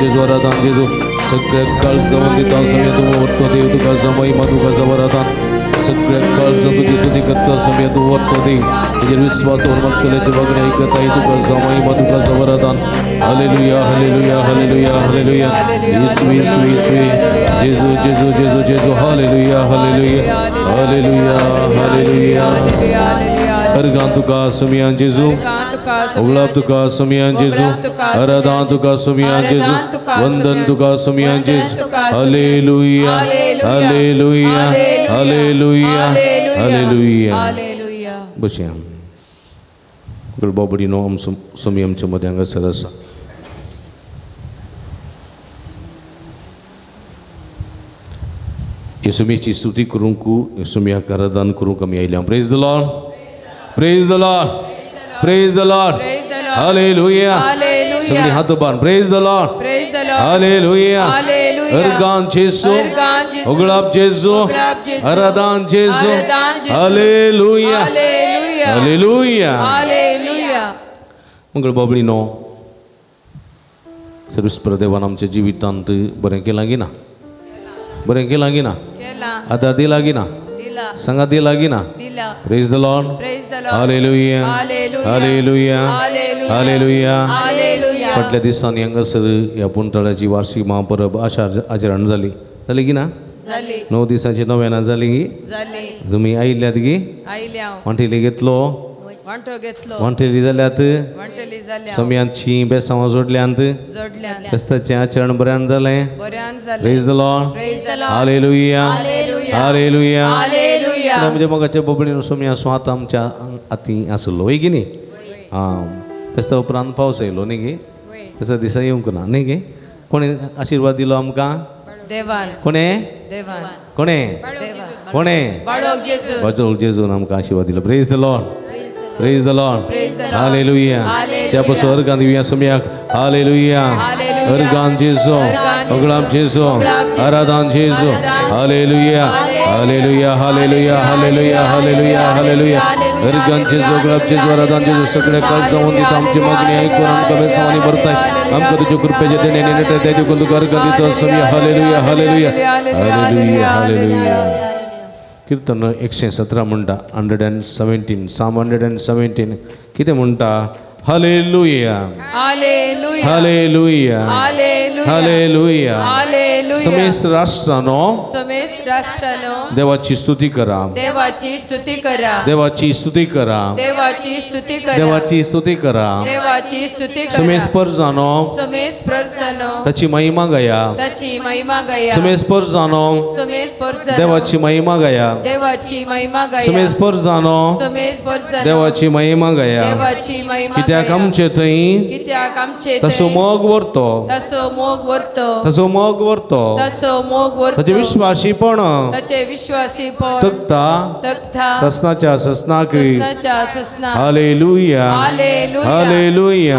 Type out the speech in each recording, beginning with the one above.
जेजू आराधन जेजू सगळ्या काळजावन दिता समय तूं वरतो देव तुका महिमा तुका आराधन सगळ्या काळजान तुजी स्तुती करता समय तूं वरतो देव तुजेर विस्वास दवरून मागतल्याचें मागणें आयकताय तुका महिमा तुका आराधन हालेलुया हालेलुया हालेलुया हालेलुया येसू येसू येसू जेजू जेजू जेजू जेजू हालेलुया हालेलुया हालेलुया हालेलुया अर्गान तुका सुमियान जेजू उगलाब तुका सुमियान जेजू आराधन तुका सुमियान जेजू वंदन तुका सुमियान जेजू हालेलुया हालेलुया हालेलुया हालेलुया बसया गडबाबडीनो सुमी आमच्या मध्ये हांगासर आसा. येसुमीची स्तुती करूंक येसुमियाक आराधन करूंक आमी आयल्या. Praise the Lord, praise the Lord, praise the Lord, hallelujah. सगळी हात उबार. Praise the Lord, hallelujah. Organ जेजू, उगळाप जेजू, आराधन जेजू, हालेलुया हालेलुया. मंगळ बाबळीनो, सर्वेस्पर देवान आमच्या जिवितांत बरें केलां की ना? बरें केलां की ना? आदार दिला की ना? सांगा दिला की ना? Praise the Lord, hallelujah hallelujah hallelujah. फाटल्या दिसांनी हांगासर ह्या पुंतळाची वार्षिक महापरब आचरण जाली. जाली की ना? 9 दिसांची नव्याना जाली की? तुमी आयिल्ल्यात की? वांटेली घेतलो, वांटेली जाल्यात, सम्यांची बेसांवां जोडल्यांत, क्रिस्ताचें आचरण बऱ्यान जालें. Praise the Lord, hallelujah hallelujah. म्हणजे मोगाच्या बबडीन सोम्या स्वात आमच्या हाती आसलो वय की न्ही? आं, क्रिस्ता उपरांत पावस येयलो न्ही गे? क्रिस्ता दिसा येवंक ना न्ही गे? कोणें आशिर्वाद दिलो आमकां? कोणें? कोणें? कोणें? बाजोळ जेजून आमकां आशिर्वाद दिलो. Praise the Lord, praise the Lord, hallelujah. त्या पासून अर्गान दिवया सम्याक. हालेलुया. अर्गान जेजू, उगळाम जेजू, आराधन जेजू, hallelujah hallelujah hallelujah hallelujah hallelujah hallelujah. Organ जेजू, उगळाम जेजू, आराधन जेजू. सगळे काळजावन दिता आमची मागणी ऐकून आमकां बेसांवांनी भरताय. आमकां तुज्या कृपेचें देणें नेणें देखून तुका अर्गान दिता सम्या. हालेलुया हालेलुया हालेलुया हालेलुया. कीर्तन 117 म्हणटा, 117, साम 117 कितें म्हणटा? हालेलुया हालेलुया हालेलुया. समेस्त राष्ट्रानो देवाची स्तुती करा, देवाची स्तुती करा, देवाची स्तुती करा, देवाची स्तुती करा, देवाची स्तुती करा, देवाची स्तुती करा. समेस्त परजानो समेस्त परजानो ताची महिमा गाया, ताची महिमा गाया. समेस्त परजानो समेस्त परजानो देवाची महिमा गाया, देवाची महिमा गाया. समेस्त परजानो समेस्त परजानो देवाची महिमा गाया. देवाची महिमा. कित्याक आमचे थंय, कित्याक आमचे तसो मोग वरतो, तसो मोग वरतो, तसो मोग वरतो, तसो मोग वरतो. ताचे विश्वासीपण, ताचे विश्वासीपण तकता, तकता ससनाच्या ससनाक. ससनाच्या ससनाक. हालेलुया हालेलुया हालेलुया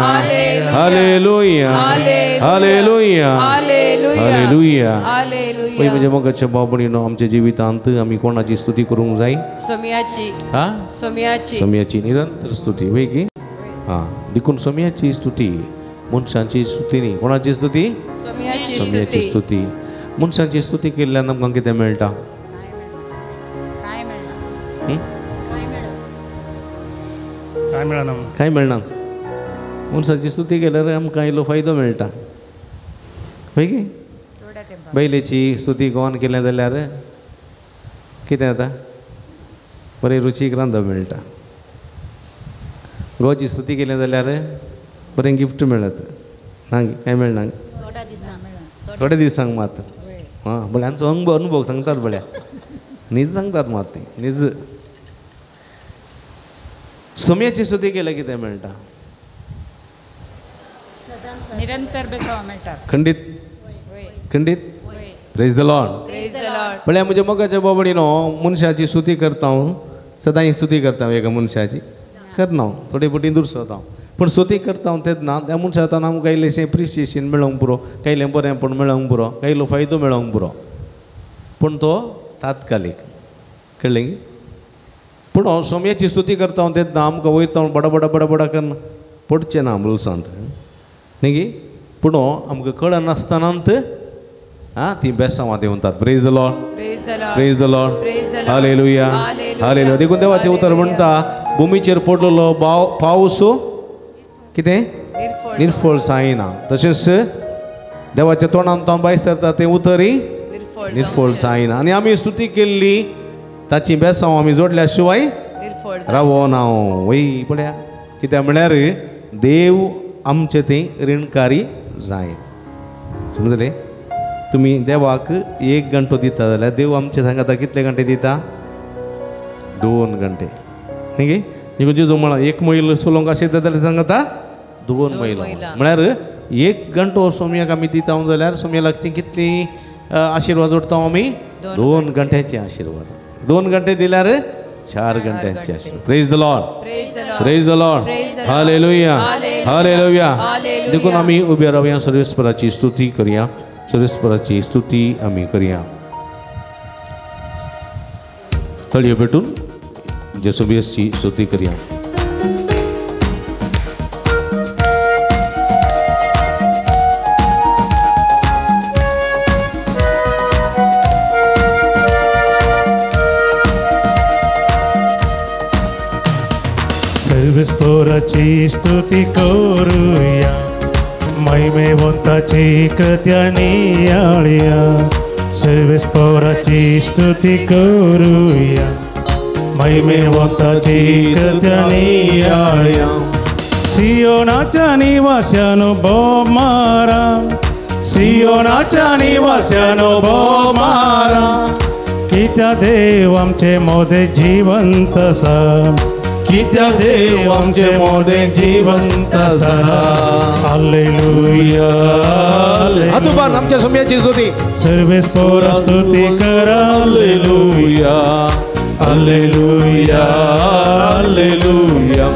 हालेलुया हालेलुया. हालेलुया. म्हणजे मोगाच्या बाबणीनो, आमच्या जिवितांत आमी कोणाची स्तुती करूंक जाय? सोम्याची. हा, सोम्याची, सोम्याची निरंतर स्तुती वय की? हां, देखून सोम्याची स्तुती, मनशांची स्तुती न्ही. कोणाची स्तुती? सोम्याची स्तुती. मनशांची स्तुती केल्ल्यान आमकां कितें मेळटा? कांय मेळना. मनशांची स्तुती केल्यार आमकां इल्लो फायदो मेळटा हय की? बैलेची स्तुती गोवान केल्या जाल्यार कितें जाता? बरें रुचीक रांदप मेळटा. गोवाची स्तुती केली जाल्यार बरें गिफ्ट मेळत ना? कांय मेळना थोड्या दिसांक मात. हां, बळ्या आमचो अनुभव सांगतात, बळ्या नीज सांगतात मात ते नीज. सोम्याची स्तुती केल्यार कितें मेळटा? निरंतर बेसांव मेळटा. खंडीत खंडीत. Praise the Lord. म्हळ्यार म्हज्या मोगाच्या बाबडीनो, मनशाची स्तुती करता हांव, सदांय स्तुती करता हांव एका मनशाची करना हांव, थोडे फावटी दुरसता हांव, पूण स्तुती करता हांव तेन्ना त्या मनशा हातान आमकां इल्लेशें एप्रिशिएशन मेळोंक पुरो, कायलें बरेंपण मेळोंक पुरो, कायलो फायदो मेळोंक पुरो, पूण तो तात्कालीक. कळ्ळें की? पूण हांव सोम्याची स्तुती करता हांव तेन्ना आमकां वयता हांव बडा बडा बडा बडा कन्न पडचें ना बोल्सांत न्ही गी? पूण आमकां कळनासतनात आं ती बेसांवां दिवतात. Praise the Lord, praise the Lord, hallelujah, hallelujah. देखून देवाचें उतर म्हणटा भुमीचेर पडलेलो पावस कितें निर्फळ जायना, तशेंच देवाच्या तोंडान तो भायर सरता तें उतरय निर्फळ जायना. आनी आमी स्तुती केल्ली ताची बेसांव आमी जोडल्या शिवाय रावना. वय पळया कित्याक म्हळ्यार देव आमचे थंय रिणकारी जायना. समजले? तुमी देवाक 1 घंटो दिता जाल्यार देव आमचे सांगता कितले घंटे दिता? 2 घंटे. न्ही गे? देखून जेजू म्हळां 1 मैल चलोवंक आशिल्लें जाल्यार सांगता 2 मैल. म्हळ्यार 1 घंटो सोम्याक आमी दिता जाल्यार सोम्या लागची कितली आशिर्वाद जोडटा आमी? 2 घंट्याचे आशिर्वाद. 2 घंटे दिल्यार 4 घंट्यांचे आशिर्वाद. Praise the Lord, praise the Lord, hallelujah, hallelujah. देखून आमी उबे रावया, सर्वेस्पराची स्तुती करया, सर्वेस्पराची स्तुती आमी करया. तळयो भेटून जेसुबियसची स्तुती करया. सर्वेस्पराची स्तुती करूया, महिमेवंताची कृत्या नियाळया. सर्वेस्पराची स्तुती करूया, महिमेवंताची कृत्या नियाळया. सियोनाच्या निवास्यानो भोव मारा, सियोनाच्या निवास्यानो भोव मारा. कित्या देव आमचे मोदे जिवंत आसा, कित्या देव आमचे मोदे जिवंत आसा. हालेलुया. हातूबार आमच्या सोम्याची स्तुती. सर्वेस्परा स्तुती करा. हालेलुया, हालेलुया, हालेलुया.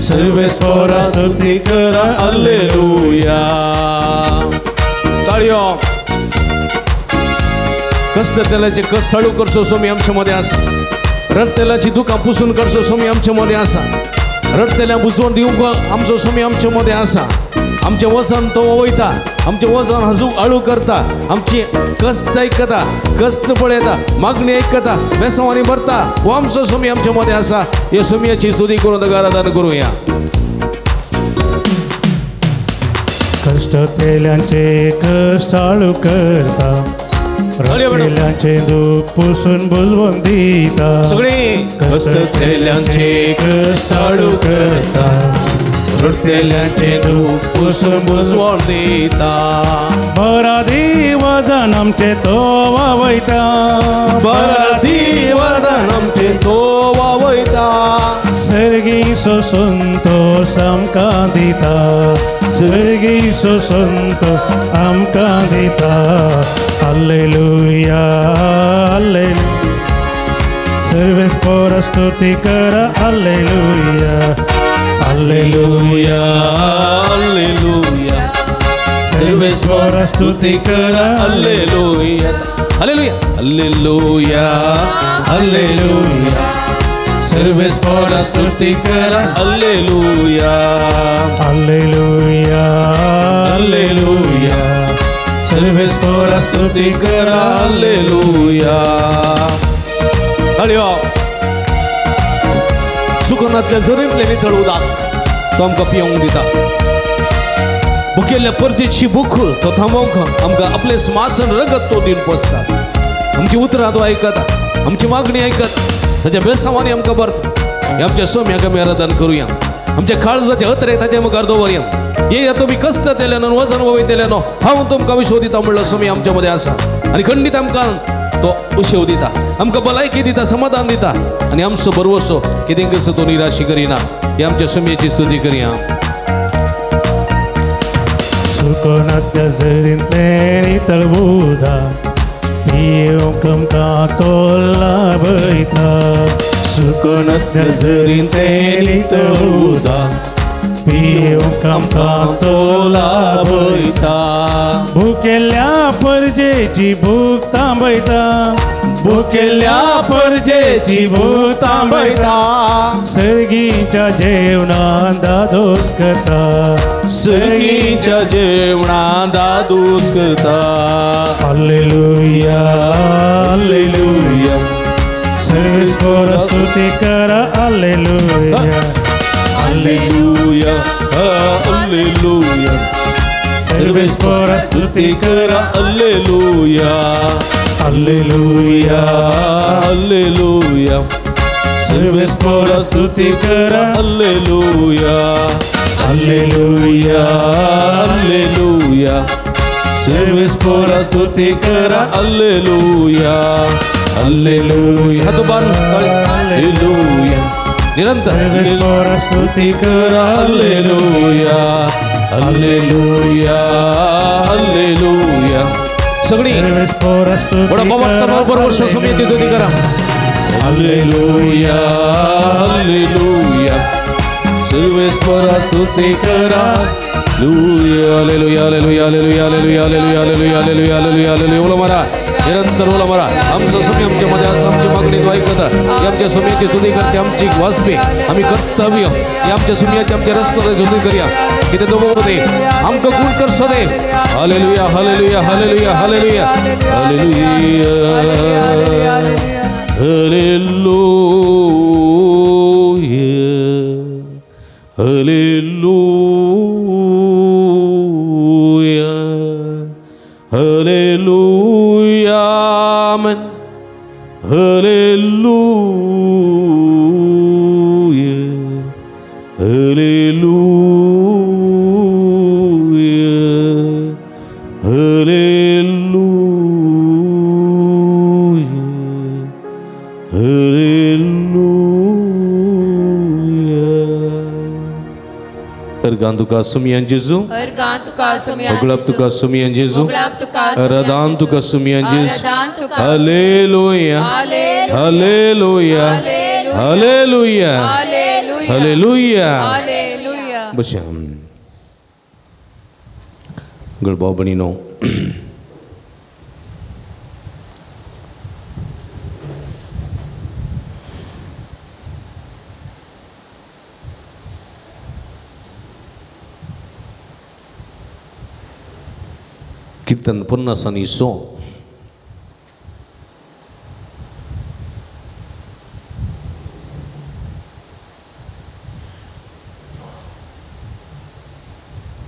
सर्वेस्परा स्तुती करा. हालेलुया. ताळयो. कष्ट तेलाचे कष्ट हळू करचो सोमी आमच्या मध्ये आसा. रडतेल्याची दुकां पुसून करचो सोमी आमचे मदें आसा. रडतेल्या बुजवण दिवंक आमचो सोमी आमचे मदें आसा. आमचें वजन तो वयता, आमचें वजन हजू हळू करता, आमची कष्ट आयकता, कष्ट पळयता, मागणी आयकता, बेसांवांनी भरता. हो आमचो सोमी आमचे मदें आसा. ह्या सोमयाची स्तुती करून ताका आराधना करुया. कष्ट तेल्यांचे कष्ट हळू करता, रडतेल्यांचे दुःख पुसून बुजवून दिता. सगळे कष्ट केल्यांचे कष्ट हळू करता, रडतेल्यांचे दुःख पुसून बुजवून दिता. बरा दिवजान आमचे तो वावयता, बरा दिवजान आमचे तो वावयता. सर्गी सोसून तो आमकां दिता, सर्गी सोसून तो आमकां दिता. हालेलुया, हालेलुया. सर्वेस्परा स्तुती करा. हालेलुया, हालेलुया, हालेलुया. सर्वेस्परा स्तुती करा. हालेलुया, हालेलुया, हालेलुया, हालेलुया. सर्वेस्परा स्तुती करा. हालेलुया, हालेलुया, हालेलुया. सर्वेस्परा स्तुती करा. हालेलुया. ताळयो. सुकनांतल्या झरींतलें नितळ उदक तो आमकां पिवंक दिता. भुकेल्ल्या परजेची भूक तो थांबोवंक आमकां आपलें मासन रगत तो दिवन पोसता. आमची उतरां तो आयकता, आमची मागणी आयकता, ताच्या बेसांवांनी आमकां भरता. हे आमच्या सोम्याक आमी आराधन करुया. आमच्या काळजाचे अत्रे ताच्या मुखार दवरया. ये तुमी कष्ट केल्यानो वजन वयतेल्यानो हांव तुमकां विश्व दिता म्हणलो सोमी आमच्या मदें आसा. आनी खंडीत आमकां तो उशेव दिता, आमकां भलायकी दिता, समाधान दिता आनी आमचो भरवसो कितें कसो तो निराशी करिना. हे आमच्या सोमयेची स्तुती करया. सुकनांतल्या झरींतलें नितळ उदक पिवंक आमकां तो लाभयता. सुकनांतल्या झरींतलें नितळ उदक पिवंक आमकां तो लाभयता. भुकेल्ल्या परजेची भूक थांबयता, भुकेल्ल्या परजेची भूक थांबयता. सर्गीच्या जेवणान दादोस करता, सर्गीच्या जेवणान दादूस करता. हालेलुया हालेलुया सर्वेस्पर स्तुती करा. हालेलुया हालेलुया हालेलुया सर्वेस्पर स्तुती करा. हालेलुया हालेलुया हालेलुया सर्वेस्पर स्तुती करा. हालेलुया हालेलुया हालेलुया सर्वेस्पर स्तुती करा. हालेलुया हालेलुया. हात बांध हालेलुया निरंतर सर्वेस्पर स्तुती करा. हालेलुया हालेलुया हालेलुया. सगळी बरोबर स्तुती करा. हालेलुया हालेलुया सर्वेस्पर स्तुती करा. हालेलुया हालेलुया हालेलुया हालेलुया हालेलुया हालेलुया हालेलुया हालेलुया. बोला मारा निरंतर बोला मारा. आमचा समय आमच्या मध्ये असं आमची मागणी ऐकता आमच्या समयाची स्तुती करते. आमची वाचपे आम्ही कर्तव्य आमच्या समयाची आमच्या रस्त्याची स्तुती करूया. किती दोघे आमकां गुण कर सदे. हालेलुया हालेलुया हालेलुया हालेलुया हालेलुया हालेलुया हालेलुया हालेलुया आमेन हालेलुया हालेलुया हालेलुया हालेलुया. अर्गान तुका सुमियान जेजू, होगळाप तुका सुमियान जेजू, आराधन तुका सुमियान जेजू. हालेलुया हालेलुया हालेलुया हालेलुया. बशा गळभाव भयणीनो, कीर्तन 50 आनी 100.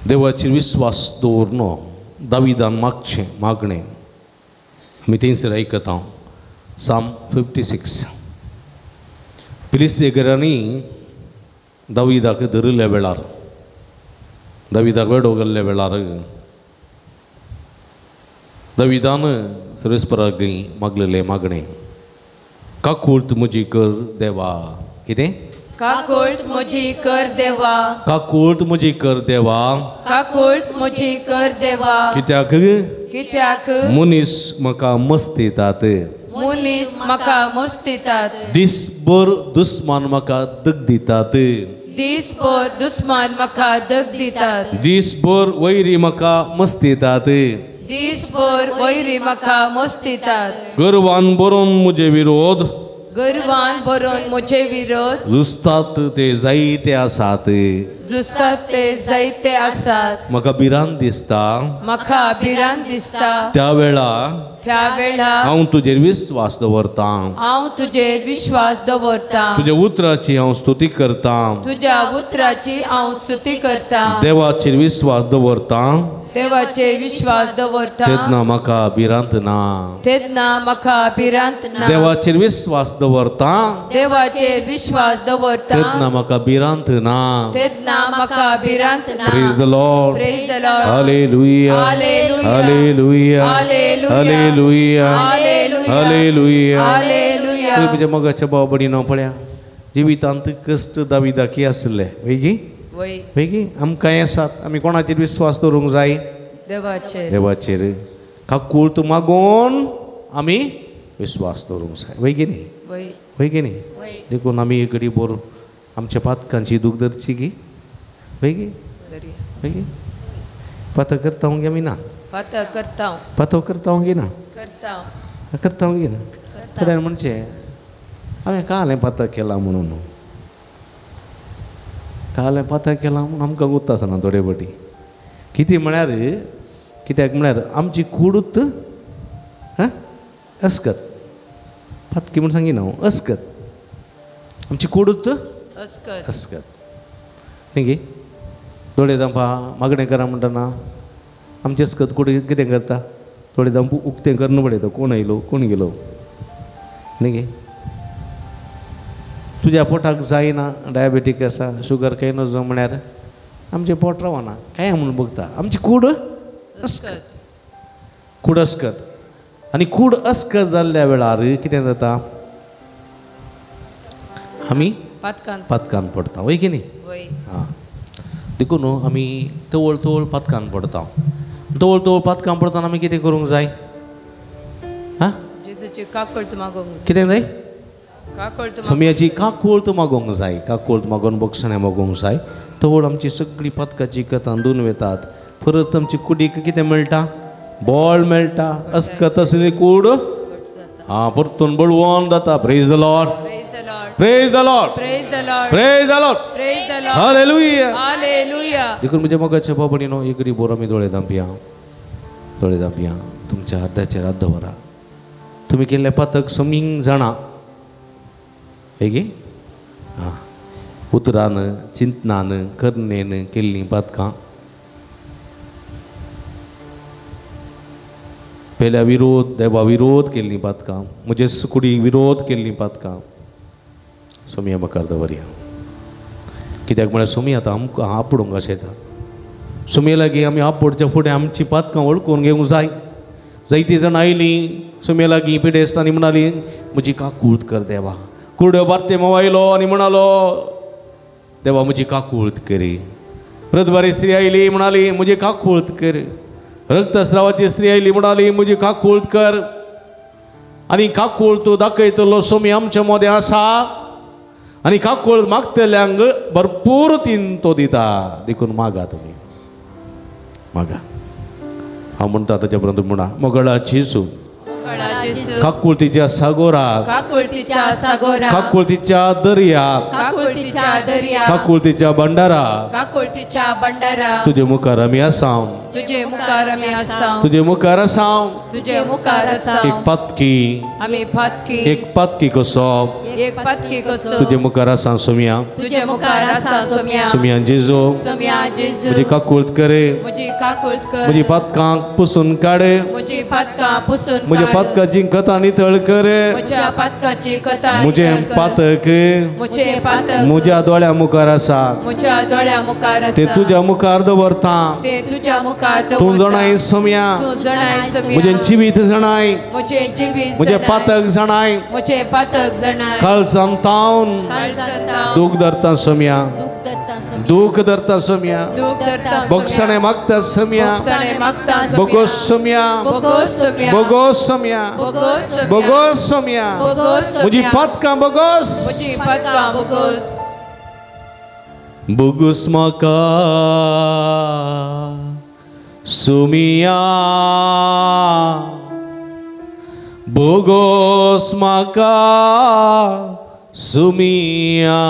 देवाचेर विस्वास दवरनो दाविदान मागचें मागणें आमी थंयसर आयकता. साम 56. फिलिस्तीघरांनी दाविदाक धरिल्ल्या वेळार, दाविदाक वेडो गेल्ल्या वेळार दाविदान सर्वेस्पराक मागलेलें मागणें, काकूळत म्हजी कर देवा. कितें? काकूळत म्हजी कर देवा, काकूळत म्हजी कर देवा, काकूळत म्हजी कर देवा. कित्याक? कित्याक मनीस म्हाका मस्तितात, मनीस म्हाका मस्तितात, दिसभर दुस्मान म्हाका दग दितात, दिसभर दुस्मान म्हाका दग दितात, दिसभर वैरी म्हाका मस्तितात, दिसभर वैरी म्हाका मस्तितात, गर्वान बरोवन म्हजे विरोध, गर्वान बरोवन म्हजे विरोध, झुजतात ते जायते आसात, झुजतात ते जायते आसात, म्हाका भिरांत दिसता, म्हाका भिरांत दिसता, त्या वेळा, त्या वेळा हांव तुजेर विस्वास दवरतां, हांव तुजेर विश्वास दवरतां, तुज्या उतराची हांव स्तुती करतां, तुज्या उतराची हांव स्तुती करतां, देवाचेर विस्वास दवरतां, देवाचेर विश्वास दवरता, तेन्ना म्हाका भिरांत ना, तेन्ना म्हाका भिरांत ना, देवाचेर विस्वास दवरता, देवाचेर विश्वास दवरता, तेन्ना म्हाका भिरांत ना, तेन्ना म्हाका भिरांत ना. Praise the Lord. Praise the Lord. Hallelujah hallelujah hallelujah hallelujah hallelujah. म्हज्या मोगाच्या भाव भयणीनो, पळया जिवितांत कश्ट दाविदाकी आसले वयगी वयगी. आमकांय आसात. आमी कोणाचेर विस्वास दवरूंक जाय? देवाचेर. देवाचेर काकूळत मागून आमी विस्वास दवरूंक जाय. वय की न्ही? वय की न्ही? देखून आमी एक घडी बोर आमच्या पातकांची दूख धरची की वय की वय की पातक करता गे आमी ना? पातक करता, पातक करता गे ना? करता गे ना? थोड्यान म्हणचें हांवें काल पातक केलां म्हणून, काल पातक केलां म्हणून आमकां गुत्त आसना थोडे फावटी. कितें म्हळ्यार कित्याक म्हळ्यार आमची कूडूच हां अस्कत पातकी म्हूण सांगिना हांव अस्कत आमची कूडूच अस्कत अस्कत न्ही गे दोळे दांपा मागणें करा म्हणटना आमची अस्कत कूड कितें करता दोळे दांप उक्तें करून पळयता कोण आयलो कोण गेलो न्ही गे तुज्या पोटाक जायना डायबेटीक आसा शुगर कांय नजो म्हळ्यार आमचें पोट रावना काय म्हणून बघता आमची कूड अस्कत कूड अस्कत आनी कूड अस्कत जाल्ल्या वेळार कितें जाता आमी पातकान पडटा वय की न्ही आं देखून न्हू आमी तवळ तवळ पातकान पडटा तवळ तवळ पातकान पडटना आमी कितें करूंक जाय आं कितें जाय सोमयाची काकूळत मागोवंक जाय काकूळत मागोवन बक्षणें मागोवंक जाय तवळ आमची सगळीं पातकाची कथां धुवन वेतात परत आमची कुडीक कितें मेळटा बळ मेळटा अस्कत आसली कूड आं परतून बळवंत जाता. Praise the Lord. Praise the Lord. Praise the Lord. Hallelujah. Hallelujah. देखून म्हज्या मोगाच्या बाबडीनो एक बरो आमी दोळे धांपया दोळे धांपया तुमच्या अर्द्याचेर हात दवरा. तुमी केल्लें पातक समींग जाणा हेगे आं उतरान चिंतनान करणेन केल्लीं पातकां पेल्या विरोध देवा विरोध केल्लीं पातकां म्हजे कुडी विरोध केल्लीं पातकां सोमया मुखार दवरया. कित्याक म्हळ्यार सोमी आतां आमकां आपोडूंक आशेता सोमये लागीं आमी आपोडच्या फुडें आमचीं पातकां वळखून घेवंक जाय. जायतीं जाणां आयलीं सोमये लागीं पिडेस्तांनी म्हणालीं म्हजी काकूळत कर देवा. कुरड्यो बारतेमो आयलो आनी म्हणालो देवा म्हजी काकूळत करी. रतबारी स्त्री आयली म्हणाली म्हजी काकूळत कर. रक्तस्रावाची स्त्री आयली म्हणाली म्हजी काकूळत कर. आनी काकूळ तूं दाखयतलो सोमी आमच्या मदें आसा आनी काकूळ मागतल्यांक भरपूर तीन तो दिता. देखून मागा तुमी मागा. हांव म्हणटा ताच्या पर्यंत म्हणा मोगळा जेजू काकुळतीच्या सागोराक काकुळतीच्या सागोराक काकुळतीच्या दर्याक काकुळतीच्या दर्याक काकुळतीच्या भंडाराक काकुळतीच्या भंडाराक तुजे मुखार आमी आसाव तुजे मुखार आमी आसाव तुजे मुखार आसाव तुजे मुखार आसाव. एक पातकी आमी पातकी एक पातकी कसो एक पातकी कसो तुजे मुखार आसा सोमया तुजे मुखार आसा सोमया सोमया जेजू सोमया जेजू म्हजी काकूळत करे म्हजी काकूळत कर म्हजी पातकांक पुसून काडे म्हजी पातकां पुसून म्हज्या पातकाची कथा नितळ करे म्हज्या पातकाची कथा म्हजें पातक म्हजें पातक म्हज्या दोळ्या मुखार आसा म्हज्या दोळ्या मुखार आसा ते तुज्या मुखार दवरता ते तुज्या मुखार दवरता. तूं जाणाय सोमया तूं जाणाय सोमया म्हजें जिवीत जाणाय म्हजें जिवीत म्हजें पातक जाणाय म्हजें पातक जाणाय. काळजान तावन दूख धरता सोमया दूख धरता सोमया बक्षणें मागता सोमया बोगोस सोमया बोगोस सोमया बोगोस सोमया म्हजी पातकां बोगोस म्हजी पातकां बोगोस. बोगोस म्हाका सोमया बोगोस म्हाका सोमया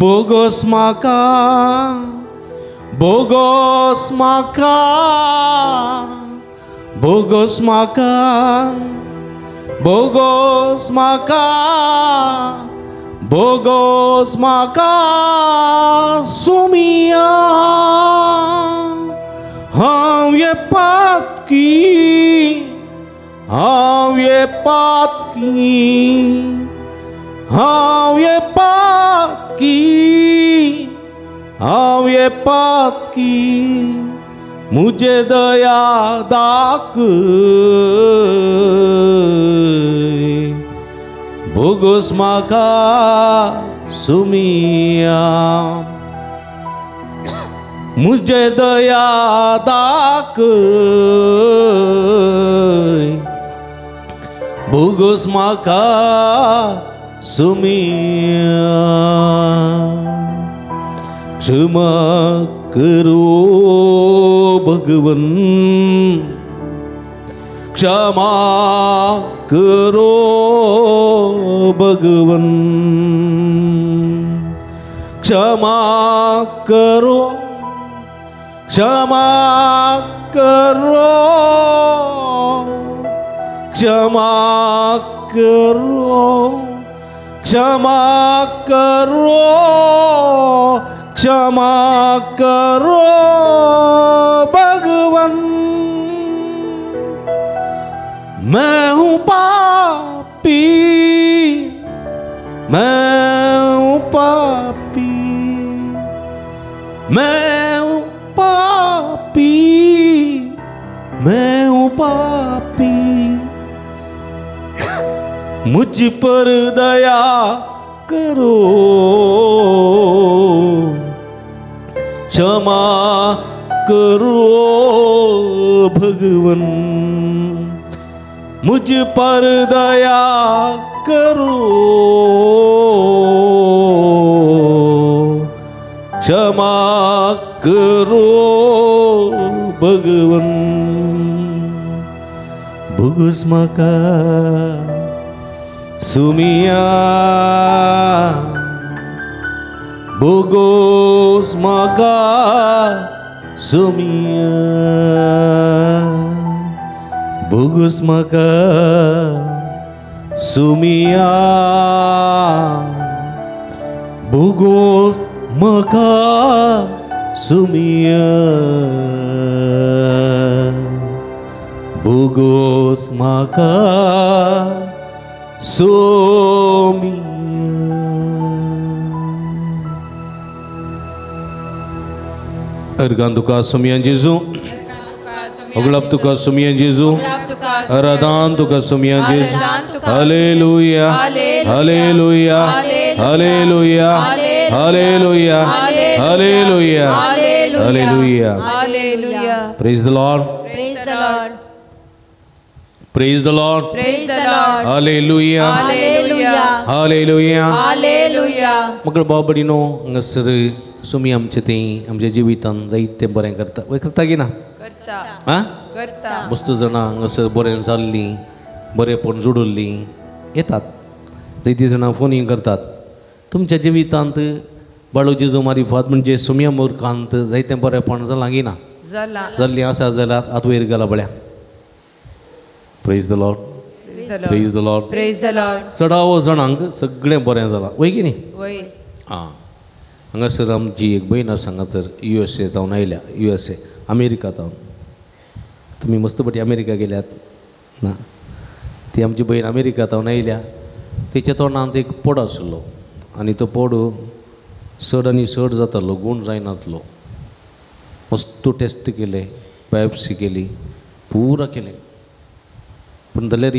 बोगोस म्हाका बोगोस म्हाका बोगोस म्हाका बोगोस म्हाका बोगोस म्हाका सोमया हांव ये पातकी हांव ये पातकी हांव ये पातकी हांव ये पातकी मुझे दया दाख बोगोस म्हाका सोमया मुझे दया दाख बोगोस म्हाका सोमया. क्षमा करो भगवन क्षमा करो भगवन क्षमा करो क्षमा करो, क्षमा करो, क्षमा करो, क्षमा करो भगवान। मैं हूँ पापी, मैं हूँ पापी, मैं हूँ पापी, मैं हूँ पापी, मुझ पर दया करो, क्षमा करो भगवान, मुझ पर दया करो, क्षमा करो भगवान। भुगुस म्हाका सुमिया, भुगोस म्हाका सुमिया, भुगोस म्हाका सुमिया, भुगोस म्हाका सुमिया, भुगोस म्हाका सुमिया। अर्गान तुका सुमिया जेजू, अगलाब तुका सुमिया जेजू, आराधन तुका सुमिया जेजू। Hallelujah, hallelujah, hallelujah, hallelujah, hallelujah, hallelujah. Praise the Lord, praise the Lord, praise the Lord, praise the Lord. Hallelujah, hallelujah, hallelujah, hallelujah. मगळ बाबडीनो हांगासर सुमी आमचे थंय आमच्या जिवितान जायतें बरें करता. वय करता की ना? करता. आं, करता. मस्त जाणां हांगासर बरें जाल्लीं, बरेंपण जोडिल्लीं येतात. जायतीं जाणां फोनी करतात. तुमच्या जिवितांत बाळू जेजू मारिफात म्हणजे सुमया मोरकांत जायतें बरेंपण जालां की ना? जालां. जाल्लीं आसा जाल्यार हात वयर गेला पळया. Praise the Lord, praise the Lord, praise the Lord. चडावो जाणांक सगळें बरें जालां, वय की न्ही? वय. आं, हांगासर आमची एक भयण आसा हांगासर USA जावन आयल्या, USA America जावन. तुमी मस्त पटी अमेरिका गेल्यात ना? ती आमची भयण अमेरिका जावन आयल्या. तिच्या तोंडांत एक पोड आशिल्लो आनी तो पोड चड आनी चड जातालो, गूण जायनातलो. मस्त टेस्ट केले, बायोप्सी केली, पुरा केलें, पूण जाल्यार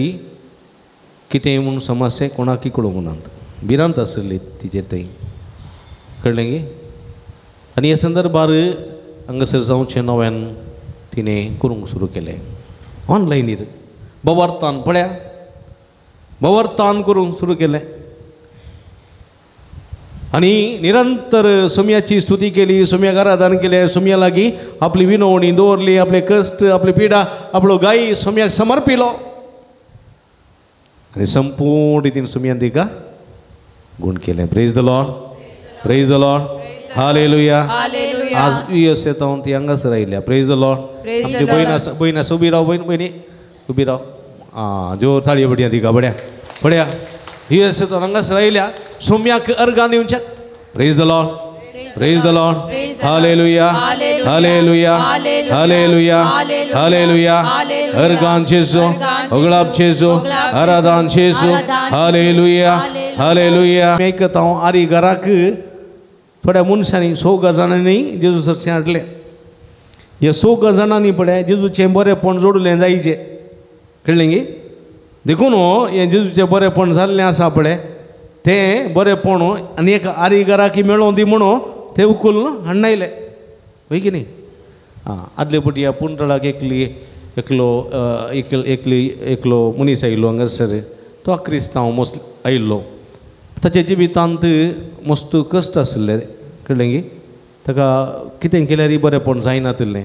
कितें म्हूण समस्या कोणाकय कळोवंक नात. भिरांत आशिल्ली तिचे थंय, कळ्ळें गे? आनी ह्या संदर्भार हांगासर जावचें नव्यान तिणें करूंक सुरू केलें ऑनलायनीर. बवार्थान पळया, बवार्थान करूंक सुरू केलें आनी निरंतर सोम्याची स्तुती केली, सोम्याक आराधन केलें, सोम्या लागीं आपली विनवणी दवरली, आपले कश्ट, आपली पिडा, आपलो गाय सोम्याक समर्पिलो आनी संपूर्ण रितीन सोम्यान तिका गूण केलें. Praise the Lord, praise the Lord, hallelujah. आज USA जावन ती हांगासर आयल्या. Praise the Lord. आमची भयण आसा, भयण आसा, उबी राव भयण, भयणी उबी राव. आं, जोर ताळयो बडया तिका, बड्या बड्या. USA जावन हांगासर आयल्या, सोम्याक अर्गां दिवच्या. Praise the Lord, praise the Lord, hallelujah, hallelujah, hallelujah, hallelujah. अर्गां जेजू, अगलाब जेजू, आराधन जेजू. हालेलुया, हालेलुया. आयकता हांव आरी घराक थोड्या मनशांनी, सोग जाणांनी जेजू सरसें हाडलें. ह्या सोग जाणांनी पळय जेजूचें बरेंपण जोडलें जायचें, कळ्ळें गी? देखून हें जेजूचें बरेंपण जाल्लें आसा पळय, तें बरेंपण आनी एक आरी घराकी मेळोवन दी म्हणून तें उखलून हाडून आयलें, वय की न्ही? आं, आदले पटी ह्या पुंतळाक एकली एकलो एकली एकलो मनीस आयिल्लो हांगासर. तो क्रिस्तांव मस्त आयिल्लो. ताच्या जिवितांत मस्त कश्ट आशिल्ले, कळ्ळें गी? ताका कितें केल्यारय बरेंपण जायनातिल्लें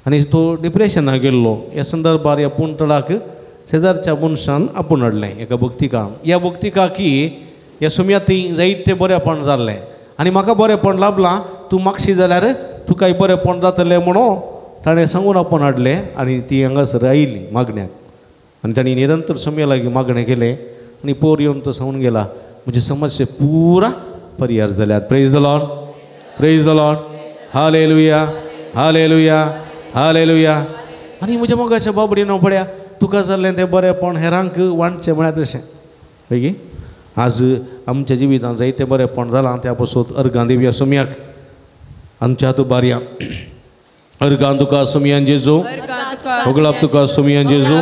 आनी तो डिप्रेशनाक गेल्लो. ह्या संदर्भार ह्या पुंतळाक शेजारच्या मनशान आपोवन हाडलें एका भक्तिकान. ह्या भक्तिकाकी ह्या सुम्या थंय जायतें बरेंपण जाल्लें आनी म्हाका बरेंपण लाभलां, तूं मागशी जाल्यार तुकाय बरेंपण जातलें म्हणून ताणें सांगून आपोवन हाडलें आनी ती हांगासर आयली मागण्याक आनी तांणी निरंतर सोम्या लागीं मागणें केलें आनी पोर येवन तो सांगून गेला म्हजी समस्या पुरा परिहार जाल्यात. Praise the Lord, praise the Lord, hallelujah, hallelujah, hallelujah. आनी म्हज्या मोगाच्या बाबडीनो पळया तुका जाल्लें तें बरेंपण हेरांक वांटचें म्हळ्यार तशें हय. आज आमच्या जिवितांत जायतें बरेंपण जालां त्या पासून अर्गां दिवया सोम्याक आमच्या तुबारया. अर्गां तुका सोमयान जेजू, होगळाप तुका सोमयान जेजू,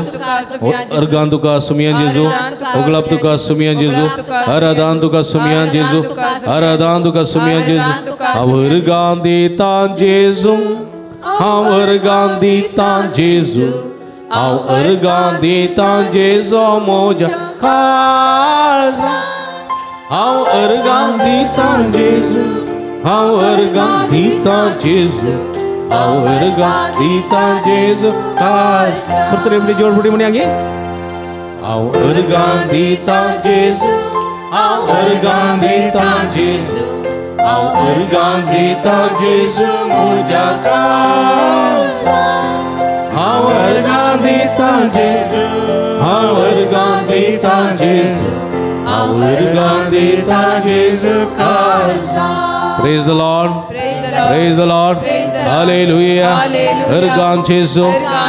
अर्गां तुका सोमयान जेजू, होगळाप तुका सोमयान जेजू, आराधान तुका सोमयान जेजू, आराधान तुका सोमयान जेजू. हांव अर्गां दितां जेजू, हांव अर्गां दितां जेजू, हांव अर्गां दितां जेजू म्हज्या काळजा. हांव अर्गां दितां जेजू, हांव अर्गां दितां जेजू, हांव अर्गां दितां जेजू काळ. परत आपली जोड फुटी म्हणया गे. हांव अर्गां दितां जेजू, हांव अर्गां दितां जेजू, हांव अर्गां दितां जेजू म्हज्या काळजा. हांव अर्गां दितां जेजू, हांव अर्गां दितां जेजू, हांव अर्गां दितां जेजू काळजा. Praise the Lord, praise the Lord, hallelujah. अर्गां जेजू,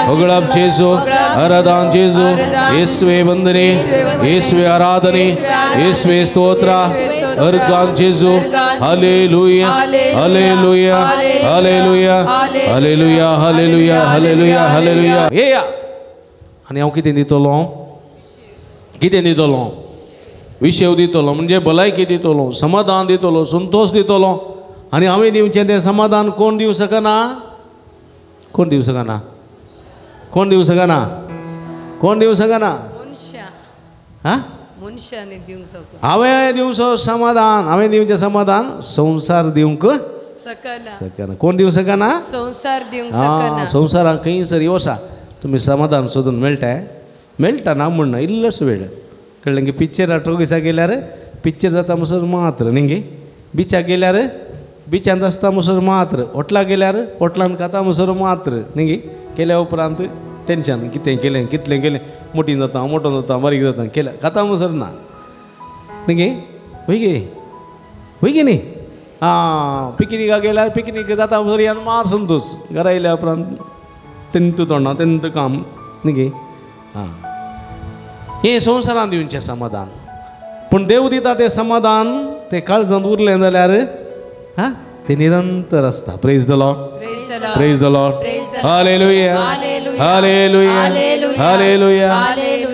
होगळाप जेजू, आराधान जेजू, येसवे वंदने, येसवे आराधने, येसवे स्तोत्र. अर्गां जेजू, hallelujah, hallelujah, hallelujah, hallelujah, hallelujah, hallelujah, hallelujah. येया आनी हांव कितें दितलो, कितें दितलो? विशेव दितलो म्हणजे भलायकी दितलो, समाधान दितलो, संतोश दितलो. आनी हांवें दिवचें तें समाधान कोण दिवं शकना? कोण दिवं शकना? कोण दिवं शकना? कोण दिवं शकना? हां, मनशांनी दिवंक शकना. हांवें दिवचो समाधान, हांवें दिवचें समाधान संवसार दिवंक शकना. कोण दिवं शकना? संवसार दिवंक शकना. संवसाराक खंयसर वसा तुमी समाधान सोदून मेळटा, मेळटा ना म्हण ना, इल्लोसो वेळ कळ्ळें की. पिक्चरा टोगिसा गेल्यार पिक्चर जाता म्हणसर मात्र न्ही गे, बिचाक गेल्यार बिचांत आसता म्हणसर मात्र, हॉटलाक गेल्यार हॉटलांत खाता म्हणसर मात्र न्ही गे. केल्या उपरांत टेंशन कितें केलें कितलें केलें, मोटी जाता मोटो जाता बारीक जाता, केल्या खाता म्हणसर ना न्ही गे. हय गे, हय गे न्ही. आं, पिकनिकाक गेल्यार पिकनीक जाता म्हणसर यान मार संतोश, घरा येयल्या उपरांत तेंत तोंडा तेंत काम न्ही गे. आं, हें संवसारांत दिवचें समाधान, पूण देव दिता तें समाधान तें काळजांत उरलें जाल्यार हां तें निरंतर आसता. Praise the Lord, praise the Lord, hallelujah, hallelujah, hallelujah.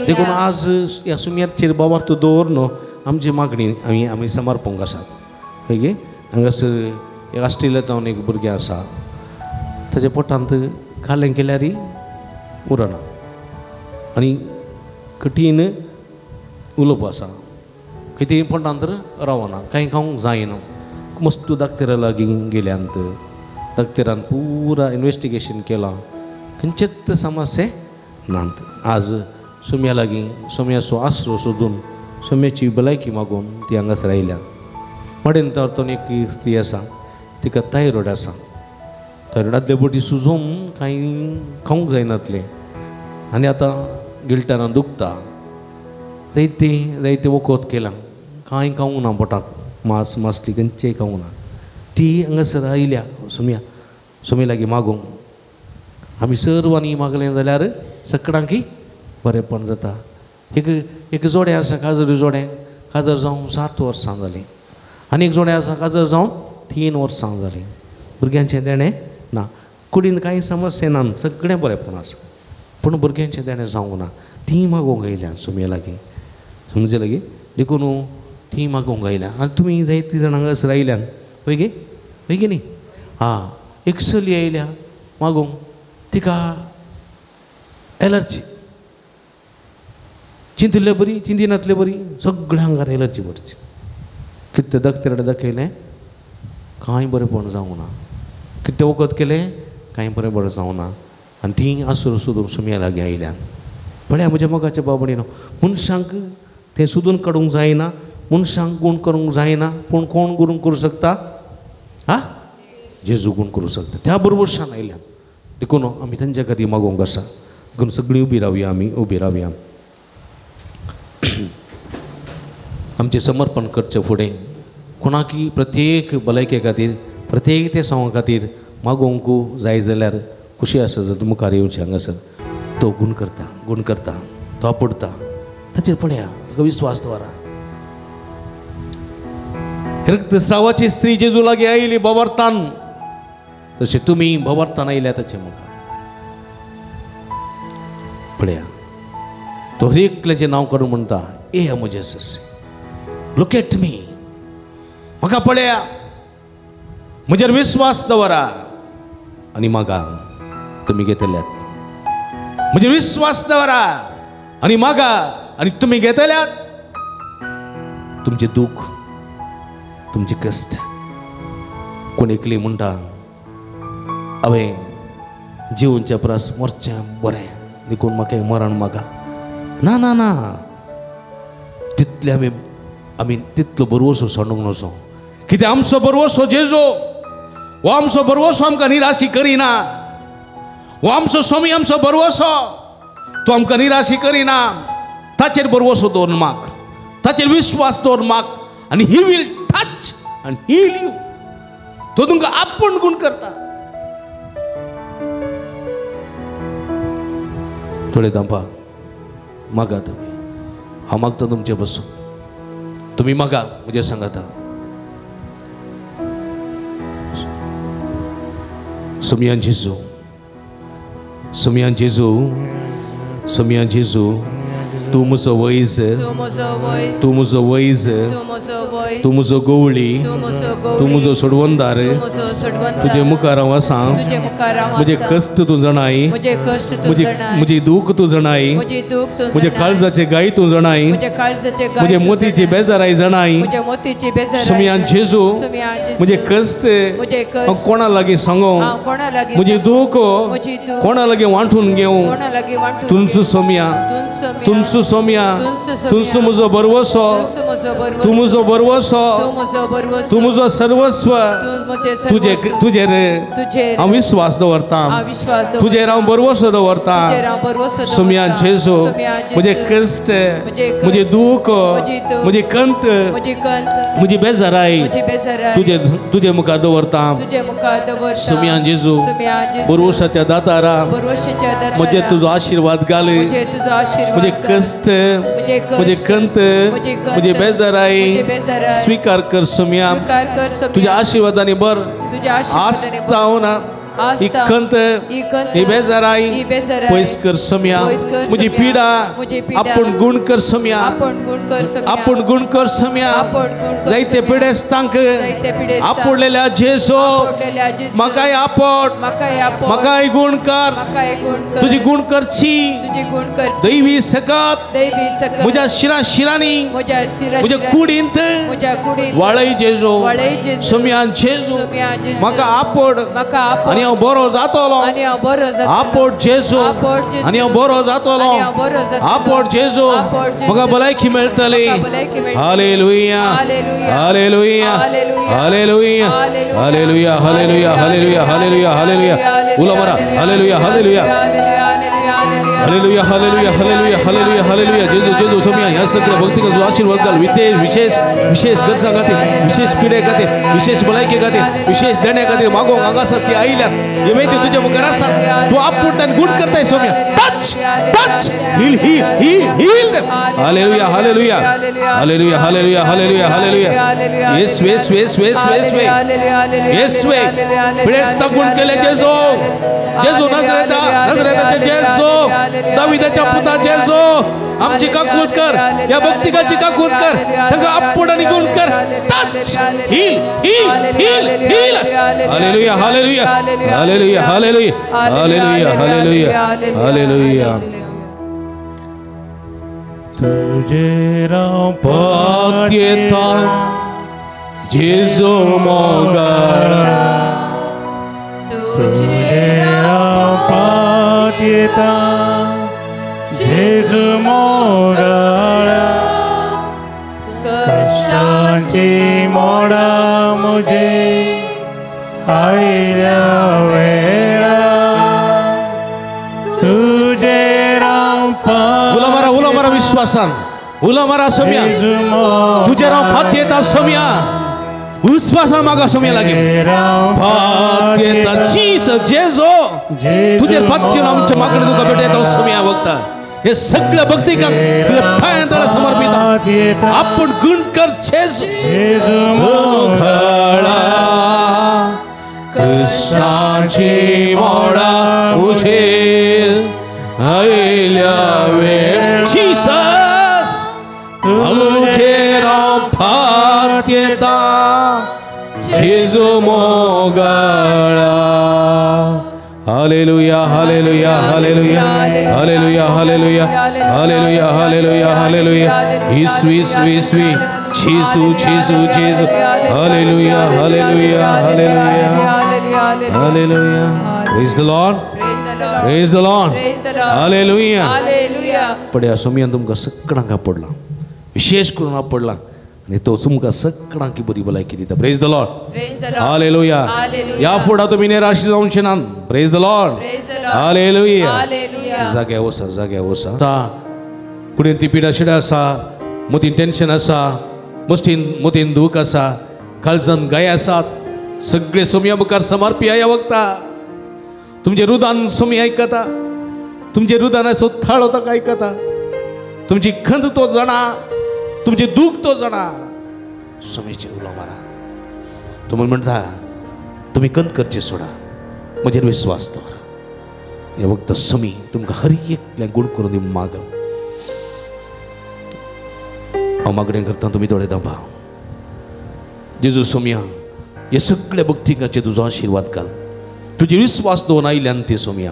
देखून आज ह्या सुम्याचेर बाबार तूं दवर न्हू आमची मागणी आमी आमी समर्पूंक आसात. हय गे, हांगासर एक ऑस्ट्रेलिया एक भुरगें आसा, ताच्या पोटांत खालें केल्यार उरना आनी कठीण उलोवप आसा, कितें पोटांत रावना, कांय खावंक जायना. मस्त दाक्तेरा लागीं गेल्यांत, दाक्तेरान पुरा इन्वेस्टिगेशन केलां, खंयचेच समस्या नात. आज सोम्या लागीं सोम्याचो आसरो सोदून सोम्याची भलायकी मागून ती हांगासर आयल्यात. मडेन तर एक स्त्री आसा, तिका थायरॉयड आसा. थायरॉयड आदले बोटी सुजोवन कांय खावंक जायनातलें आनी आतां गिळटाना दुखता. जायते जायते वखद केलां, कांय खावंक ना पोटाक, मांस मासली खंयचेय खावंक ना. ती हांगासर आयल्या सोम्या, सोम्या लागीं मागूंक. आमी सर्वांनी मागलें जाल्यार सगळ्यांकी बरेंपण जाता. एक एक जोडें आसा काजर जोडें, काजर जावन 7 वर्सां जालीं, आनी एक जोडें आसा काजर जावन 3 वर्सां जालीं. भुरग्यांचें देणें ना, कुडीन कांय समस्या ना, सगळें बरेंपण आसा, पूण भुरग्यांचें देणें जावंक ना. तीं मागूंक आयल्या सोम्या लागीं, समजलें गे. देखून तीं मागूंक आयल्या आनी तुमी जायतीं जाणां हांगासर आयल्यान, हय गे, हय गे न्ही. आं, एक चली आयल्या मागूंक, तिका एलर्जी, चिंतिल्ले बरी चिंतिनातले बरी सगळ्या आंगार एलर्जी भरची. कितें दाक्तेरा दाखयलें कांय बरेंपण जावंक ना, कितें वखद केलें कांय बरें जावंक ना. आनी तीं आसरो सोदून सोम्या लागीं आयल्यान. पळया म्हज्या मोगाच्या बाबणीनो, मनशांक तें सोदून काडूंक जायना, मनशांक गुण करूंक जायना, पूण कोण गुण करूं शकता? आं, जेजू गुण करूं शकता. त्या बरोबर आयल्या देखून आमी तांच्या खातीर मागोवंक आसा. देखून सगळीं उबी रावया, आमी उबी रावया. आमचें समर्पण करचें फुडें कोणाकी प्रत्येक भलायके खातीर प्रत्येक ते सांगो खातीर मागोवंक जाय जाल्यार खुशी आसा जर मुखार येवचें हांगासर. तो गुण करता, गुण करता, तो आपडता, ताचेर पळया, ताका विस्वास दवरा. रक्तस्रावाची स्त्री जेजू लागीं आयली भवार्थान, तशें तुमी भवार्थान आयल्या ताचे मुखार. पळया तो हर एकल्याचें नांव काडून म्हणटा, ए म्हजें सस, लूक एट मी, म्हाका पळया, म्हजेर विस्वास दवरा आनी मागा तुमी घेतल्यात. म्हजेर विस्वास दवरा आनी मागा आनी तुमी घेतल्यात. तुमचें दूख, तुमचें कश्ट. कोण एकली म्हणटा हांवें जिवनच्या परस मरचें बरें देखून म्हाका मरण मागा. ना ना ना, तितले आमी आमी तितलो बरवसो सांडूंक नजो. कित्याक आमचो बरवसो जेजो, हो आमचो बरवसो आमकां निराशी करिना. हो आमचो स्वामी आमचो बरवसो, तो आमकां निराशी करिना. ताचेर बरवसो दवरून माग, ताचेर विस्वास दवरून माग आनी he will touch आनी हील you. तो तुमकां आपूण गुण करता. थोडे दांपा मागा तुमी, हांव मागता तुमचे पसून, तुमी मागा म्हजे सांगाता. सोमयान जेजू, सोमयान जेजू, सोमयान जेजू, तूं म्हजो वैज, तूं म्हजो वैज, तूं म्हजो गवळी, तूं म्हजो सोडवणदार. तुजे मुखार हांव आसा, म्हजे कश्ट तूं जाणाय, म्हजी दूख तूं जाणाय, म्हजे काळजाचे गाय तूं जाणाय, म्हजे मोतीची बेजाराय जाणाय. सोमयान जेजू, म्हजे कश्ट हांव कोणा लागीं सांगो, म्हजी दूख कोणा लागीं वांटून घेवं. तुमचो सोमया, तुमचो सोमया, तुमचो म्हजो बरवसो, तूं म्हजो बरवसो, तूं म्हजो सर्वस्व. तुजे तुजेर हांव विस्वास दवरता, तुजेर हांव बरवसो दवरता. सोमयान जेजू, म्हजे कश्ट, म्हजे दूख, म्हजी कंत, म्हजी बेजाराय तुजे तुजे मुखार दवरता. सोमयान जेजू, बरवसाच्या दातारा म्हजेर तुजो आशिर्वाद घाल. म्हजे कश्ट, म्हजे कंत, म्हजे बेजाराय स्वीकार कर सोमया. तुज्या आशिर्वादांनी बर आस्ता ना ही कंत, ही बेजाराय पयस कर सोमया. म्हजी पिडा आपूण गुण कर सोमया, आपूण गुण कर सोमया. जायते पिडेस्तांक आपुडलेल्या जेजू, म्हाकाय आपड, म्हाकाय गुण कर. तुजी गुण करची दैवी सकत म्हज्या शिरा शिरांनी, म्हज्या कुडींत वाळय जेजू. सोमयान जेजू, म्हाका आपड आनी हांव बरो जातलो. आपड जेजू आनी हांव बरो जातलो. आपड जेजू, म्हाका भलायकी मेळटली. Hallelujah, hallelujah, hallelujah, hallelujah, hallelujah, hallelujah, hallelujah, hallelujah. उलो मारा, hallelujah, hallelujah, hallelujah, hallelujah, hallelujah, hallelujah, hallelujah. जेजू, जेजू सोमया, ह्या सगळ्या भक्तीक आशीर्वाद घाल. विशेष विशेष गरजां खातीर, विशेष पिडे खातीर, विशेष भलायके खातीर, विशेष देण्या खातीर मागोवंक हांगासर ती आयल्यात. हे वेदी तुज्या मुखार आसात. तूं आपुडता आनी गुण करताय Somaiya. Touch, touch, heal, heal, heal, heal them. Hallelujah, hallelujah, hallelujah, hallelujah, hallelujah, hallelujah. येसवे, येसवे, येसवे, येसवे, येसवे. पिडेस्तांक गुण केले जेजू, जेजू नजरेता, नजरेताचे जेजू, दाविदाच्या पुता जेजू, आमची काकूत कर, ह्या भक्तिकाची काकूत कर, तांकां आपूण आनी गुण कर. Touch, heal, heal, heal, heal. Hallelujah, hallelujah, hallelujah, hallelujah, hallelujah, hallelujah, hallelujah. तुझे राव पात्यता जेजू मोगाळा, तुझे राव पात्यता जेजू मोगाळा. कश्टांची मोडा मुझे आयल्या वेळा तुजेर हांव उलो मारा, उलो मारा विश्वासान, उलो मारा सोम्या, तुजेर हांव पातयेता सोम्या, विश्वासान मागा सोम्या लागीं पातयेता. जीसस जेजो तुजेर पातयेन आमच्या मागणें तुका भेटयता सोम्या. वखता हे सगळ्या भक्तिकांक तुज्या पांयां तळा समर्पिता. आपूण गुण कर जेजू मोगाळा, कृष्णाची मोडा उजेर आयल्या वेळ. जीसस तुजेर हांव पातयेता जेजू मोगाळा. Hallelujah, hallelujah, hallelujah, hallelujah, hallelujah, hallelujah, hallelujah, hallelujah. इसवी इसवी इसवी जेजू जेजू जेजू. Hallelujah, hallelujah, hallelujah, hallelujah. Praise the Lord, praise the Lord, hallelujah. पड्या सोमयान तुमकां सगळ्यांक आपडलां, विशेष करून आपडलां आनी तो तुमकां सगळ्यांक बरी भलायकी दिता. Praise the Lord, hallelujah. ह्या फुडां तुमी निराशी जावचे नात. Praise the Lord, hallelujah. जाग्या वसा, जाग्या वसा. कुडीन ती पिडा शिडा आसा, मोतीन टेन्शन आसा, मुस्तीन मोतीन दूख आसा, काळजान गाय आसात, सगळे सोमया मुखार समर्पी ह्या वखता. तुमचे रुदान सोमी आयकता, तुमचे रुदानाचो थाळो ताका आयकता, तुमची खंत तो जाणा, तुमचे दूख तो जाणा. सोमीचेर उलो मारा. तुमी म्हणटा तुमी खंत करची सोडा, म्हजेर विश्वास दवरा. हे वक्त सोमी तुमकां हर एकल्या गुण करून दी माग. हांव मागणें करता, तुमी दोळे दांपा. जेजू सोमया, हे सगळ्या भक्तिकाचेर तुजो आशिर्वाद घाल. तुजे विश्वास दवरून आयल्यान ते सोमया,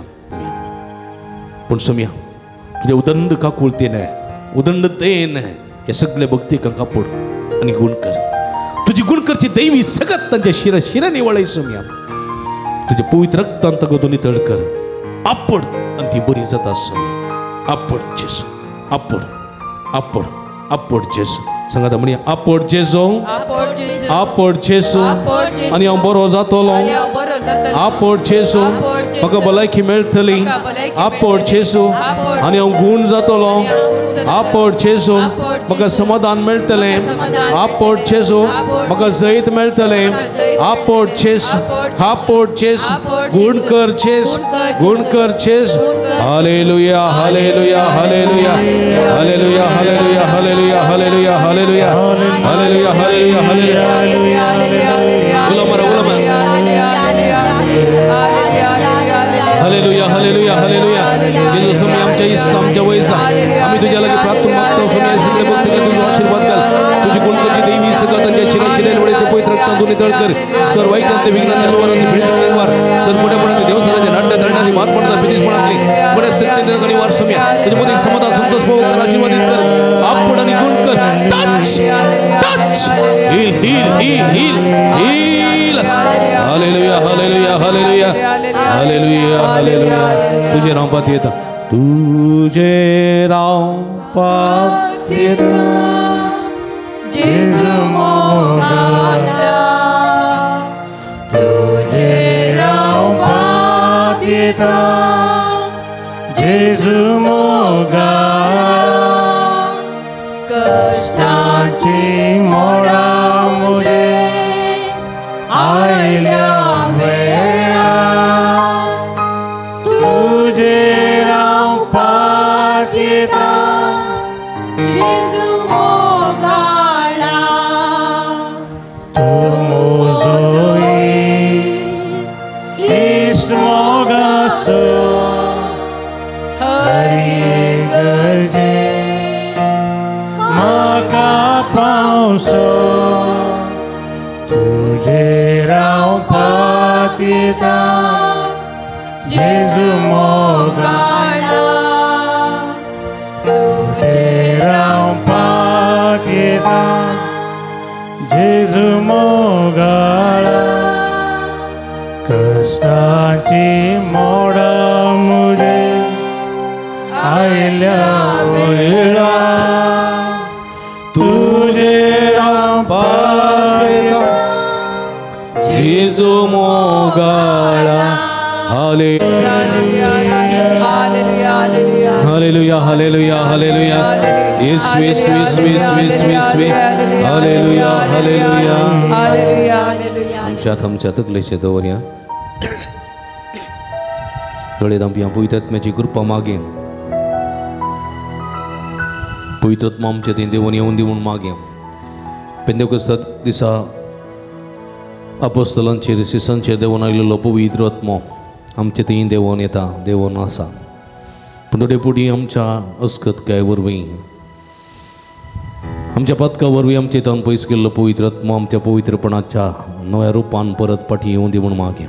पूण सोमया तुज्या उदंड काकुळतेन, उदंड दयेन हे सगळे भक्तिकांक आपोड आनी गुण कर. तुजी गुण करची दैवी सगत तांच्या शिरा शिरांनी वळय सोमया. तुजे पवित्र रक्तान ताका दोनी तळ कर. आपोड आनी ती बरी जाता सोमया. आपोड जेजू, आपोड, आपोड, आपोड जेजू. सांगात म्हणया, आपोड जेजू, आपोड जेजू, आनी हांव बरो जातलो. आपोड जेजू, म्हाका भलायकी मेळटली. आपोड जेजू, आनी हांव गूण जातलो. आपोड जेजू, म्हाका समाधान मेळटलें. आपोड जेजू, म्हाका जैत मेळटलें. आपोड जेजू, आपोड जेजू, गूण कर जेजू, गूण कर जेजू. Hallelujah, hallelujah, hallelujah, hallelujah, hallelujah, hallelujah, hallelujah, hallelujah, hallelujah, hallelujah, hallelujah. उलो मारा, उलो मारा. Hallelujah, hallelujah, hallelujah. जेजू सोमी आमच्या इश्ट, आमच्या वयसा आमी तुज्या लागीं प्रार्थना मागता. सोमी सगळे भक्तिका तुजो आशिर्वाद घाल. तुजी गुण करची दैवी सगळं तांच्या शिरा शिरेन वळी तूं पवित्र रक्तान दोनी तळ कर. सर वाईटांत विघ्नांत निवार, भिडीत निवार. सर मोठ्यापणांत देवसराच्या नाट्य धरणांनी महात्मणांत भीतीपणांतली बऱ्या शक्तीन निवार सोम्या. तुझ्या मध्ये समाधान संतोष पावून कर, आशीर्वादित कर. आपण आणि गुण कर. Touch, touch, heal, heal, heal, heal, heal. Hallelujah, hallelujah, hallelujah, hallelujah, hallelujah. तुझे राव पात येता, तुझे राव पात येता जेजू मोगाळा, तुझे राव पात येता जेजू मोगाळा, कश्टांची मोडा मुझे आयल्या वेळा तुझे राव पात येता जेजू मोगाळा, तूं म्हजो इश्ट मोगासो हर एक गरजे म्हाका पावसो. तुझे राव पात येता जेजू मोगाळा, तुझे राव पात येता जेजू मोगाळा, कश्टाची मोडा मुझे आयल्या वेळा तुझे राव पात येता जेजू मोगाळा. मोगाळा. Hallelujah hallelujah hallelujah. येसवे येसवे येसवे येसवे येसवे. हालेलुया हालेलुया. आमच्या आमच्या तकलेचे दवरया दोळे धांपया. पवित्र आत्म्याची कृपा मागे. पवित्र आत्मा आमच्या थंय देवून येवन दिवन मागे. पेंतेकोस्त दिसा अपोस्तलांचेर शिसांचेर देवून आयिल्लो पवित्र आत्मो आमचे थंय देवून येता, देवून आसा. पूण थोडे फुडें आमच्या अस्कतकाय वरवीं, आमच्या पदका वरवीं आमचे थंय पयस गेल्लो पवित्र आत्मो आमच्या पवित्रपणाच्या नव्या रुपान परत फाटीं येवन दी म्हूण मागे.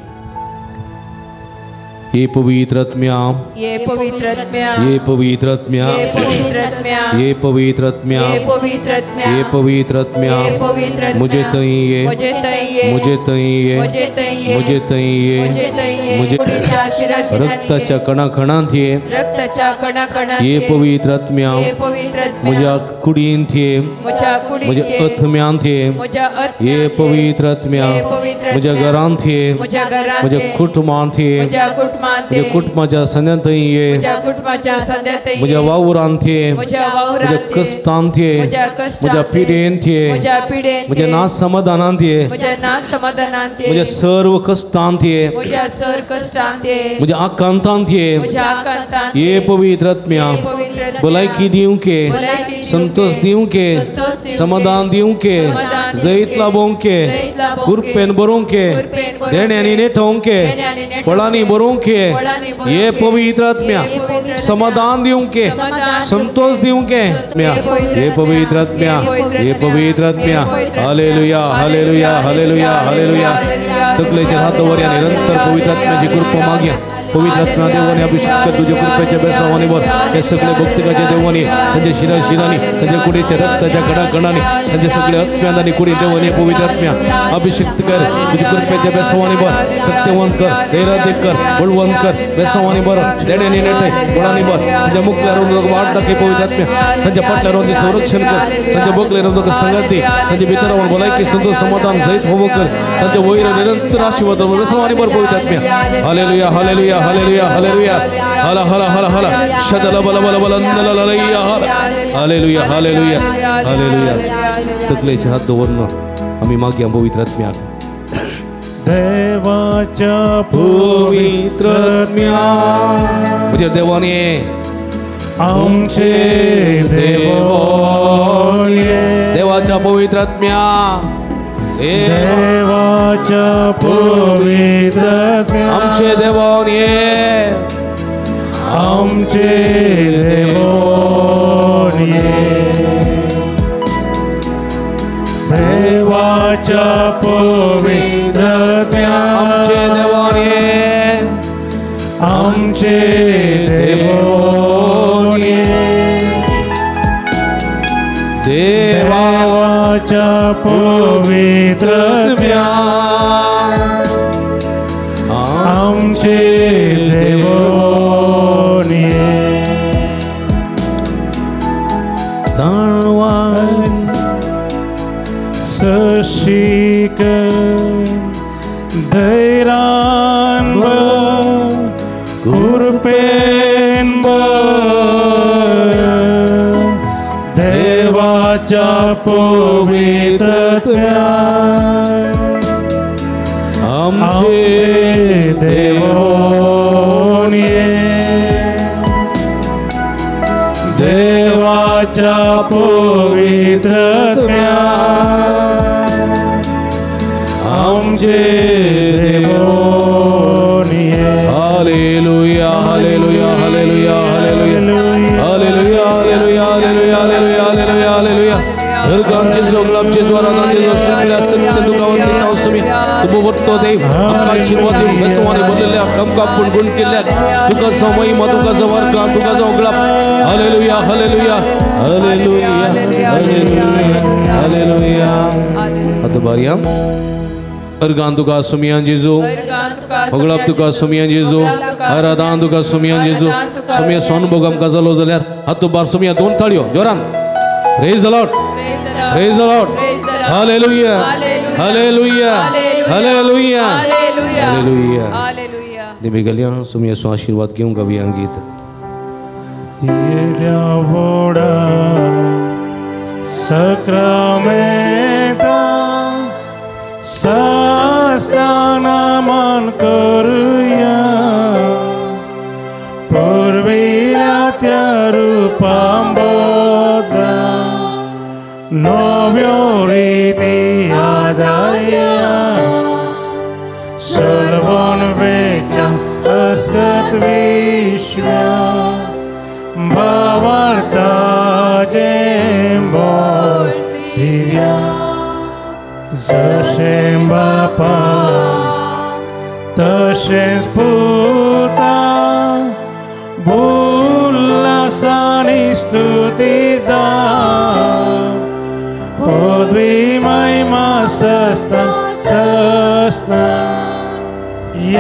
ये पवित्र आत्म्या, ये पवित्र आत्म्या, ये पवित्र आत्म्या, ये पवित्र आत्म्या, ये पवित्र आत्म्या, ये पवित्र आत्म्या, ये पवित्र आत्म्या, ये पवित्र आत्म्या, मुझे तई ये, मुझे तई ये, मुझे तई ये, मुझे तई ये, मुझे तई ये, मुझे तई ये, मुझे रक्ताच्या कणाकणांत ये, रक्ताच्या कणाकणांत ये पवित्र आत्म्या, ये पवित्र आत्म्या, म्हज्या कुडींत ये, म्हज्या कुडींत म्हज्या आत्म्यांत ये, म्हज्या आत्म्यांत ये पवित्र आत्म्या, म्हज्या घरांत ये, म्हज्या घरांत म्हज्या कुटुंबांत ये, म्हज्या कुटुंबांत, म्हज्या कुटुंबाच्या संद्यांत ये, म्हज्या कुटुंबाच्या संद्यांत ये, म्हज्या वावरांत ये, म्हज्या वावरांत म्हज्या कश्टांत ये, म्हज्या कश्टांत म्हज्या पिडेंत ये, म्हज्या पिडेंत म्हज्या नासमाधानांत ये, म्हज्या नासमाधानांत ये, म्हज्या सर्व कश्टांत ये, म्हज्या सर्व कश्टांत ये, म्हज्या आकांतांत ये, म्हज्या आकांतांत ये पवित्र आत्म्या, भलायकी दिवंक, संतोष दिवंक, समाधान दिवंक, जैत लाभोवंक, कृपेन भरोवंक, देण्यांनी नेटोवंक, फळांनी भरोवंक, ये पवित्र आत्म्या, समाधान दिवंक, संतोष दिवंक, ये पवित्र आत्म्या, ये पवित्र आत्म्या. हालेलुया हालेलुया हालेलुया हालेलुया. तकलेचेर हात दवरया. निरंतर पवित्र आत्म्याची कृपा मागया. पवित्र आत्म्या देवाने अभिषेक कर तुझ्या कृपेच्या बेसावानी वर हे सगळे भक्तिकाच्या देवाने त्यांच्या शिरा शिरांनी, त्यांच्या कुडीच्या रक्ताच्या कणाकणांनी, त्यांच्या सगळ्या आत्म्यांनी कुडी देवाने पवित्र आत्म्या अभिषिक्त कर. तुझ्या कृपेच्या बेसावानी वर सत्यवंत कर, धैर्याधिक कर, बळवंत कर. बेसावानी बर देण्याने नेटे गुणांनी बर त्यांच्या मुखल्यावर वाट दाखय पवित्र आत्म्या. त्यांच्या पाटल्यावर संरक्षण कर, त्यांच्या बोकल्यावर संगत दे, त्यांच्या भितरावर भलायकी संतोष समाधान सहित होवो कर. त्यांच्या वैर निरंतर आशीर्वाद बेसावानी बर पवित्र आत्म्या. हालेलुया हालेलुया हालेलुया हालेलुया. हला हला हला हला शदल बल बल बल नलललैया. हालेलुया हालेलुया हालेलुया. तकलेचे हात दवरनं आम्ही मागया पवित्र आत्म्या. देवाच्या पवित्र आत्म्या, म्हज्या देवाने आमचे देवाने, देवाच्या पवित्र आत्म्या, देवाच्या पवित्र आत्म्या, आमचे देवाने, आमचे देवाने, देवाच्या पवित्र आत्म्या, आमचे देवाने, आमचे देवाने, देवाच्या पवित्र आत्म्या, आमचे देवाने. जाणवा सशिक धैरान कृपेन देवाच्या पवित्र आत्म्या, आमचे देवाने, देवाच्या पवित्र आत्म्या, आमचे देवाने. हालेलुया हालेलुया हालेलुया हालेलुया हालेलुया हालेलुया हालेलुया हालेलुया हालेलुया हालेलुया. हरगांचे जोगलामचे ज्वारांचे सगळ्या सत्य दुखावंती नावसमी तुमो वर्तो देव आमकां आशीर्वाद दिवन बेसवानी बदलल्या आमकां आपूण गुण केल्यात. तुका जावं महिमा, तुका जावं वर्गां, तुका जावं गुलाब. हालेलुया हालेलुया हालेलुया हालेलुया हालेलुया. आतां बारया अर्गान तुका सुमियान जेजू, होगळाप तुका सुमियान जेजू, आराधान तुका सुमियान जेजू. सुमिया सोनभोग आमकां जालो जाल्यार हातू बार सुमिया दोन ताळयो जोरान. Praise the Lord, praise the Lord. Hallelujah. Hallelujah, hallelujah, hallelujah. देवी गलया सुमियाचो आशीर्वाद घेवंक गावया गीत. येद्या व्हडा सक्रामेंता सास्ताना मान करुया, पुर्विल्या त्या रुपां बदला नव्यो रिती आदारया, सर्वन वेच्या अस्कत विश्व्या भावार्थाचें बोल दिव्या, जशें बापा तशेंच पुता उल्हासानी स्तुती जा, पदवी महिमा सस्ता सस्ता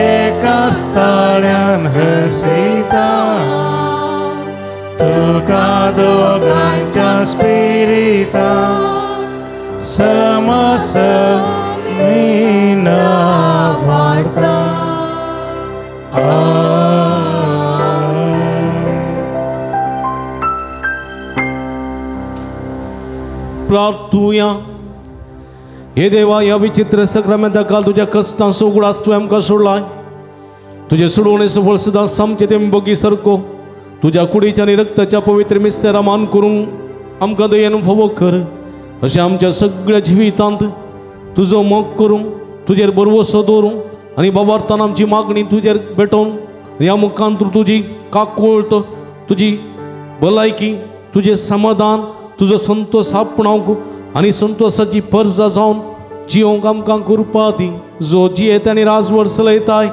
एकाच ताळ्यान हसयता, तुका दोगांच्या स्पिरिता समस मीना वार्ता. प्रार्थुया. हे देवा, ह्या विचित्र सक्रामेंता काल तुज्या कश्टांचो उगडास तुवें आमकां सोडलाय. तुजे सोडवणेचो फळ सदां सामचें तें बगी सारको तुज्या कुडीच्या आनी रक्ताच्या पवित्र मिस्तेरा मान करूंक आमकां दयेन फावो कर. अशें आमच्या सगळ्या जिवितांत तुजो मोग करूंक, तुजेर भरवसो दवरूंक आनी बाबार्थान आमची मागणी तुजेर भेटोवन ह्या मुखांत तुजी काकूळट, तुजी भलायकी, तुजें समाधान, तुजो संतोष आपणावंक आनी संतोषाची परजा जावन जियोंक आमकां कृपा दी, जो जियेत आनी राजवट चलयताय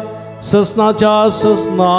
ससनाच्या ससना.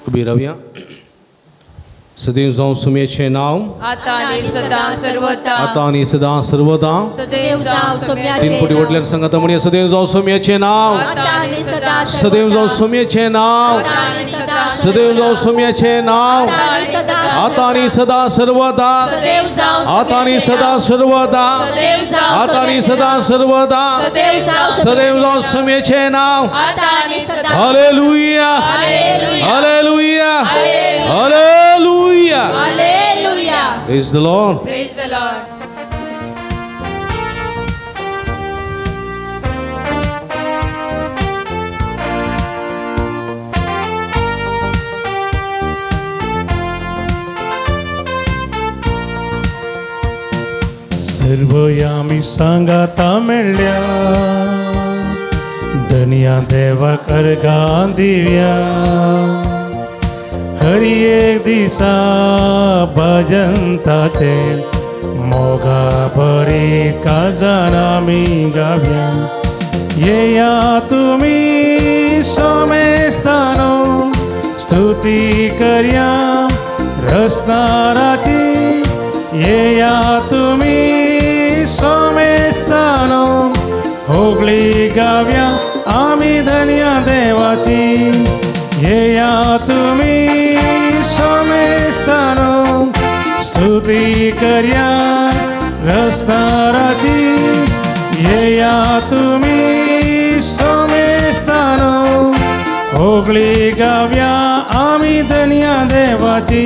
उबी रावया. सदैव जावं सुमेचें नांव आता आनी सदां सर्वदा, आता आनी सदां सर्वदा. सदैव जावं सुम्याचें तीन कोटी वटल्यान सांगता म्हणया, सदैव जावं सुम्याचें नांव, सदैव जावं सुम्याचें नांव, सदैव जावं सुम्याचें नांव, आता आनी सदां सर्वदा, आता आनी सदां सर्वदा, आता आनी सदां सर्वदा, सदैव जावं सुम्याचें नांव. Hallelujah, hallelujah, hallelujah. Hallelujah. Praise the Lord. Praise the Lord. सर्व आमी सांगाता मेळ्ळ्या, धनया देवाक अर्घां दिव्या, हर एक दिसा भजनताचे मोगा भरीत काळजान आमी गावया. येया तुमी सोमेस्तानो स्तुती करया रसनाराची, येया तुमी सोमेस्तानो होगळी गावया आमी धनया देवाची. येया तुमी सोमेस्तानो स्तुती करया रसनाराची, येया तुमी सोमेस्तानो होगळी गावया आमी धनया देवाची.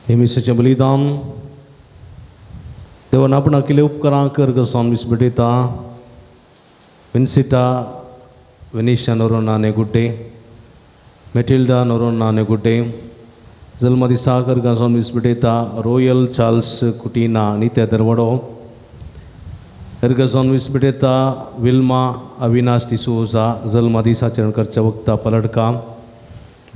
हे मिसाचें बलिदान देवान आपणा केले उपकारां कर गसान विसबेटयता विन्सिटा विनिशा नोरोना नेगुड्डे मेटिल्डा नोरोना नेगुड्डे जल्मा दिसा कर गसान विसबेटयता रोयल चार्ल्स कुटीना नित्या दरवडो हरगजान विसबेटयता विल्मा अविनाश डिसोजा जल्मा दिसाचरण करच्या वक्ता पलटका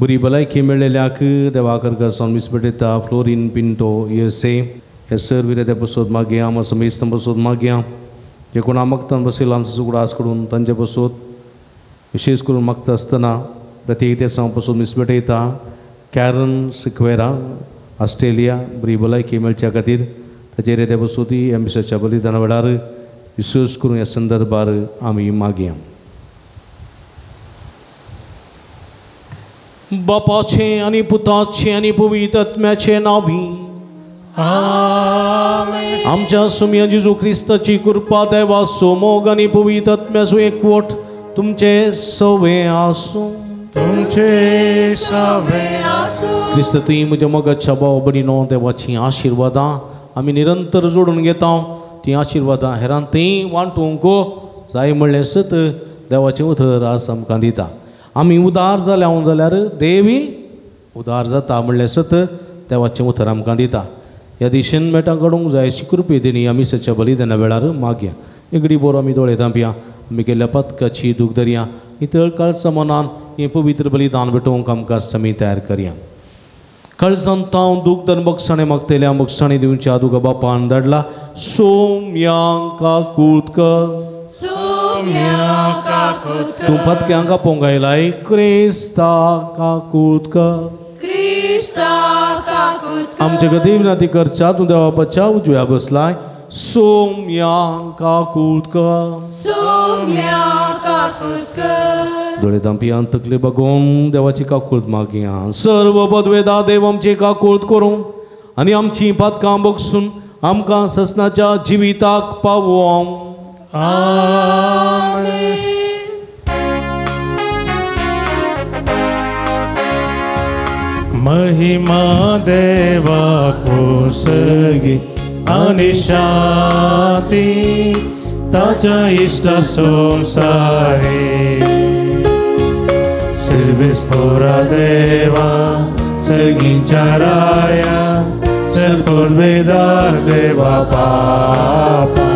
बरी भलायकी मेळ्ळेल्याक देवा करगजान विसबेटयता फ्लोरीन पिंटो एसे हे सर विरेद्या पसोत मागया आमा समेस्तां पसोत मागया जे कोणा मागतान बसयला आमचो सुगडास कडून तांचे पसोत विशेष करून मागता आसतना प्रत्येक देसां पसून मिसबेटयता कॅरन सिक्वेरा ऑस्ट्रेलिया बरी भलायकी मेळच्या खातीर ताचेर येद्या पसोती ह्या मिसाच्या बलिदाना वेळार विशेष करून ह्या संदर्भार आमी मागया. बापाचें आनी पुताचें आनी पवित्र आत्म्याचें नांवी आमेन. आमच्या सुम्या जेजू क्रिस्ताची कृपा देवाचो मोग आनी पवित्र आत्म्याचो एकवट तुमचे सवे आसूं. तुमचे सवे आसूं. क्रिस्त तुवें म्हज्या मोगाच्या भाव भयणीनो देवाचीं आशिर्वादां आमी निरंतर जोडून घेता. तीं आशिर्वादां हेरांक तीं वांटूंक जाय म्हणलें सत देवाचें उतर आज आमकां दिता. आमी उदार जाल्या जाल्यार देवी उदार जाता म्हणलें सत देवाचें उतर आमकां दिता. ह्या दिशेन मेटां काडूंक जाय अशी कृपे दिणी आमी सच्या बलिदाना वेळार मागया. एगडी बोरो आमी दोळे धांपया. आमी केल्ल्या पथकाची दूख धरया. नितळ काळचा मनान हें पवित्र बलिदान भेटोवंक आमकां समी तयार करया. कळसान तांव दूख धन बक्षाणे मागतल्या बक्षाणे दिवच्या दुगा बापान धाडला सोम्यांका कूत कर तूं पतक्यांक आपोवंक आयलाय क्रिस्ता काकूत कर आमचे गती विनंती करच्या तूं देवा बापाच्या उजव्या बसलाय सोम्यांका काकूत कर. दोळे धांपयान तकले बगोवन देवाची काकूळत मागया. सर्व पदवेदा देव आमची काकूळत करूं आनी आमची पातकां बगसून आमकां ससनाच्या जिविताक पावोवं. आमेन. महिमा देवा कोसगी आनी शांती ताच्या इश्टा संसारी. सर्वेस्पोरा देवा सगींच्या राया सर्पुर्वेदार देवा बापा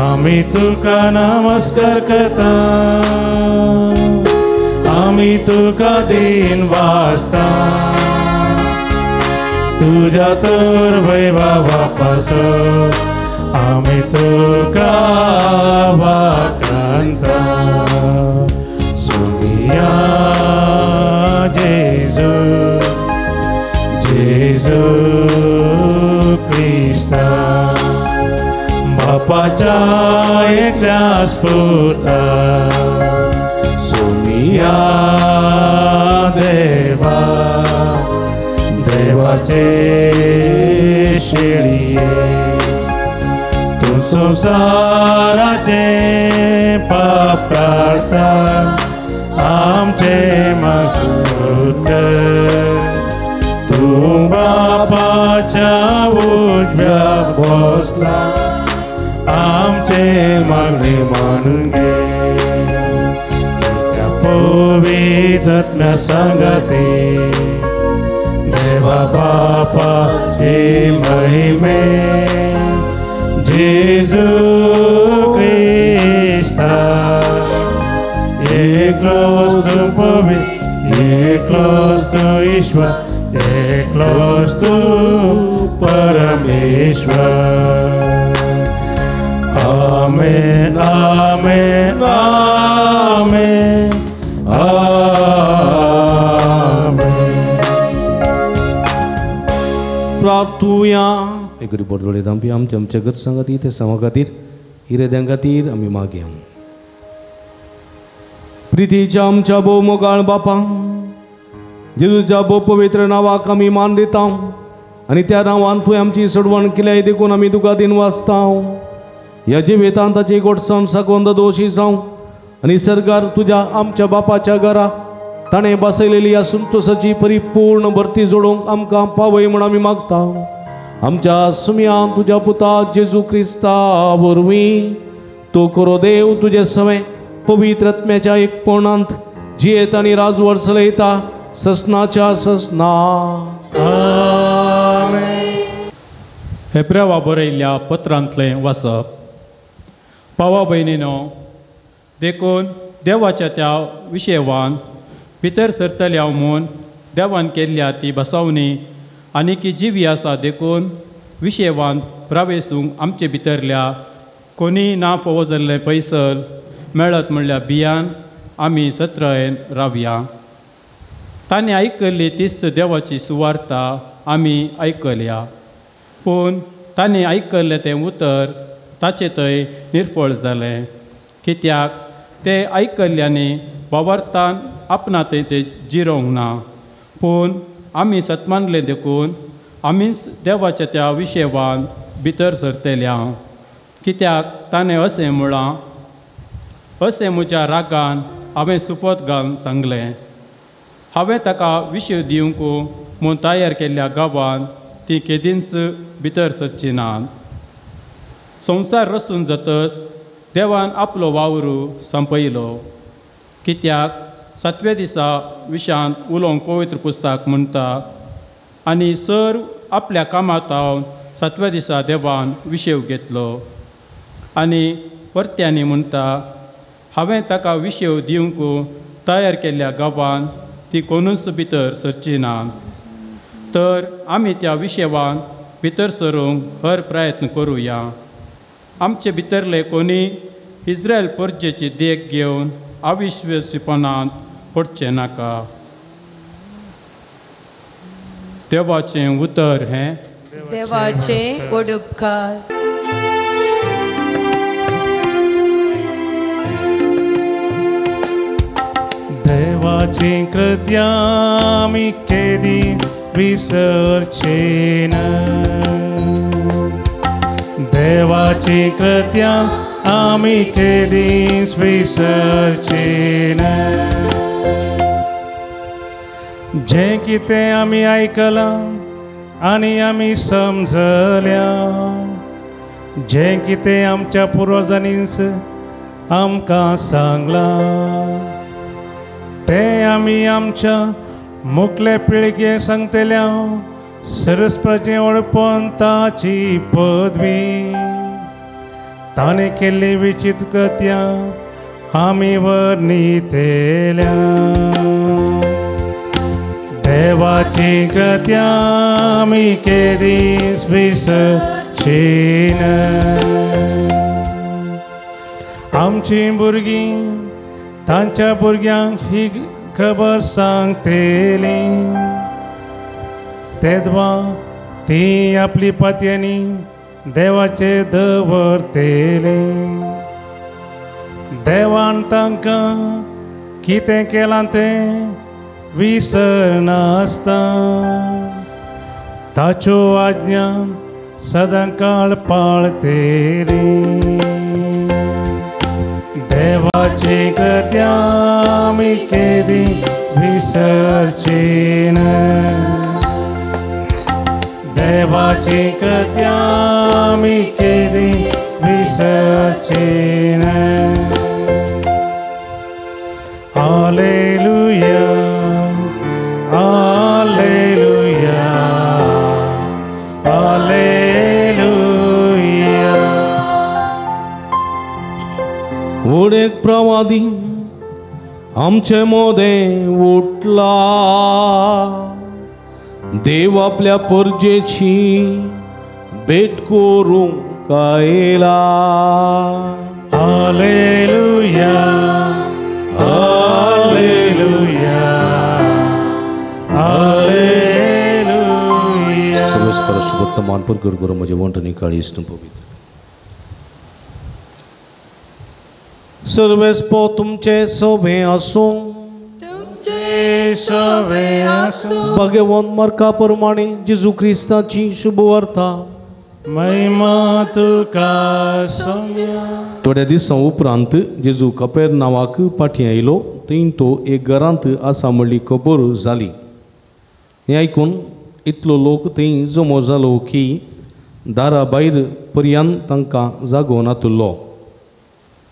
आमी तुका नमस्कार करता. आमी तुका दिन वाजता तुझ्या तर वैभवा पासून आमी तुका वाकांता. सोमिया जेजू जेजू क्रिस्ता बापाच्या एकल्याच पुता सोमिया देवा देवाचे शेळये तूं संवसाराचे पाप काडटा आमचे मागूत कर. तूं बापाच्या उजव्या बसला आमचे मागणे मानून घे. त्या पवित्र आत्म्या सांगाते देवा बापाचे महिमे जेजू क्रिस्ता एकलोच तूं पवित्र एकलोच तूं ईश्वर एकलोच तूं परमेश्वर. आमेन आमेन आमेन आमेन. प्रार्थुया. एकडे बोरदोळे धांपी आमच्या आमच्या गरजां खातीर ते समां खातीर इरेद्यां खातीर आमी मागया. प्रितीच्या आमच्या भोव मोगाळ बापा जेजूच्या भोव पवित्र नांवाक आमी मान दिता आनी त्या नांवान तुवें आमची सोडवण केल्याय देखून आमी तुका दिन वाचता. ह्या जिवितांत ताची गोडसाण साकून दोशी जावं आनी सरकार तुज्या आमच्या बापाच्या घरा ताणें बसयलेली ह्या संतोसाची परिपूर्ण भरती जोडूंक आमकां पावय म्हूण आमी मागता. आमच्या सुमयान तुज्या पुता जेजू क्रिस्ता वरवीं तो करो देव तुजे सवें पवित्र आत्म्याच्या एकपणांत जियेत आनी राजवट चलयता ससनाच्या ससना. हेब्रावा बरयल्ल्या पत्रांतलें वाचप. भावा भयणीनो, देखून देवाच्या त्या विशेवान भितर सरतल्या म्हूण देवान केल्ल्या ती बसावणी आनीकी जिवी आसा, देखून विशेवान प्रवेसूंक आमचे भितरल्या कोणी ना फावो जाल्लें पैसल मेळत म्हणल्यार बियान आमी सत्रायेन रावया. तांणी आयकल्ली तीच देवाची सुवार्ता आमी आयकल्या, पूण तांणी आयकल्लें तें उतर ताचें थंय निर्फळ जालें, कित्याक तें आयकल्ल्यांनी वावरतान आपणा थंय तें जिरोवंक ना. पूण आमी सतमानलें देखून आमीच देवाच्या त्या विशेवान भितर सरतल्या, कित्याक ताणें अशें म्हळां, अशें म्हज्या रागान हांवें सुपत घालून सांगलें, हांवें ताका विशय दिवंक म्हूण तयार केल्ल्या गांवान ती केदींच भितर सरची ना. संवसार रसून जातच देवान आपलो वावरू संपयलो, कित्याक सातव्या दिसा विशांत उलोवंक पवित्र पुस्तक म्हणटा, आनी सर्व आपल्या कामांत हांव सातव्या दिसा देवान विशेव घेतलो. आनी परत्यांनी म्हणटा, हांवें ताका विशेव दिवंक तयार केल्ल्या गांवान ती कोणूच भितर सरची ना. तर आमी त्या विशेवान भितर सरूंक हर प्रयत्न करुया. आमचे भितरले कोणी इस्रायल परजेची देख घेवन अविश्वासीपणांत पडचें नाका. देवाचें उतर हें देवाचें वडुपकार. देवाची कृत्या आमी केदी विसरचे ना, देवाची कृत्या आमी केदीच विसरचे ना. जें कितें आमी आयकलां आनी आमी समजल्या, जें कितें आमच्या पुर्वजांनीच आमकां सांगलां तें आमी आमच्या मुखले पिळगे सांगतल्या. सरस्पती ओडपण ताची पदवी, ताणें केल्ली विचित्र कृत्यां आमी वर्णितल्या. देवाची कृत्यां आमी केदीच विसरची ना. आमचीं भुरगीं तांच्या भुरग्यांक ही खबर सांगतली, तेदवा ती आपली पातयांनी देवाचे दवरतली. देवान तांकां कितें केलां तें विसरनासता, ताच्यो आज्ञा सदांकाळ पाळतली. देवाची कृत्या आमी केदी विसरची ना, देवाची कृत्या आमी केदी विसरची ना. हालेलुया, हालेलुया, हालेलुया. व्हड एक प्रवादी आमचे मोदें उठला, देव आपल्या परजेची भेट करूंक आयला. हालेलुया, हालेलुया, हालेलुया. सर्वेस्पर वर्तमान पर गुरु म्हजें वंट आनी काळीज तूं पवित्र. सर्वेस्पो तुमचे सोबे आसूं, तुमचे सोबे आसूं. भगवंत मार्का प्रमाणे जेजू क्रिस्ताची शुभवार्ता. महिमा तुका सोम्या. थोड्या दिसां उपरांत जेजू कपेर नांवाक फाटीं आयलो, थंय तो एक घरांत आसा म्हणली खबर जाली. हें आयकून इतलो लोक थंय जमो जालो की दारा भायर पर्यंत तांकां जागो नातुल्लो.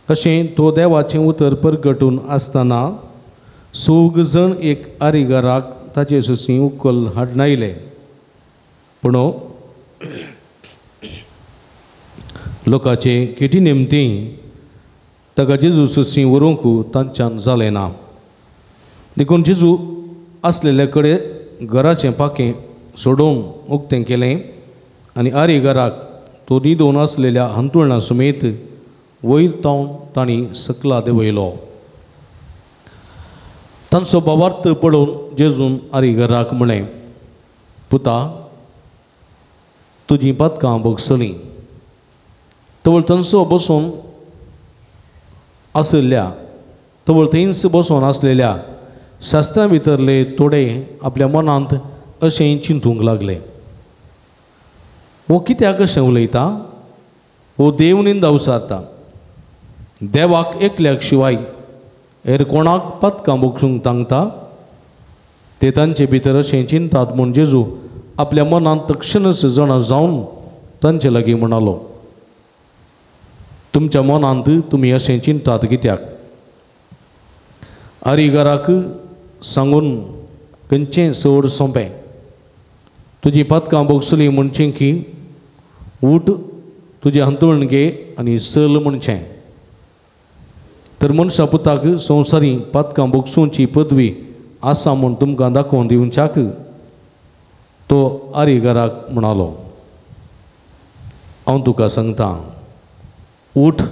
अशें तो देवाचें उतर परगटून आसतना सोग जण एक आरिगाराक ताचे सुशी उकल हाडनायले. पूण लोकाचे केटी निमती ताका जेजू सुशी व्हरूंक तांच्यान जालें ना. देखून जेजू आसलेले कडेन घराचें पाखें सोडोवन उक्तें केलें आनी आरिगाराक तो न्हिदून आसलेल्या हांतुळणा समेत वयर तावन तांणी सकला देंवयलो. तांचो भावार्थ पळोवन जेजून आरिगाराक म्हळें, पुता, तुजीं पातकां भोगसलीं. तवळ तांचो बसून आशिल्ल्या तवळ थंयच बसून आसलेल्या शास्त्रां भितरले थोडे आपल्या मनांत अशें चिंतूंक लागले, हो कित्याक अशें उलयता? हो देव निंदा उसारता. देवाक एकल्याक शिवाय हेर कोणाक पातकां भोगसूंक तांगता? ते तांचे भितर अशें चिंतात म्हूण जेजू आपल्या मनांत तक्षणच जाणा जावन तांचे लागीं म्हणालो, तुमच्या मनांत तुमी अशें चिंतात कित्याक? आरिगाराक सांगून खंयचें चड सोंपें, तुजी पातकां भोगसली म्हणचें की उठ तुजें हांतुळण घे आनी चल म्हणचें? तर मनशा पुताक संवसारी पातकां भोगसुची पदवी आसा म्हूण तुमकां दाखोवन दिवच्याक तो आरिगाराक म्हणालो, हांव तुका सांगता, उठ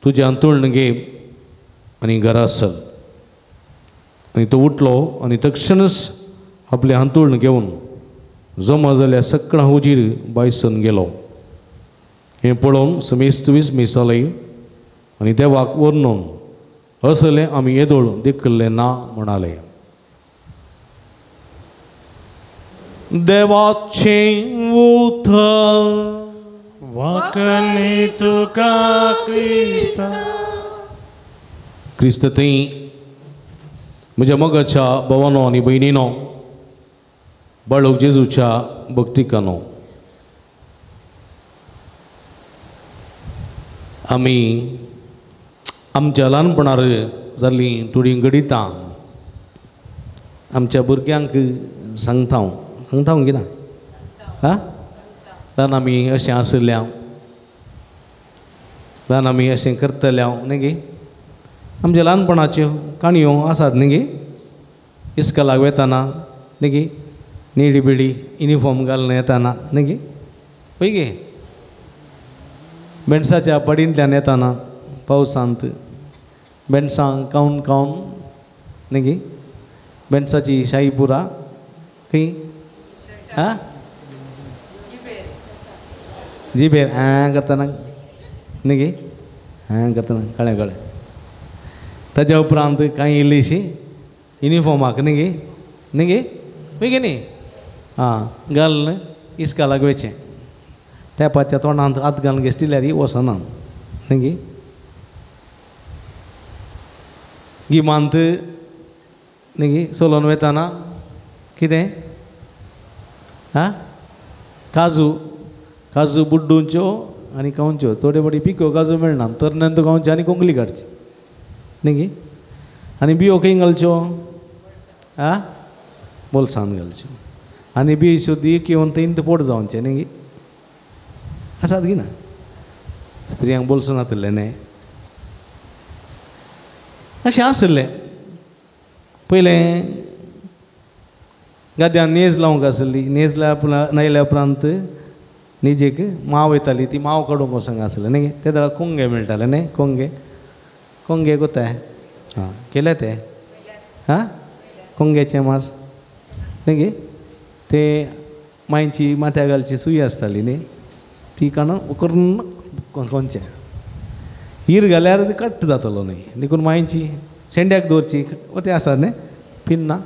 तुजें हांतुळण घे आनी घरा चल. आनी तो उठलो आनी तक्षणच आपलें हांतुळण घेवन जमा जाल्या सगळ्यां हुजीर बायसन गेलो. हें पळोवन समेस्त विस्मीत जालें आनी देवाक वर्णून असलें आमी येदोळ देखिल्लें ना म्हणाले. देवाचें उतर. वाकणी तुका क्रिस्ता. क्रिस्त थंय म्हज्या मोगाच्या भावानो आनी भयणीनो, बाळक जेजूच्या भक्तिकानो, आमी आमच्या ल्हानपणार जाल्लीं थोडीं घडितां आमच्या भुरग्यांक सांगता हांव. सांगता हांव कितें? आं, ल्हान आमी अशें आशिल्ले हांव, ल्हान आमी अशें करतले हांव न्ही गे? आमच्या ल्हानपणाच्यो काणयो आसात न्ही गे? इस्कॉलाक वेताना न्ही गे, निडी बिडी युनिफॉर्म घालून येताना न्ही गे, पळय गे, बेणसाच्या पडींतल्यान येताना पावसांत बेणसां खावन खावन न्ही गे, बेणसाची शाही पुरा खंय आं जिबेर आं करतना न्ही गे, आं करतना कळ्ळें कळ्ळें. ताज्या उपरांत कांय इल्लीशी युनिफॉर्माक न्ही गे, न्ही गे, पळय गे न्ही, आं घालून इस्कॉलाक वयचें. टॅपाच्या तोंडांत हात घालून घेसल्यार वचना न्ही गे. गिमांत न्ही गे चलोवन वयताना कितें आं काजू, काजू बुड्डूंच्यो आनी खावच्यो. थोडे फावटी पिक्यो काजू मेळना, तरणांत खावच्यो आनी कोंकली काडची न्ही गे. आनी बियो खंय घालच्यो? आं बोल्सांत घालच्यो. आनी बियो शुद्धी घेवन थंय पोट जावचें न्ही गे. आसात की ना स्त्रियांक बोल्सूं नातिल्लें न्ही, अशें आशिल्लें. पयलें गाद्यान नेज लावंक आसली, नेज लायल्या उपरांत निजेक माव येताली, ती माव काडूंक वचोंक आसलें न्ही. ते वेळार कोंगे मेळटाले न्ही, कोंगे, कोंगे कोताय आं केले ते आं कोंग्याचें मास न्ही गे. ते मांयची माथ्या घालची सुई आसताली न्ही, ती काडून करून कोनचें हीर घाल्यार कट्ट जातलो न्ही, देखून मांयची शेंड्याक दवरची ते आसात न्ही पिन्ना,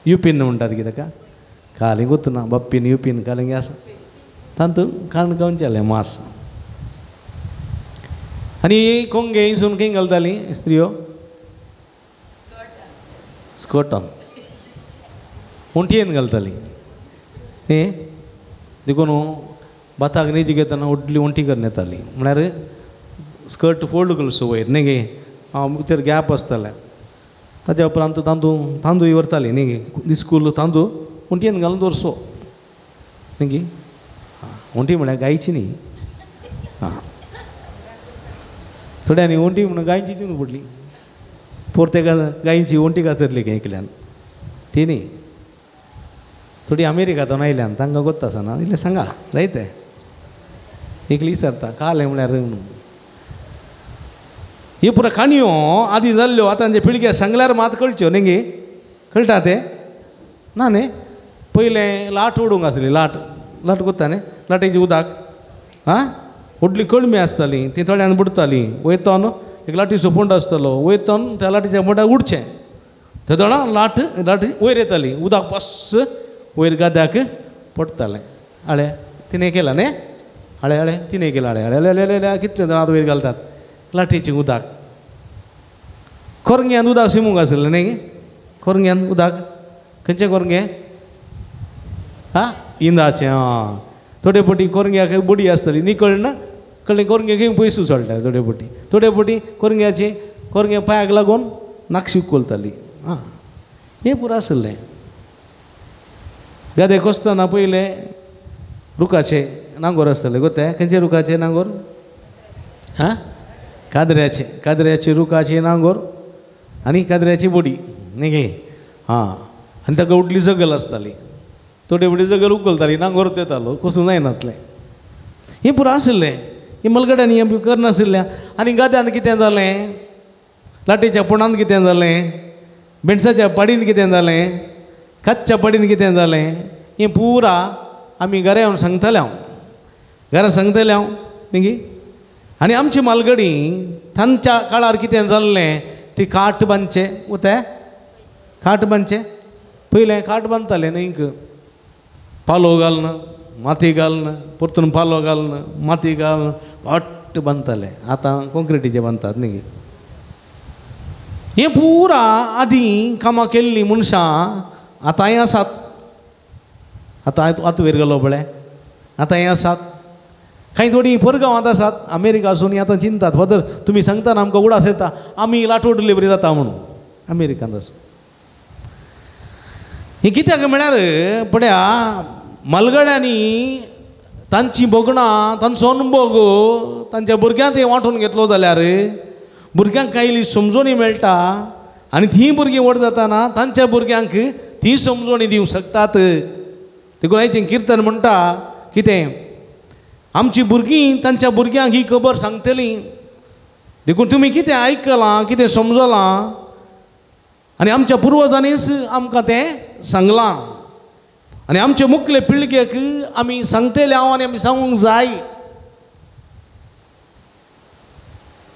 युपीन म्हणटात की ताका, कालींग वतना बाप्पीन युपीन कालिंग आसा तातूंत काण खावचेलें मास. आनी कोंगे हिसून खंय घालताली स्त्रियो? स्कर्टान, उंटयेन घालताली. न्ही देखून भाताक नेजी घेतना व्हडली वण्टी करून येताली म्हळ्यार स्कर्ट फोल्ड करचो वयर न्ही गे भितर गॅप आसतालें. ताज्या उपरांत तांदूळ तांदूळ व्हरताली न्ही गे दिस्कूल तांदूळ वण्टयेन घालून दवरचो न्ही गे. वण्टी म्हळ्यार गायची न्ही, आं थोड्यांनी वण्टी म्हणून गायची दिवन पडली पोर तेका गायची वण्टी कातरली खंय एकल्यान ती न्ही. थोडी अमेरिकांतून आयल्यान तांकां गोत्त आसना इल्लें सांगा जायते एकली विचारता कालें म्हळ्यार म्हणून. ह्यो पुरो काणयो आदी जाल्ल्यो आतांचे पिळग्या सांगल्यार मात कळच्यो न्ही गे. कळटा तें ना न्ही. पयलें लाट ओडूंक आसली लाट लाट कोत्ता न्ही लाटेची उदक आं व्हडली कळमी आसताली ती थोड्यान बुडटाली वयता न्हू एक लाटीचो फोंड आसतालो वयता न्हू त्या लाटीच्या फोंडार उडचें तेदोळा लाट लाट वयर येताली उदक बस वयर गाद्याक पडटालें. आळे तिणें केलां न्ही आळे आळे तिणें केलां आळे आळे आळे आळे कितले जाणां वयर घालतात लाटीचें उदक. कोरंग्यान उदक शिमूंक आसलें न्ही कोरंग्यान उदक खंयचें कोरंगें आं इंदाचें. आं थोडे पटी कोरंग्याक बडी आसताली न्ही कळना कळ्ळें कोरंग्याक पयस चडटा थोडे पटी थोडे पटी कोरंग्याचे कोरंग्या पांयाक लागून नाक्षी उखलताली. आं हें पुरो आसलें. गादे कोसतना पयलें रुखाचे नांगोर आसताले गोते खंयचे रुखाचे नांगोर आं कादऱ्याचे कादऱ्याचे रुखाचे नांगोर आनी कादऱ्याची बडी न्ही गे. आं आनी ताका व्हडली जगल आसताली थोडे व्हडली जगल उखलताली नांगोर येतालो कोसूं जायनातलें. हें पुरो आशिल्लें हें मलगड्यांनी हें करनाशिल्लें. आनी गाद्यान कितें जालें लाटेच्या पोणान कितें जालें भेंडसाच्या पाडीन कितें जालें कातच्या पाडीन कितें जालें हें पुरा आमी घरा येवन सांगताले हांव घरा सांगताले हांव न्ही गे. आनी आमची मालगडी तांच्या काळार कितें जाल्लें ती काट बांदचें उते खाट बांदचें पयलें खाट बांदतालें न्हंयक पालो घालून माती घालून परतून पालो घालून माती घालून घट्ट बांदताले. आतां कॉंक्रिटीचें बांदतात न्ही गे. हें पुरा आदीं कामां केल्लीं मनशां आतांय आसात. आतां आतां वयर गेलो पळय आतांय आसात. कांय थोडीं परगांवांत आसात अमेरिका आसून आतां चिंतात फादर तुमी सांगतना आमकां उडास येता आमी लाठोड डिलिवरी जाता म्हणून अमेरिकांत आसून. हें कित्याक म्हळ्यार पळया मालगड्यांनी तांची भोगणां तांचो अनुभव तांच्या भुरग्यांक ते वांटून घेतलो जाल्यार भुरग्यांक कांय समजोणी मेळटा आनी तीं भुरगीं व्हड जाताना तांच्या भुरग्यांक ती समजोणी दिवंक शकतात. देखून आयचें किर्तन म्हणटा कितें आमची भुरगीं तांच्या भुरग्यांक ही खबर सांगतलीं. देखून तुमी कितें आयकलां कितें समजलां आनी आमच्या पुर्वजांनीच आमकां तें सांगलां आनी आमचे मुखले पिळगेक आमी सांगतले हांव आनी आमी सांगूंक जाय.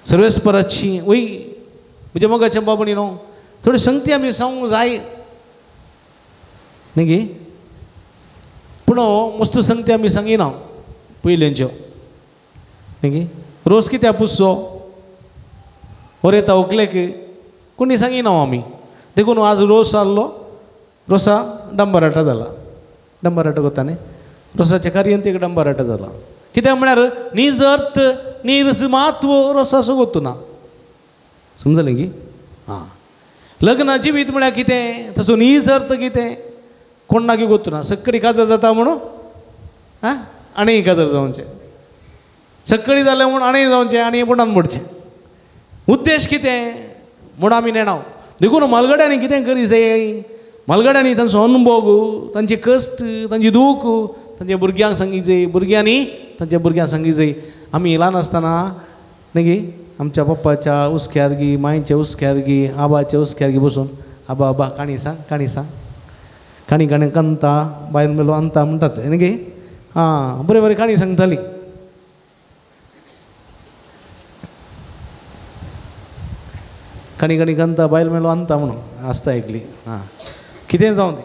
सर्वेस्पराची वय म्हज्या मोगाच्या बाबणी न्हू थोडी संगती आमी सांगूंक जाय न्ही गे. पूण मस्त संगती आमी सांगिना पयल्यांच्यो न्ही गे. रोस कित्याक पुसचो वर येता व्हंकलेक कोणी सांगिना आमी. देखून आज रोस जाल्लो रोसा डंबराटा जाला डंबराटा कोता न्ही रोसाच्या कार्यान एक डंबराटा जाला. कित्याक म्हळ्यार नीज अर्थ नीज म्हत्व रोसाचो गोत्तू ना. समजलें की आं लग्न जिवीत म्हळ्यार कितें ताचो नीज अर्थ कितें कोणाकी गोत्तू ना. सक्कडी काजार जाता म्हणून आं आनी काजार जावचें सक्कडी जालें म्हूण आनी जावचें आनी बोंडान मोडचें उद्देश कितें म्हूण आमी नेणाव. देखून मालगड्यांनी कितें करी जाय मालगड्यांनी तांचो अनुभव तांचे कश्ट तांची दूख तांच्या भुरग्यांक सांगी जाय भुरग्यांनी तांच्या भुरग्यांक सांगी जाय. आमी ल्हान आसतना न्ही गे आमच्या पप्पाच्या हुस्क्यार गी मांयच्या हुस्क्यार गी आबाच्या हुस्क्यार गी बसून आबा आबा काणी सांग काणी सांग काणी काणी कंता बायल मेलो अंता म्हणटात न्ही गे. आं बरें बरें काणी सांगताली. काणी काणी कंता बायल मेलो अंता म्हणून आसता एकली. आं कितें जावं ती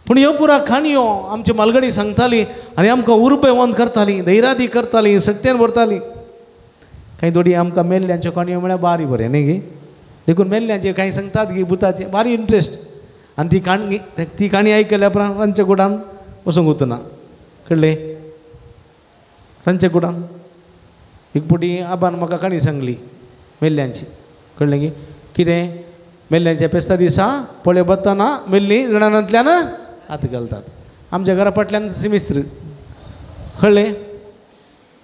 पूण ह्यो पुरा काणयो आमची मालगडी सांगताली आनी आमकां उर्बेवंत करताली धैर्यादी करताली सक्तेन भरताली. कांय थोडी आमकां मेल्ल्यांच्यो काणयो म्हळ्यार बारी बरें न्ही गे. देखून मेल्ल्यांचे कांय सांगतात गी भुताचे बारी इंट्रस्ट आनी ती काणी आयकल्या उपरांत रांदच्या कुडान वचूंक वतना कळ्ळें रांदच्या कुडान एक फावटी आबान म्हाका काणी सांगली मेल्ल्यांची कळ्ळें की कितें मेल्ल्यांच्या फेस्ता दिसा पळय बत्ताना मेल्ली जणांतल्यान हात घालतात आमच्या घरा फाटल्यान सिमिस्त्र कळ्ळें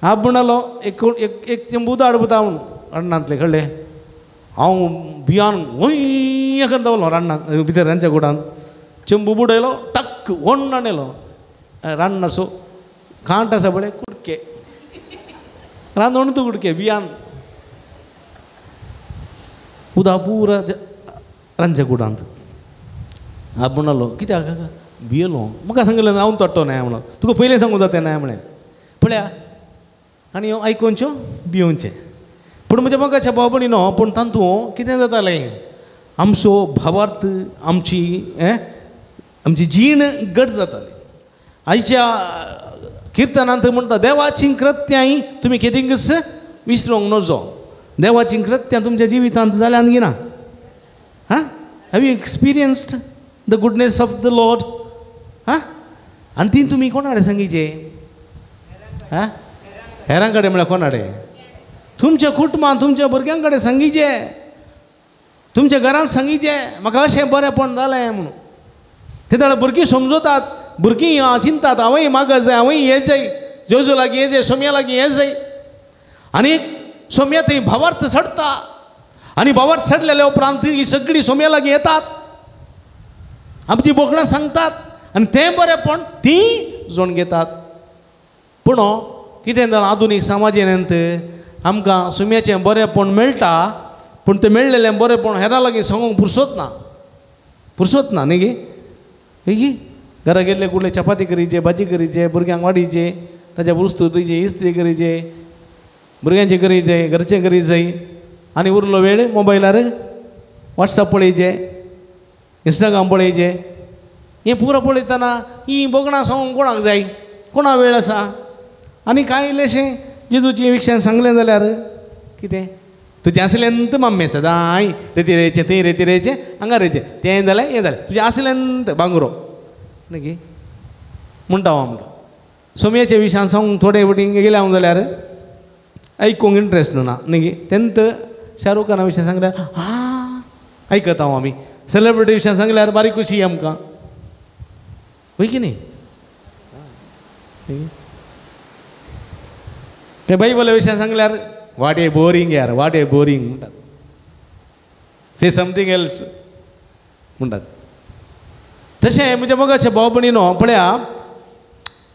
आब म्हणलो एक एक चेंबू उदक हाडपता म्हूण रांदनांतलें कळ्ळें हांव भियान वंय करून दवरलो रांदनांत भितर रांदच्या कुडान चेंबू बुडयलो टक्क वण्ण येयलो रांदनासो कांट आसा पळय कुडके रांदोण तूं कुडके भियान उदक पुरा रांदच्या कुडांत आब म्हणलो कित्याक भियेलो म्हाका सांगलें हांव तोडटो न्हय म्हणून तुका पयलें सांगूं जाता न्हय म्हळें पळया आनी हांव आयकोनच्यो भियोवचें पूण म्हज्या मोगाच्या भाव भयणीनो पूण तातूंत कितें जातालें आमचो भावार्थ आमची आमची जीण घट जाताली आयच्या किर्तनांत म्हणटा देवाचीं कृत्यांय तुमी केदिंगच विसरूंक नजो देवाचीं कृत्यां तुमच्या जिवितांत जाल्यान गिना हां have you experienced the goodness of the Lord हां आनी ती तुमी कोणा कडेन सांगीचे हां हेरां कडेन म्हळ्यार कोणा कडेन तुमच्या कुटुंबान तुमच्या भुरग्यां कडेन सांगीचे तुमच्या घरांत सांगीचे म्हाका अशें बरेंपण जालें म्हणून ते जाल्यार भुरगीं समजतात भुरगीं चिंतात हांवूय मागत जाय हांवूय हें जाय जेजू लागीं हें जाय सोम्या लागीं हें जाय आनी सोम्या थंय भावार्थ चडटा आनी भावार्थ चडलेल्या उपरांत ही सगळीं सोम्या लागीं येतात आमची बोकडां सांगतात आनी तें बरेंपण तीं जोण घेतात पूण कितें जालां आधुनीक समाजेंत आमकां सुम्याचें बरेंपण मेळटा पूण तें मेळ्ळेलें बरेंपण हेरां लागीं सांगूंक पुरसोत ना पुरसोत ना न्ही गे गी घरा गेल्ले कुडले चपाती करीचे भाजी करीचे भुरग्यांक वाडीचे ताच्या वस्तू दिवचे इस्त्री करीचे भुरग्यांचे करीचे घरचें करी जाय आनी उरलो वेळ मोबायलार वॉट्सएप पळयचे इंस्टाग्राम पळयचे हें पुरो पळयतना ही बोगणां सांगूंक कोणाक जाय कोणा वेळ आसा आनी कांय इल्लेशें जेजूचें विक्षान सांगलें जाल्यार कितें तुजें आसलेंत माम्मे सदांय रेती रेचें थंय रेती रेचें हांगा रेचें तें जालें हें जालें तुजें आसलेंत बांगुरो न्ही म्हणटा हांव आमकां सोमयाच्या विशयान सांगूंक थोडे फावटी गेले हांव जाल्यार आयकूंक इंट्रस्ट ना न्ही तेंत शाहरुख खाना विशयान सांगल्यार आं आयकता हांव आमी सेलेब्रिटी विशयान सांगल्यार बारीक खुशी आमकां वय की न्ही ते बायबला विशयान सांगल्यार what a boring यार what a boring म्हणटात से समथींग एल्स म्हणटात तशें म्हज्या मोगाच्या भाव भयणीनो पळया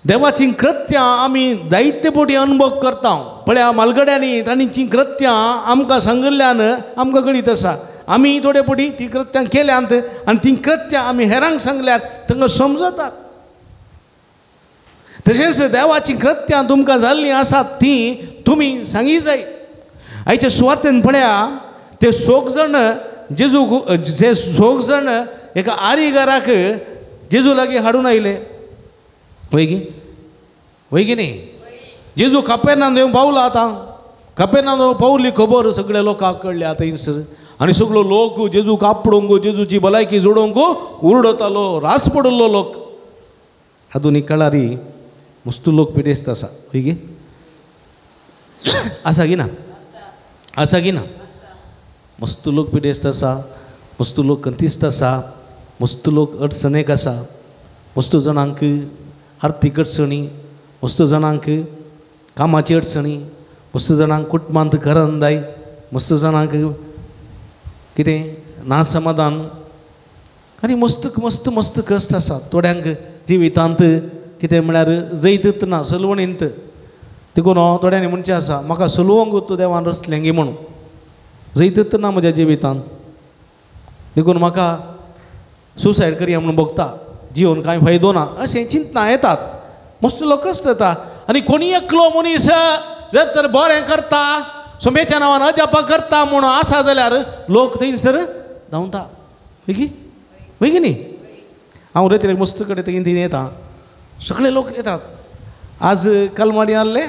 देवाचीं कृत्यां आमी जायते फावटी अनुभव करता पळया मालगड्यांनी तांची कृत्यां आमकां सांगिल्ल्यान आमकां कळीत आसा आमी थोडे फावटी तीं कृत्यां केल्यांत आनी तीं कृत्यां आमी हेरांक सांगल्यार तांकां समजतात तशेंच देवाचीं कृत्यां तुमकां जाल्लीं आसात तीं तुमी सांगी जाय आयच्या सुवार्तेन पळया ते सोग जाण जेजू जे सोग जाण एका आरीगाराक जेजू लागीं हाडून आयले वय गी वय की न्ही जेजू कापेर्नांत येवन पावला आतां कापेर्नांत पावली खबर सगळ्या लोकांक कळ्ळ्या थंयसर आनी सगळो लोक जेजू कापडूंक जेजूची भलायकी जोडूंक उरडतालो रास पडिल्लो लोक आधुनीक काळारी मस्त लोक पिडेस्त आसा वय गी आसा की ना आसा की ना मस्त लोक पिडेस्त आसा मस्त लोक कंतिस्त आसा मस्त लोक अडचणेक आसा मस्त जाणांक आर्थीक अडचणी मस्त जाणांक कामाची अडचणी मस्त जाणांक कुटुंबांत करंदाय मस्त जाणांक कितें ना समाधान आनी मस्त मस्त मस्त कश्ट आसा थोड्यांक जिवितांत कितें म्हळ्यार जैतच ना सलवणींत देखून थोड्यांनी म्हणचें आसा म्हाका सलवंक तूं देवान रचलें गी म्हणून जैतच ना म्हज्या जिवितांत देखून म्हाका सुसायड करया म्हणून भोगता जिवन कांय फायदो ना अशें चिंतना येतात मस्त लोक कश्ट येता आनी कोणी एकलो मनीस जर तर बरें करता सोम्याच्या नांवान अजापा करता म्हणून आसा जाल्यार लोक थंयसर धांवता वय की वय की न्ही हांव रेतीर मस्त कडेन थंय थंय येता सगळे लोक येतात आज कलमाडी आहले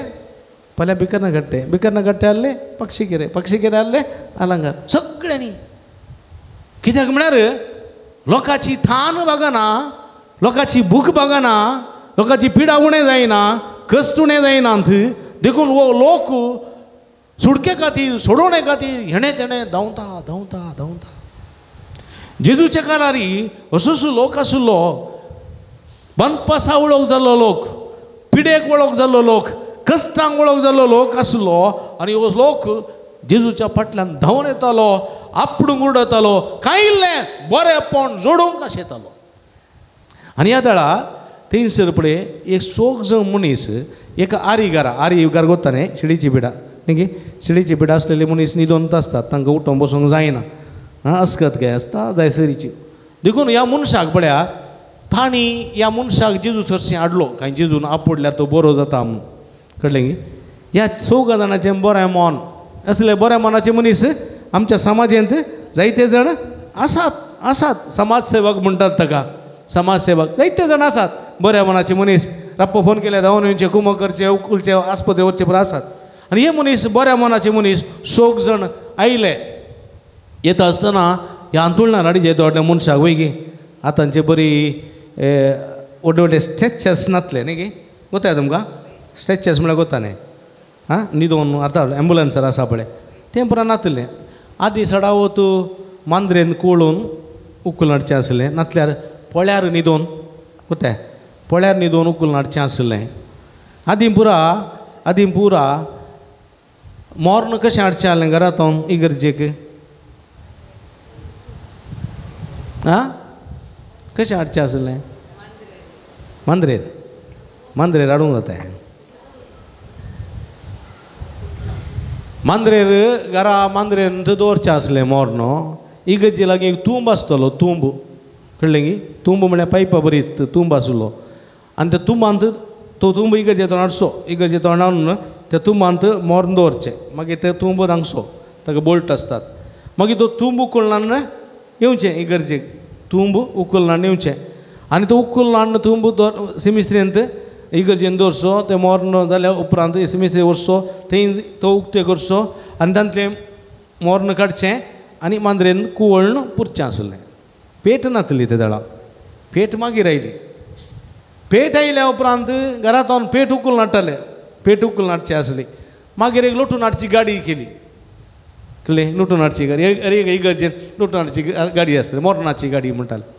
फाल्यां बिकरना गट्टे बिकरना गट्टे आहले पक्षीकेरे पक्षीकेरे आहले अलंगार सगळ्यांनी कित्याक म्हळ्यार लोकांची थान बघना लोकांची भूक बघना लोकांची पिडा उणें जायना, कश्ट उणें जायनात, देखून हो लोक सुटके खातीर सोडोवणे खातीर हेणें तेणें धांवता धांवता धांवता. जेजूच्या काळारी असोच लोक आशिल्लो, बनपासा वळख जाल्लो लोक, पिडेक वळख जाल्लो लोक, कश्टांक वळख जाल्लो लोक आशिल्लो आनी हो लोक जेजूच्या फाटल्यान धांवन येतालो, आपडूंक उडयतालो, कांय इल्लें बरेंपण जोडूंक आशेतालो. आनी ह्या दळा थंयसर पळय एक सोग जावन मनीस एका आरीगारा, आरीगार गोता न्ही शिडीची पिडा न्ही, शिडीची पिडा आसलेले मनीस न्हिदोन आसतात, तांकां उठोवन बसूंक जायना, आं अस्कत काय आसता जायसरीची. देखून ह्या मनशाक पळया तांणी ह्या मनशाक जेजू सरशी हाडलो, कांय जेजून आपडल्यार तो बरो जाता म्हूण, कळ्ळें गी. ह्या चौगा जाणाचें बरें मन असले बऱ्या मनाचे मनीस आमच्या समाजेंत जायते जाण आसात आसात. समाजसेवक म्हणटात ताका, समाजसेवक जायते जाण आसात बऱ्या मनाचे मनीस. राप्पो फोन केल्यार धांवन येवचे, कुमक करचे, उकुलचे, आस्पत्रे वचचे पुरो आसात. आनी हे मनीस बऱ्या मनाचे मनीस सोग जाण आयले. येता आसतना ह्या अंतुळणान हाडीचे दोडल्या मनशाक वय गी आतांचे बरी व्हडले व्हडले स्ट्रेचर्स नातले न्ही गी, गोताय तुमकां स्ट्रेचर्स म्हळ्यार गोता न्ही, आं न्हिदोन आतां एम्बुलन्सार आसा पळय तें पुरा नातलें. आदीं सडावत मांद्रेन कुळून उकल हाडचें आसलें, नातल्यार पोळ्यार न्हिदोन गोताय पोळ्यार न्हिदोन उकल हाडचें आसलें. आदीं पुरा आदीं पुरा मोर्न कशें हाडचें आसलें घरांत इगर्जेक, आं कशें हाडचें आसलें मांद्रेर, मांद्रेर हाडूंक जाता. मांद्रेर घरा मांद्रेन दवरचें आसलें मोर्न. इगर्जे लागीं एक तुंब आसतलो, तुंब कळ्ळें गी, तुंब म्हळ्यार पायपा बरी तुंब आसलो आनी त्या तुंबांत तो तुंब इगर्जे हाडचो, इगर्जे हाडून त्या तुंबांत मोर्न दवरचें, मागीर ते तुंब धांगसो ताका बोल्ट आसतात, मागीर तो तुंब उकलनान येवचें इगर्जेक, तुंब उकलनान येवचें आनी तो उकलनान तुंब सिमिस्त्रींत इगर्जेन दवरचो, तें मोर्न जाल्या उपरांत सिमिस्त्री वचचो, थंय तो उक्तें करचो आनी तांतलें मोर्न काडचें आनी मांद्रेन कुवळण पुरचें आसलें. पेट नातली ते दळा, पेट मागीर आयली. पेट आयल्या उपरांत घरांत वचून पेट उकलून हाडटाले, पेट उकलून हाडची आसली. मागीर एक लोटून हाडची गाडी केली, कळ्ळें, लोटून हाडची गाडी, अरे इगर्जेन लोटून हाडची गाडी आसतली, मोरनाची गाडी म्हणटाले.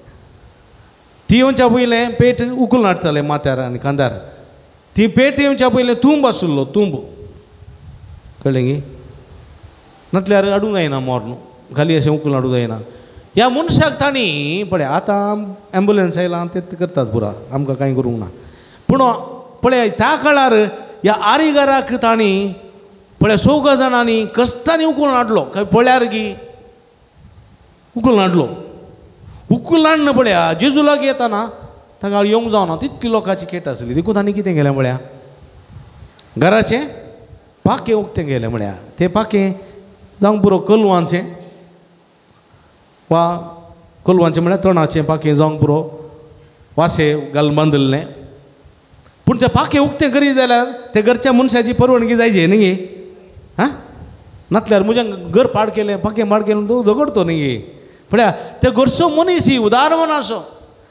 ती येवच्या पयलें पेट उकलून हाडटाले माथ्यार आनी खांदार. ती पेट येवच्या पयलें तुंब आशिल्लो, तुंब कळ्ळें गी, नातल्यार हाडूंक जायना मोर्न, खाली अशें उकलून हाडूंक जायना. ह्या मनशाक तांणी पळय आतां एम्बुलन्स आयला ते करतात पुरा, आमकां कांय करूंक ना, पूण पळय त्या काळार ह्या आरीगाराक तांणी पळय चौगा जाणांनी कश्टांनी उकलून हाडलो, खंय पळयार गी उकलून हाडलो. उकलून हाडून पळया जेजू लागीं येताना ताका येवंक जावना तितली लोकांची खेट आसली. देखून तांणी कितें केलें म्हळ्यार घराचें पाखें उक्तें केलें, म्हळ्यार तें पाखें जावंक पुरो कलवांचें वा कोलवांचें म्हळ्यार तणाचें पाखें जावंक पुरो, वाशे घालून बांदिल्लें. पूण तें पाखें उक्तें करीत जाल्यार ते घरच्या मनशाची परवानगी जायची न्ही गे, आं नातल्यार म्हज्या घर पाड केलें पाखें पाड केलें तो झगडतो न्ही गे. पळया ते घरचो मनीस ही उदार मनाचो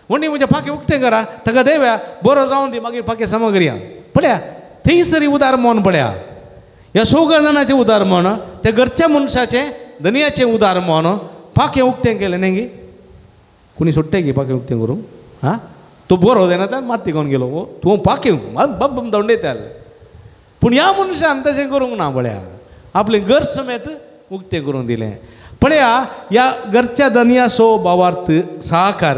म्हणून म्हजें पाखें उक्तें करा ताका देव्या बरो जावन दी मागीर पाखें समा करया. पळया थंयसर उदार मन, पळया ह्या चौगा जाणाचें उदार मन, त्या घरच्या मनशाचें धनयाचें उदार मन. पाखें उक्तें केलें न्ही गे, कोणी सोडटे गी पाखें उक्तें करूंक, आं तो बरो जायना तर माती घेवन गेलो तूं पाखें बाब दंडयता. पूण ह्या मनशान तशें करूंक ना, पळया आपलें घर समेत उक्तें करून दिलें. पळया ह्या घरच्या धनयाचो भावार्थ साकार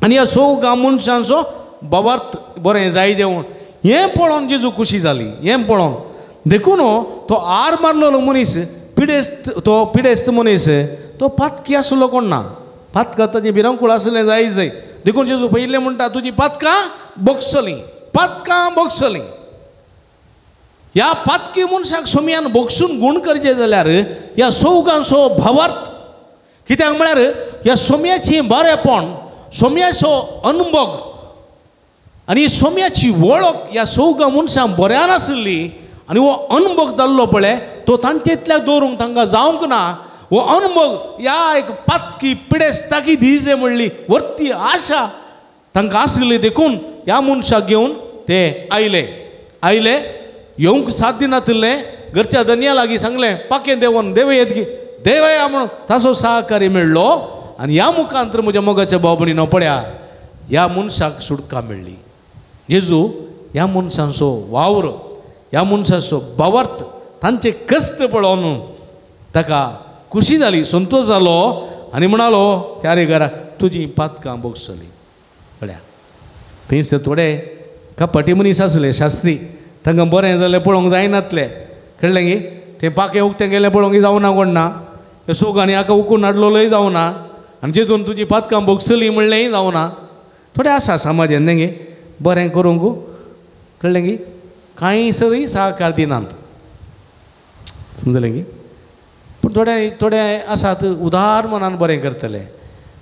आनी ह्या चौगा मनशांचो भावार्थ बरें जाय जेवण हें पळोवन जेजू खुशी जाली, हें पळोवन. देखून तो आर मारलेलो मनीस पिडेस्त, तो पिडेस्त मनीस तो पातकी आसलो कोण ना, पातकां ताचें भिरांकूळ आसलें जाय जाय. देखून जेजू पयलें म्हणटा तुजी पातकां भोगसलीं, पातकां भोगसलीं. ह्या पातकी मनशाक सोमयान भोगसून गूण करचें जाल्यार ह्या चौगांचो भावार्थ, कित्याक म्हळ्यार ह्या सोम्याची बरेपण, सोम्याचो अनभोग आनी सोम्याची वळख ह्या चौगां मनशांक बऱ्यान आशिल्ली आनी हो अनभोग जाल्लो पळय तो तांचेतल्याक दवरूंक तांकां जावंक ना. हो अनभोग ह्या एक पातकी पिडेस्ताकी दिजे म्हणली वर्ती आशा तांकां आसले देखून ह्या मनशाक घेवन ते आयले. आयले येवंक साथ दिनातिल्ले घरच्या धनया लागीं सांगलें पाकें देवोन देव येत गी देवया म्हणून ताचो सहकारी मेळ्ळो आनी ह्या मुखांतर म्हज्या मोगाच्या भाव भयणीनो पळया ह्या मनशाक सुटका मेळ्ळी. जेजू ह्या मनशांचो वावर ह्या मनशाचो भावार्थ तांचे कश्ट पळोवन ताका खुशी जाली, संतोश जालो आनी म्हणालो त्या रे घरा तुजी पातकां भोगसली. पळया थंयसर थोडे कपटी मनीस आसले शास्त्री, तांकां बरें जालें पळोवंक जायनातलें, कळ्ळें गी? तें पाकें उक्तें गेलें पळोवंक जावना कोण ना, सोगांनी हाका उकून हाडलोलोय जावना आनी जेजून तुजी पातकां भोगसली म्हणलेंय जावना. थोडे आसा समाजान न्ही गे बरें करूंक, कळ्ळें गी? कांय सरूय सहकार दिनात, समजलें गी? पूण थोडे थोडे आसात उदार मनान बरें करतले.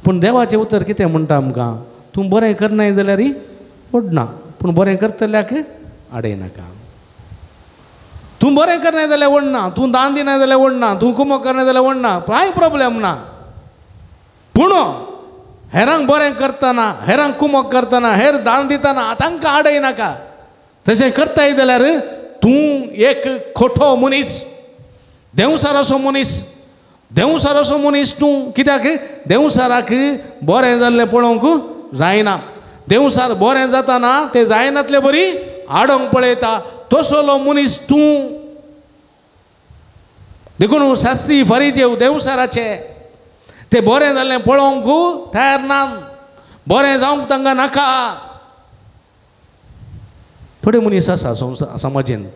पूण देवाचें उतर कितें म्हणटा आमकां, तूं बरें करनाय जाल्यार ओडना, पूण बरें करतल्याक आडयनाका. तूं बरें करनाय जाल्यार ओडना, तूं दान दिनाय जाल्यार ओडना, तूं कुमक करनाय जाल्यार ओडना, कांय प्रोब्लेम ना. पूण हेरांक बरें करतना, हेरांक कुमक करतना, हेर दान दितना तांकां आडयनाका. तशें करताय जाल्यार तूं एक खोटो मनीस, देंवसाराचो मनीस, देंवसाराचो मनीस तूं. कित्याक देंवसाराक बरें जाल्लें पळोवंक जायना, देंवसार बरें जाताना तें जायनातले बरी आडोंक पळयता, तसलो मनीस तूं. देखून शास्त्री फारीजेव देंवसाराचे ते बरें जाल्लें पळोवंक तयार ना, बरें जावंक तांकां नाका. थोडे मनीस आसा समाजेन,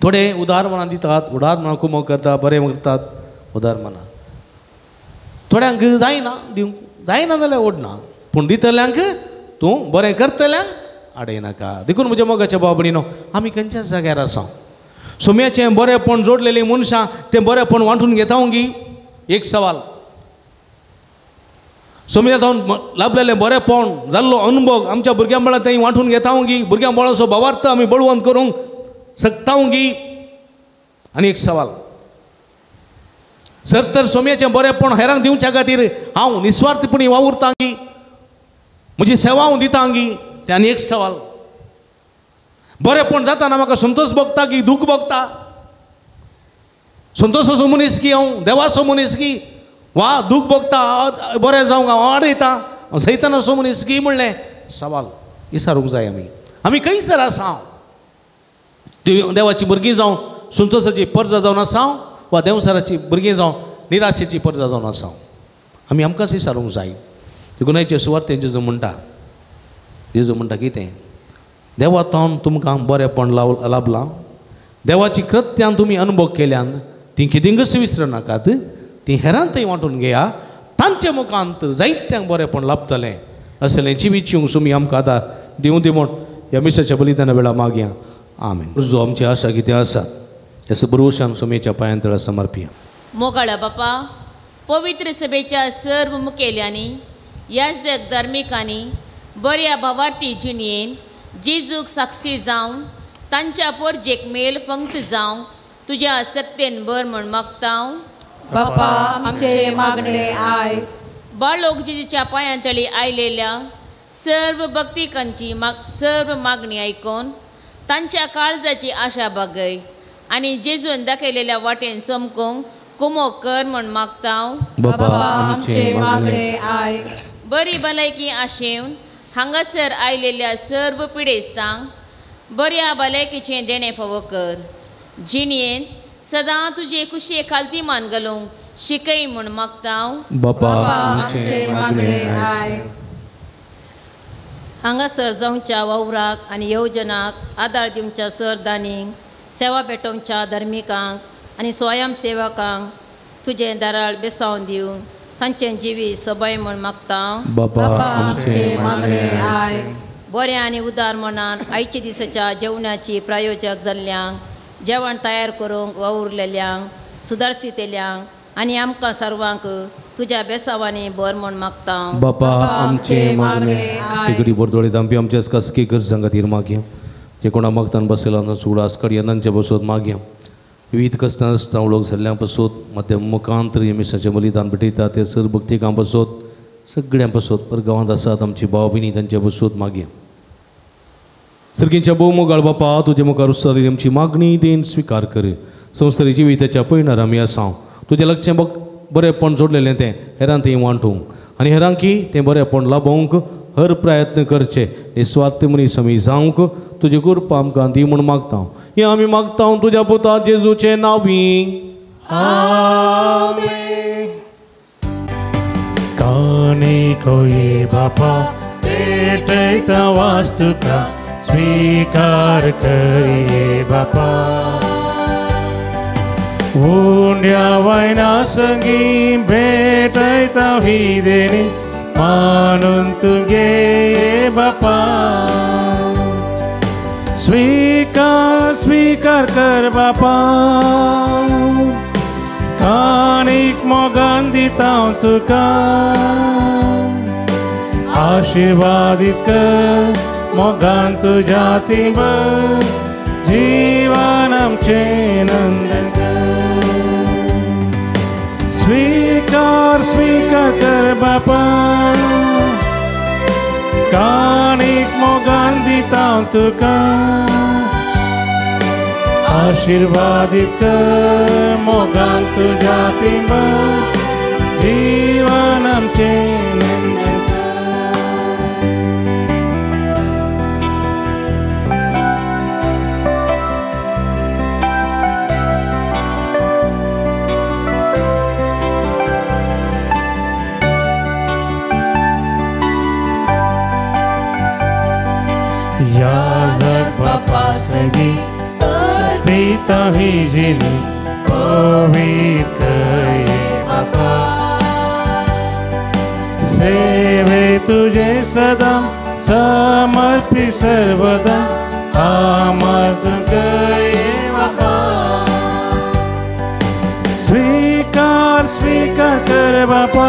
थोडे उदार मनान दितात, उदार मनान कुमक करता, बरें करतात उदार मनान. थोड्यांक जायना दिवंक, जायना जाल्यार ओडना, पूण दितल्यांक तूं बरें करतल्यांक आडयनाका. देखून म्हज्या मोगाच्या भाव भयणीनो आमी खंयच्याच जाग्यार आसा, सोम्याचें बरेंपण जोडलेलीं मनशां तें बरेंपण वांटून घेता गी? एक सवाल. सोम्या जावन लाभलेलें बरेंपण जाल्लो अनुभव आमच्या भुरग्यां बळा तें वांटून घेता गी? भुरग्यां बळाचो भावार्थ आमी बळवंत करूंक शकता गी? आनी एक सवाल, सर तर सोम्याचें बरेंपण हेरांक दिवच्या खातीर हांव निस्वार्थपणी वावुरता गी? म्हजी सेवा हांव दिता गी? तें आनी एक सवाल. बरेंपण जाताना म्हाका संतोश भोगता की दूख भोगता? संतोशाचो मनीस की हांव, देवाचो मनीस की वा दूख भोगता बरें जावंक हांव आडयता, हांव सैतानाचो मनीस की म्हणलें सवाल विचारूंक जाय. आमी आमी खंयसर आसा? देवाची भुरगीं जावं संतोशाची परजा जावन आसा वा देंवसाराची भुरगीं जावं निराशेची परजा जावन आसा? आमी आमकांच विचारूंक जाय. देखून आयचे सुवार्तेन जेजू म्हणटा, जेजू म्हणटा कितें, देवा तावन तुमकां बरेंपण लाभलां, देवाची कृत्यान तुमी अनुभव केल्यान तीं कितेंकच विसरनाकात, तीं हेरांतय वांटून घेया, तांचे मुखांत जायत्यांक बरेंपण लाभतलें असलें जिवीत सुमी आमकां आदार दिवं दी म्हूण ह्या मिसाच्या बलिदाना वेळा मागया. आमेन. जो आमची आशा कितें आसा ह्या बरोवशान सुमेच्या पांयां तळा समर्पिया. मोगाळा बापा, पवित्र सभेच्या सर्व मुखेल्यांनी, याजक धार्मिकांनी बऱ्या भावार्थी जिणयेन जेजूक साक्षी जावन तांच्या पोरजेक मेल फंक्त जावंक तुज्या सत्तेन बर म्हूण मागता. बापा आमचे मागणे आयक. बाळोक जेजूच्या पांयां तळी आयलेल्या सर्व भक्तिकांची सर्व मागणी आयकून तांच्या काळजाची आशा भागय आनी जेजून दाखयलेल्या वाटेन चमकूंक कुमोक कर म्हूण मागता. बापा आमचे मागणे आयक. बरी भलायकी आशेवन हांगासर आयलेल्या सर्व पिडेस्तांक बऱ्या भलायकीचें देणें फावो कर. जिणयेंत सदां तुजे कुशे खालती मान घालूंक शिकय म्हूण मागता. बापा आमचे मागणे आयक. हांगासर जावच्या वावराक आनी येवजनाक आदार दिवच्या सर दानींक, सेवा पेटोवच्या धार्मिकांक आनी स्वयंसेवकांक तुजें दाराळ बेसावन दिवन तांचें जिवीत सोबाय म्हूण मागता. बापा आमचे मागणे आयक. बऱ्या आनी उदार मनान आयच्या दिसाच्या जेवणाची प्रायोजक जाल्ल्यांक, जेवण तयार करूंक वावुरलेल्यांक, सुदारसितेल्यांक आनी आमकां सर्वांक तुज्या बेसावांनी बर म्हूण मागता. बापा आमचे मागणे. तिगडी बोरदोळे दामपी आमच्याच खासगी गरजां खातीर मागया, जे कोणा मागतान बसयला सुडास कडयनांचे बसोत मागया, विविध कसतां आसता लोक जाल्ल्यां पासत माध्यम मुखांतर मिसाचें बलिदान भेटयता ते सर भक्तिकां पासत सगळ्यां पासत परगांवांत आसात आमची भाव भयणी तांच्या पासत मागया. सर्गींच्या भोव मोगाळ बापा, तुजे मुखार उसारी आमची मागणी देन स्विकार कर. संवसारी जिविताच्या पयणार आमी आसा, तुजें लक्षें बरेंपण जोडलेलें तें हेरांक थंय वांटूंक आनी हेरांकी तें बरेंपण लाभोवंक हर प्रयत्न करचे निस्वार्थ मनीस आमी जावंक तुजी कृपा आमकां दी म्हूण मागता. हें आमी मागता तुज्या पुता जेजूचे नांवी. आमेन. कानिकोये बापा भेटयता वास्तुका स्वीकार करिये बापा. उंड्या वयना संगी भेटयता ही देणी मानून तुगे बापा. स्वीकार स्वीकार कर बापा, काणीक मोगान दिता हांव तुका. आशिर्वादीत कर मोगान तुज्या तिंबर, जीवन आमचें नंदन कर. स्वीकार स्वीकार कर बापा, काणीक मोगान दिता हांव तुका. आशिर्वादीत कर मोगान तुज्या तिंबर, जीवन आमचें नंदन कर. याजक बापा संगी अर्पिता ही जिनी पवित्र ये बापा. सेवे तुझे सदा समर्पित सर्वदा आमर तुझे बापा. स्वीकार स्वीकार कर बापा,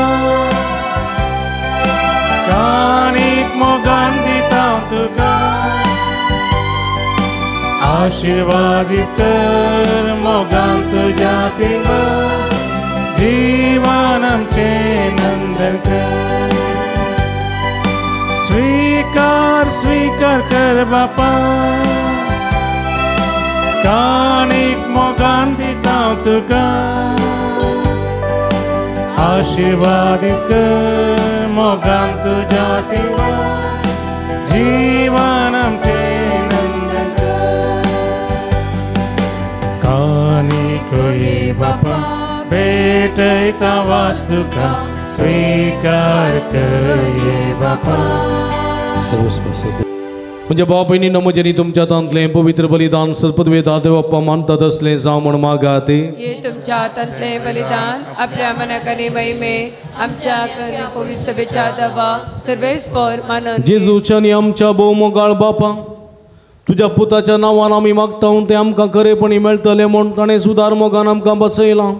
काणीक मोगान दिता तुका. आशिर्वादीत कर मोगान तुज्या तिंबर, जीवन आमचें नंदन कर. स्वीकार स्वीकार कर बापा, काणीक मोगान दिता तुका. आशिर्वादीत कर मोगान तुज्या तिंबर, जीवन आमचें नंदन कर. कानिकोये बापा भेटयता वास्तुका स्वीकार करये बापा. म्हणजे भाव भयणींनो, म्हजें तुमच्या हातांतलें पवित्र बलिदान सर्पदवेदा देवप्पा मानतात असलें जावं म्हूण मागात. हे तुमच्या हातांतलें बलिदान आपल्या मनाक आनी महिमे आमच्या पवित्र सभेच्या दवा सर्वेस्पर मानून. जेजूच्या आनी आमच्या भोव मोगाळ बापा, तुज्या पुताच्या नांवान आमी मागता तें आमकां खरेपणी मेळटलें म्हूण ताणें सुदार मोगान आमकां बसयलां.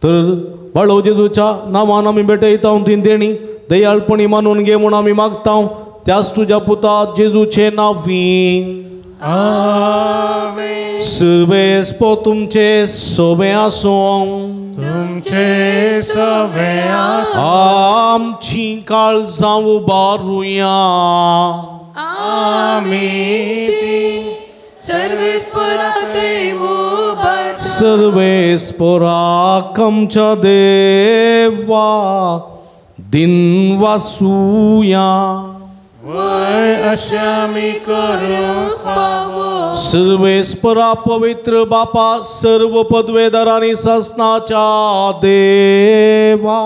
तर बाळो जेजूच्या नांवान आमी भेटयता ती देणी दयाळपणी मानून घे म्हूण आमी मागता त्याच तुज्या पुता जेजूचे नांवी. आमेन. सर्वेस्पर तुमचे सोबे आसूं. तुमचे सोबे आसूं. आमची काळजां उबारुया. आमी सर्वेस्पराक आमच्या देवा दिन वासूया. वय अशें आमी करूंक फावो. सर्वेस्परा पवित्र बापा, सर्व पदवेदार आनी सासनाच्या देवा,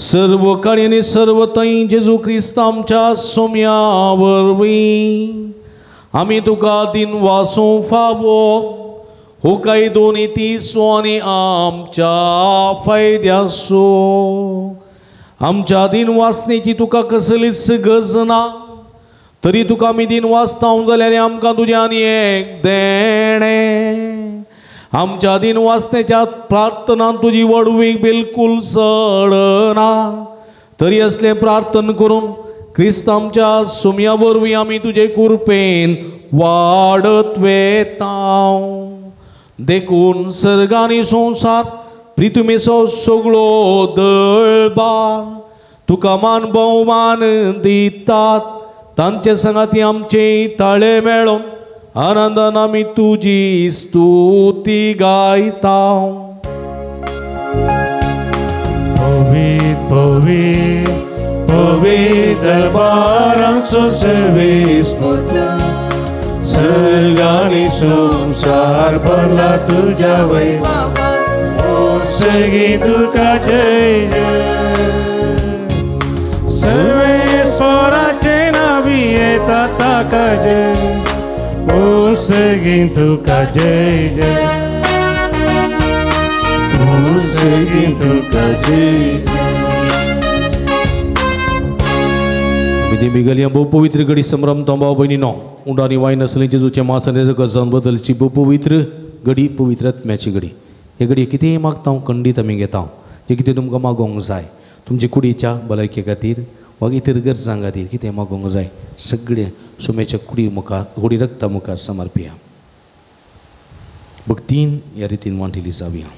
सर्व काळी आनी सर्व थंय जेजू क्रिस्त आमच्या सोम्या वरवीं आमी तुका दिन वासूं फावो. हो कायदो नितीचो आनी आमच्या फायद्याचो. आमच्या दिन वासनेची तुका कसलीच गरज ना, तरी तुका आमी दिन वाचता जाल्यार आमकां तुजें आनी एक देणें. आमच्या दिन वासनेच्या प्रार्थनान तुजी व्हडवीक बिलकूल सडना, तरी असलें प्रार्थना करून क्रिस्त आमच्या सुम्या वरवीं आमी तुजे कृपेन वाडत वेता. देखून सर्ग आनी संवसार प्रितुमेचो सगळो दळबार तुका मान भोवमान दितात तांचे संगाती आमचे ताळे मेळोन आनंदान आमी तुजी स्तुती गायता. पवित्र पवित्र पवित्र दरबाराचो सर्वेस्पोता सर्ग आनी संवसार भरला तुज्या वैभवान सगळी तुका जय जय. सर्वेस्पोराचे नावी येता ताका जय ओ सगळी तुका जय जय ओ सगळी तुका जय जय. मिगलिया भोव पवित्र घडी संभ्रम भाव भयणीनो उंडो आनी वायन आसलें जेजूचें मांस आनी रगत जावन बदलची भोव पवित्र घडी पवित्र आत्म्याची घडी. हे घडी कितेंय मागता हांव खंडीत आमी घेता जें कितें तुमकां मागोवंक जाय तुमची कुडीच्या भलायके खातीर वा इतर गरजां खातीर कितें मागोवंक जाय सगळें सुमेच्या कुडी मुखार कुडी रक्ता मुखार समर्पिया. भक्तीन ह्या रितीन वांटिली जावया.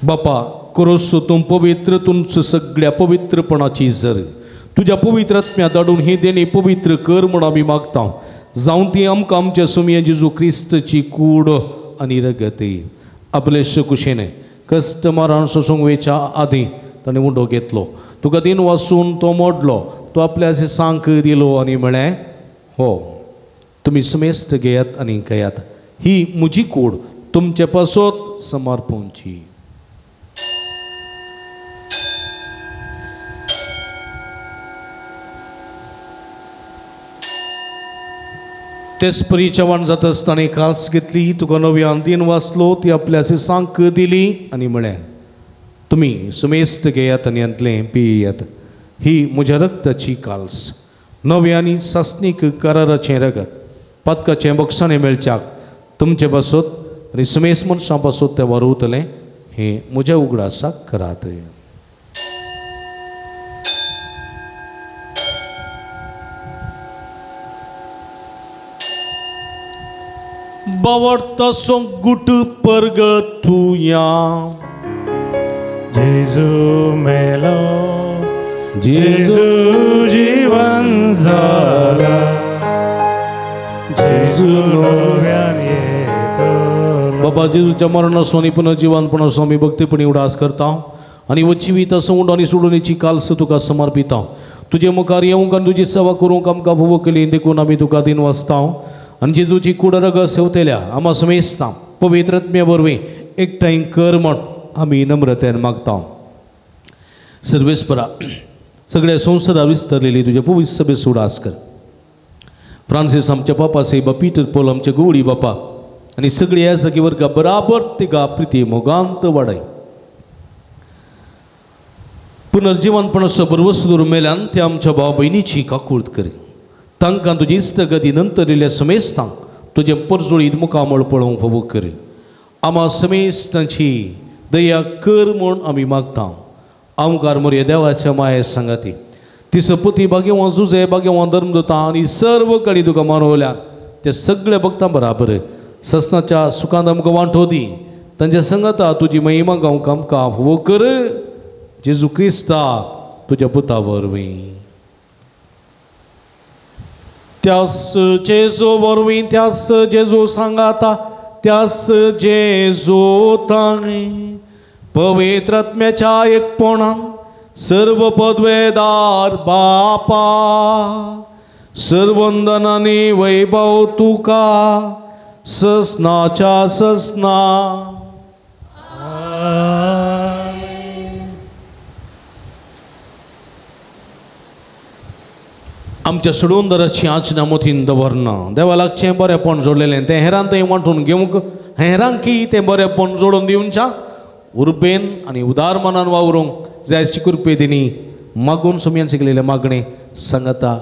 बापा करोसो तूं पवित्र तुमचो सगळ्या पवित्रपणाची जर तुज्या पवित्र आत्म्या धाडून ही देणी पवित्र कर म्हूण आमी मागता जावं ती आमकां आमच्या सुमये जेजू क्रिस्तची कूड आनी रगत. आपले कुशेन कश्ट मरण सोसूंक वेच्या आदीं ताणें उंडो घेतलो तुका दिन वासून तो मोडलो तो आपल्या सांक दिलो आनी म्हळें हो तुमी समेस्त घेयात आनी घेयात ही म्हजी कूड तुमचे पासत समर्पणची. तेच परी चव्हाण जाता आसतना काल्स घेतली तुका नव्यान दिन वाचलो ती आपल्या सांक दिली आनी म्हळें तुमी सुमेस्त घेयात आनी हांतलें पियात ही म्हज्या रक्ताची काल्स नव्या आनी सासणीक कराराचें रगत पातकाचें बक्षाणें मेळच्याक तुमचे पासत आनी सुमेस्त मनशां पासत तें वारवतलें हें म्हज्या उगडासाक करात. बावडता गुट परगतुया जेजू मेलो जेजू जीवन जाला जेजू नव्यान येतलो. बाबा जेजूच्या मरणाचो आनी पुनर्जिवनपणाचो आमी भक्तीपणी उडास करता आनी वचिवीत असो आनी सोडून काल्स तुका समर्पिता. तुजे मुखार येवंक आनी तुजी सेवा करूंक आमकां भोव केली देखून आमी तुका दिन वाचता आनी जेजूची कूड रगत सेवतेल्या आमा समेस्ता पवित्र आत्म्या वरवीं एकठांय कर म्हण आमी नम्रतेन मागता. सर्वेस्परा सगळ्या संवसारार विस्तरलेली तुज्या पवित्र सभेचो उडास कर. फ्रांसीस आमच्या पापा साहेबा पीटर पोल आमच्या गवळी बापा आनी सगळी ह्या सगळी वर्गा बराबर तिगा प्रिती मोगांत वाडय. पुनर्जिवनपणाचो बरवस दवरून मेल्यान ते आमच्या भाव भयणीची काकूळत करी तांकां तुजी इश्टगती नंतर इल्ल्या समेस्तांक तुजें परजोळीत मुखामळ पळोवंक फावो कर. आमा समेस्तांची दया कर म्हूण आमी मागता. आमकार मोरये देवाच्या माये सांगाती ती सपती भाग्यवान जुजे भाग्यवान धर्मदूता आनी सर्व कडेन तुका मानवल्या ते सगळे भक्तां बराबर ससनाच्या सुखांत आमकां वांटो दी तांच्या संगता तुजी महिमा गावंक आमकां फावो कर जेजू क्रिस्ता तुज्या पुता वरवीं. त्यास जेजू वरवीं त्यास जेजू सांगाता त्यास जेजू तांणी पवित्र आत्म्याच्या एकपणान सर्व पदवेदार बापा सर्वंदनानी वैभव तुका ससनाच्या ससना. आमच्या सोडूनदाराची आचना मोतीन दवरना देवा लागचें बरेंपण जोडलेलें तें हेरान थंय वांटून घेवंक हेरांकी तें बरेंपण जोडून दिवच्या उर्बेन आनी उदार मनान वावरूंक जायची कृपे दिनी मागून सुमयान शिकलेलें मागणें सांगता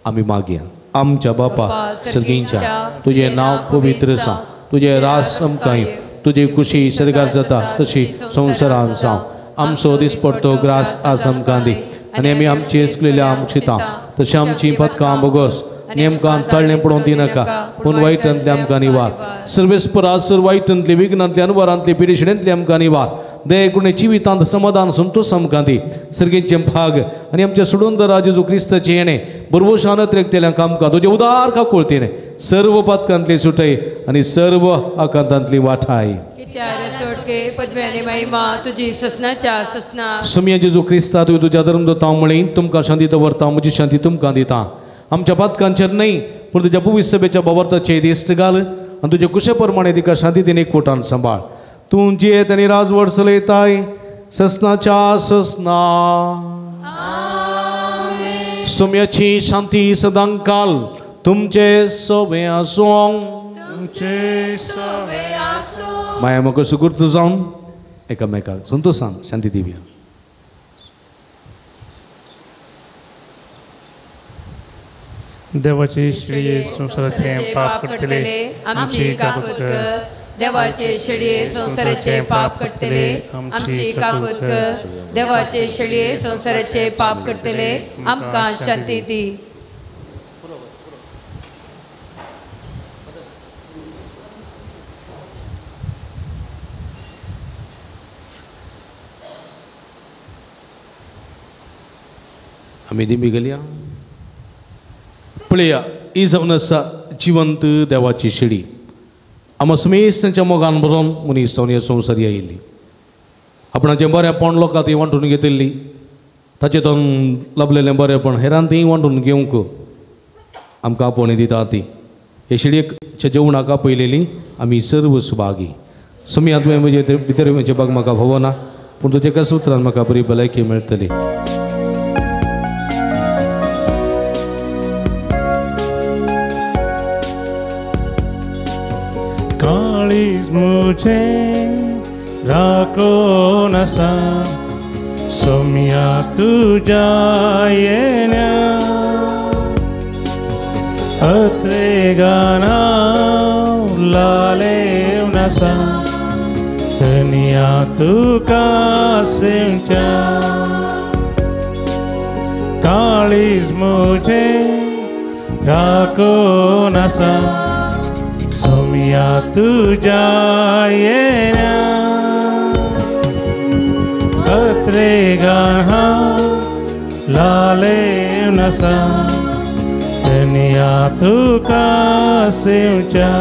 आमी मागया. आमच्या बापा सर्गींच्या तुजें नांव पवित्र जावं तुजें रास आमकां येवं तुजी खुशी सर्गार जाता तशी संवसारान जावं. आमचो दिसपडतो ग्रास आज आमकां दी आनी आमी आमची एसकलेल्या आमक्षिता तशें आमची पदकां बोगस नेमकां तळणें पडोवन दिनाका पूण वायटांतले आमकां निवार. सर्वेस्परा सर वायटांतले विघ्नांतले अनवरांतले पिडेशिणेंतले आमकां निवार. दयेकुणे जिवितांत समाधान संतोष आमकां दी. सर्गेचें भाग आनी आमच्या सोडून जेजू क्रिस्ताचें येणें बरवशान त्रेकतेल्या कामकां तुजें उदार काकुळतेन सर्व पातकांतली सुटय आनी सर्व आकांतांतली वाठाय. सुमया जेजू क्रिस्ता तुवें तुज्या धर्म दवरता म्हळें तुमकां शांती दवरता, म्हजी शांती तुमकां दिता. आमच्या पातकांचेर न्हय पूण तुज्या पवित्र सभेच्या भावार्थाचेर दिश्ट घाल आनी तुजे कुशे प्रमाणे तिका शांती दिन एकवटान सांबाळ. तूं जियेत आनी राजवट चलयताय ससनाच्या ससना. सुम्याची शांती सदांकाल तुमचे सवे आसूं. माया म्हाका सुगूर्त जावन एकामेकाक संतोशान शांती दिवया. देवाचे शेळये संवसाराचे पाप करतले आमची काकूत कर. देवाचे शेळये संवसाराचे पाप करतले आमची काकूत कर. देवाचे शेळये संवसाराचे पाप करतले आमकां शांती दी. आमी दिमी गेल्या पळया ही जावन आसा जिवंत देवाची शेळी. आमा समेस तांच्या मोगान भरून मनीस जावन ह्या संवसारी आयिल्ली. आपणाचें बरेंपण लोकां ती वांटून घेतिल्ली, ताचें तोन लाबलेलें बरेंपण हेरान तीं वांटून घेवंक आमकां आपोवणी दिता. ती हे शेळयेच्या जेवणाक आपयलेली आमी सर्व सुभागी. समिया तुवें म्हजे भितर म्हजें बाग म्हाका भोवना पूण तुज्या एका सुत्रान म्हाका बरी भलायकी मेळटली. मुझे राखून आसा सोम्या तुज्या येण्या अत्रेगाना लालेवन आसा धनिया तुका सेवच्या. काळीज मुझे राखून आसा सोम्या तुज्या येण्या अत्रेगाना लालेवन आसा धनिया तुका सेवच्या.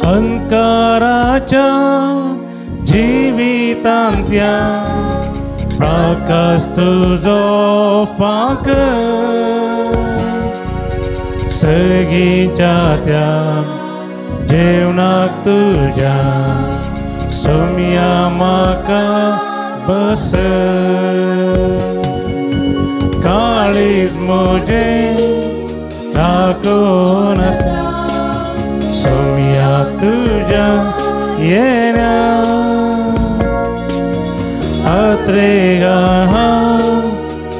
अंकाराच्या जिवितांत्या प्रकाश तुजो फांक सगीच्या त्या जेवणाक तुज्या सोम्या म्हाका बस. काळीज म्हजें राखून आसा सोम्या तुज्या येण्या अत्रेगाना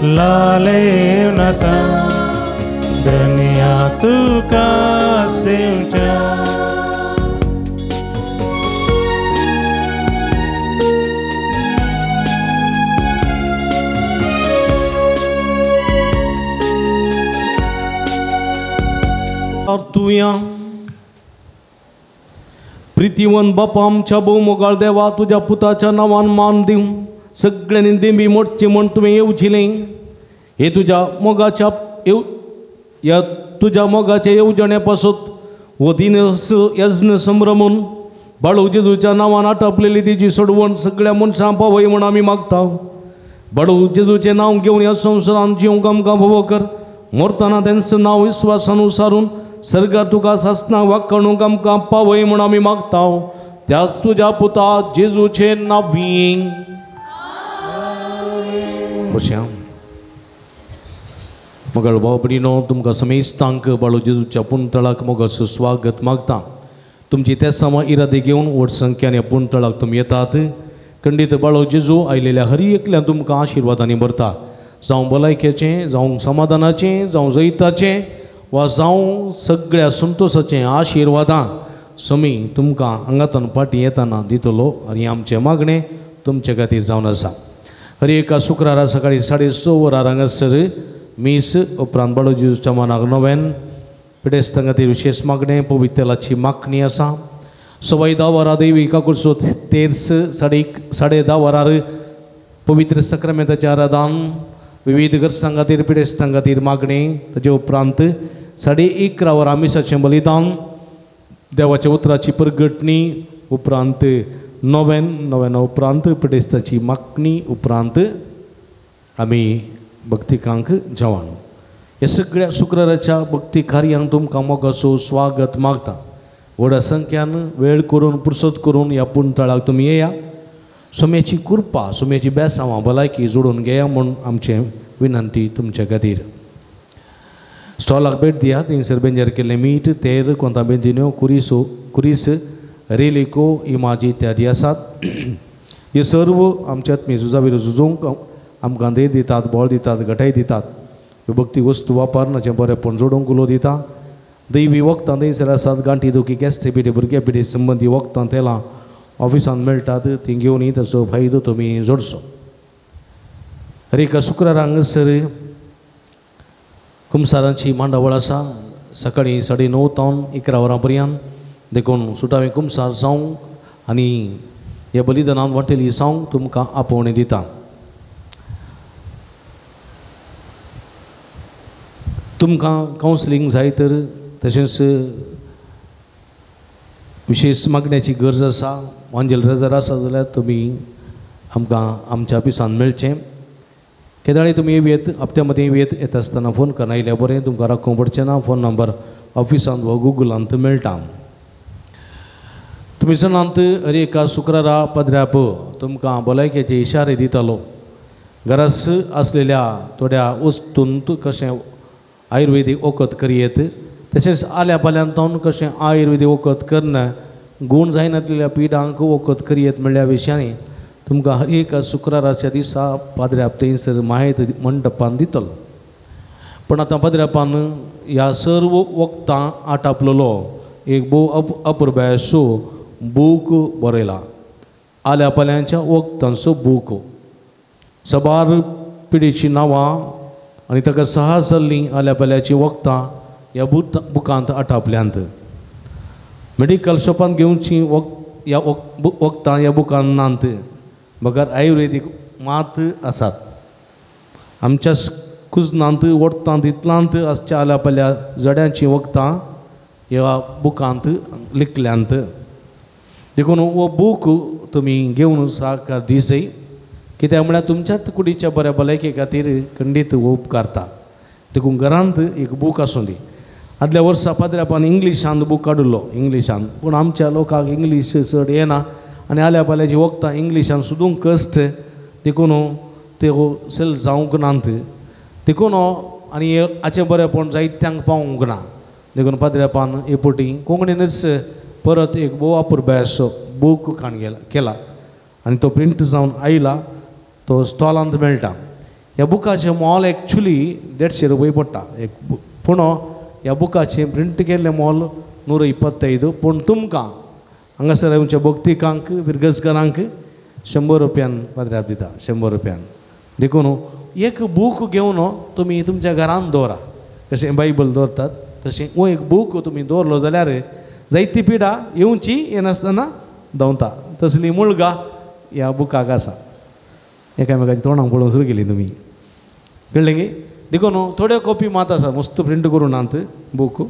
लालेवन आसा धनिया तुका सेवच्या. तुया प्रितीवन बापा आमच्या भोवमोगाळ देवा तुज्या पुताच्या नांवान मान दिवं सगळ्यांनी देंबी मोडची म्हण तुवें येवजिलें. हे तुज्या मोगाच्या ह्या तुज्या मोगाच्या येवजणे पासत हो दीन यज्ञ संभ्रमून बाळू जेजूच्या नांवान आटापलेली तिची सोडवण सगळ्या मनशां पावय म्हूण आमी मागता. बाळू जेजूचें नांव घेवन ह्या संवसारान जिवंक आमकां भोव कर. मरतना तेंचें नांव विस्वासान उसारून सरकार तुका सासना वाकणूक आमकां पावय म्हूण आमी मागता. त्याच तुज्या पुता जेजूचें नांव बशया. मगळ भाव भयणीनो तुमकां समेस्तांक बाळू जेजूच्या पुंतळाक मोगाचो स्वागत मागता. तुमची तेसामा इरादे घेवन व्हड संख्यान ह्या पुंतळाक तुमी येतात. खंडीत बाळू जेजू आयलेल्या हर एकल्यान तुमकां आशिर्वादांनी भरता. जावं भलायकेचें, जावं समाधानाचें, जावं जैताचें वा जावं सगळ्या संतोशाचें आशिर्वादां समी तुमकां हांगातून फाटीं येतना दितलो आनी आमचें मागणें तुमचे खातीर जावन आसा. हर एका शुक्रारा सकाळीं 6:30 वरार हांगासर मीस उपरांत बाळू जेजूच्या मनाक नोवेन पिडेस्तां खातीर विशेश मागणें पवित्र तेलाची मागणी आसा. 10:15 वरां देवी काकुळसो तेर्स 10:30 वरार पवित्र सक्रामेंताचें आराधन विविध गरजां खातीर पिडेस्तां खातीर मागणें. ताजे उपरांत 11:30 वरां मिसाचें बलिदान देवाच्या उतराची परगटणी उपरांत नोवेन नोवेना उपरांत पिडेस्ताची मागणी उपरांत आमी भक्तिकांक जेवण. ह्या सगळ्या शुक्राराच्या भक्ती कार्यांक तुमकां मोगाचो स्वागत मागता. व्हड संख्यान वेळ करून पुरसत करून ह्या पुणतळाक तुमी येया. सोम्याची कृपा सोम्याची बेसांवां भलायकी जोडून घेया म्हूण आमचें विनंती तुमचे खातीर. स्टॉलाक भेट दिया. थंयसर बेंजर केल्लें मीठ तेल कोंता बेंदिन्यो कुरीस रेलिको इमाजी इत्यादी आसात. हे सर्व आमच्या आत्मी झुजावीर झुजूंक आमकां धैर्य दितात, बळ दितात, घटाय दितात. ह्यो भक्ती वस्तू वापरनाचें बरेंपण जोडूंक उलो दिता. दैवी वखदां थंयसर आसात. गांठी दुखी गॅस्ट्रिक भुरग्या पिडे संबंदी वखदां तेलां ऑफिसांत मेळटात तीं घेवन ताचो फायदो तुमी जोडचो. हर एका शुक्रारा हांगासर कुमसारांची मांडावळ आसा. सकाळीं 9:30 तावन 11 वरां पर्यंत. देखून सुटावें कुमसार जावंक आनी ह्या बलिदानान वांटेली जावंक तुमकां आपोवणें दिता. तुमकां कावन्सिलींग जाय तर तशेंच विशेश मागण्याची गरज आसा वांजेल रजार आसा जाल्यार तुमी आमकां आमच्या ऑफिसान मेळचें. केदाळी तुमी येवयेत हप्त्या मदीं येवयेत येता आसतना फोन करना आयल्यार बरें तुमकां राखूंक पडचें ना. फोन नंबर ऑफिसांत वा गुगलांत मेळटा. तुमी जाणात हर एका शुक्रारा पदराप तुमकां भलायकेचे इशारे दितालो. घरास आसलेल्या थोड्या वस्तूंत कशें आयुर्वेदीक वखद करयेत तशेंच आल्या पाल्यांतून कशें आयुर्वेदीक वखद करना गूण जायनातलेल्या पिडांक वखद करयेत म्हणल्या विशयांनी तुमकां हर एका शुक्राराच्या दिसा पाद्र्याप थंयसर मायत मंडपान दितलो. पूण आतां पाद्र्यापान ह्या सर्व वखदां आटापलेलो एक भोव अपुरबायेचो बूक बरयला. आल्या पाल्यांच्या वखदांचो बूक सबार पिडेचीं नांवां आनी ताका सहा जाल्लीं आल्या पाल्याचीं वखदां ह्या बुकांत आटापल्यांत. मेडिकल शॉपांत घेवचीं ह्या वखदां ह्या बुकांत नात बगर आयुर्वेदीक मात आसात. आमच्या कुजनांत वखदांत इतलांत आसच्या आल्या पाल्या जड्यांचीं वखदां ह्या बुकांत लिखल्यांत. देखून हो बूक तुमी घेवन साकार दिसय कित्याक म्हळ्यार तुमच्याच कुडीच्या बऱ्या भलायके खातीर खंडीत हो उपकारता. देखून घरांत एक बूक आसूं दी. आदल्या वर्सा पाद्र्यापान इंग्लिशांत बूक काडिल्लो इंग्लिशांत पूण आमच्या लोकांक इंग्लीश चड येना आनी आल्या पाल्याची वखदां इंग्लिशान सुदूंक कश्ट देखून ते सेल जावंक नात. देखून आनी हाचें बरेंपण जायत्यांक पावूंक ना. देखून पाद्र्यापान हे पटी कोंकणीनच परत एक भोव अपुरबायेचो बूक काण केला आनी तो प्रिंट जावन आयला. तो स्टॉलांत मेळटा. ह्या बुकाचें मोल एक्चुली 150 रुपये पडटा एक पूण ह्या बुकाचें प्रिंट केल्लें मोल 125. पूण तुमकां हांगासर आमच्या भक्तिकांक फिरगजकारांक 100 रुपयान पाद्र्याप दिता 100 रुपयान. देखून एक बूक घेवन तुमी तुमच्या घरान दवरा. कशें बायबल दवरतात तशें हो एक बूक तुमी दवरलो जाल्यार जायती पिडा येवची येनासतना धांवता. तसली मुळगा ह्या बुकाक आसा. एकामेकाच्या तोंडाक पळोवन सुरू केली तुमी कळ्ळें की. देखून थोड्यो कॉपी मात आसा मस्त प्रिंट करून नात बूक.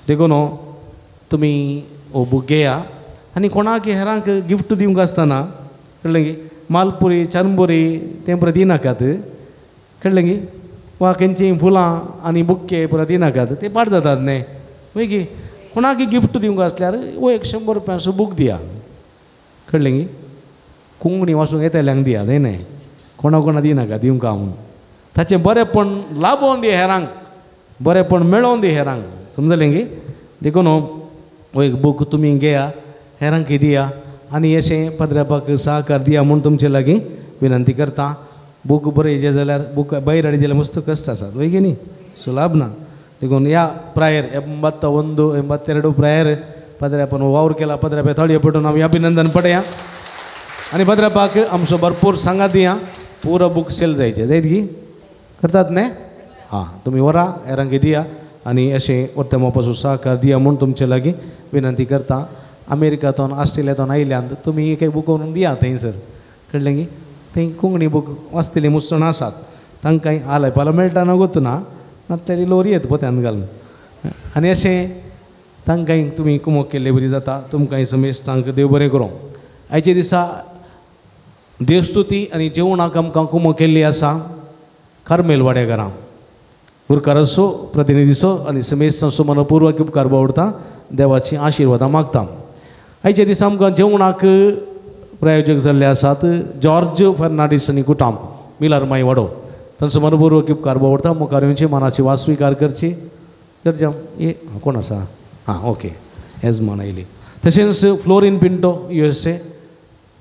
देखून तुमी हो बूक घेया आनी कोणाक हेरांक गिफ्ट दिवंक आसतना कळ्ळें की मालपुरी चारंबोरी तें पुरो दिनाकात कळ्ळें की वा खंयचीं फुलां आनी बुक्के पुरो दिनाकात ते पाड जातात न्ही मागीर कोणाक गिफ्ट दिवंक आसल्यार हो एक 100 रुपयांचो बूक दिया कळ्ळें की. कोंकणी वाचूंक येतल्यांक दिया न्हय न्हय कोणा कोणा दिनाका दिवंक हांव ताचें बरेंपण लाबोवन दी हेरांक बरेंपण मेळोवन दी हेरांक समजलें की. देखून हो एक बूक तुमी घेया हेरांक दिया आनी अशें पाद्र्यापाक सहकार दिया म्हूण तुमचे लागीं विनंती करता. बूक बरयचे जाल्यार बूक भायर हाडचे जाल्यार मस्त कश्ट आसात वय की न्ही सुलाभ ना. देखून ह्या प्रायर 81 82 प्रायर पाद्र्यापान वावर केला. पाद्र्यापा थाळयो पडून आमी अभिनंदन पडया आनी पाद्र्यापाक आमचो भरपूर सांगात दिया. पुरो बूक सेल जायचे जायत की करतात न्ही. हां तुमी व्हरा हेरांक दिया आनी अशें वर्तमापासून सहकार दिया म्हूण तुमचे लागीं विनंती करता. अमेरिकांतून ऑस्ट्रेलियांतून आयल्यान तुमी एक बूक व्हरून दिया थंयसर कळ्ळें की थंय कोंकणी बूक वाचतली मुसण आसात तांकां आलाय पालो मेळटा ना गोतू ना नातल्यार लोरी येत पोत्यान घालून आनी अशें तांकांय तुमी कुमोक केल्ले बरी जाता. तुमकांय समेस्तांक देव बरें करूं. आयच्या दिसा देवस्तुती आनी जेवणाक आमकां कुमोक केल्ली आसा कार्मेल वाड्याघरां गुरकाराचो प्रतिनिधीचो आनी समेस्तांचो मनपूर्वक उपकार बावडटा. देवाची आशिर्वादां मागता. आयच्या दिसा आमकां जेवणाक प्रायोजक जाल्ले आसात जॉर्ज फर्नांडीस आनी कुटाम मिलार माई वाडो. तांचो मनपूर्वक उपकार बावडटा. मुखार येवची मनाची वास स्विकार करची. जॉर्जाम ये कोण आसा? हां ओके येजमान आयली. तशेंच फ्लोरीन पिंटो USA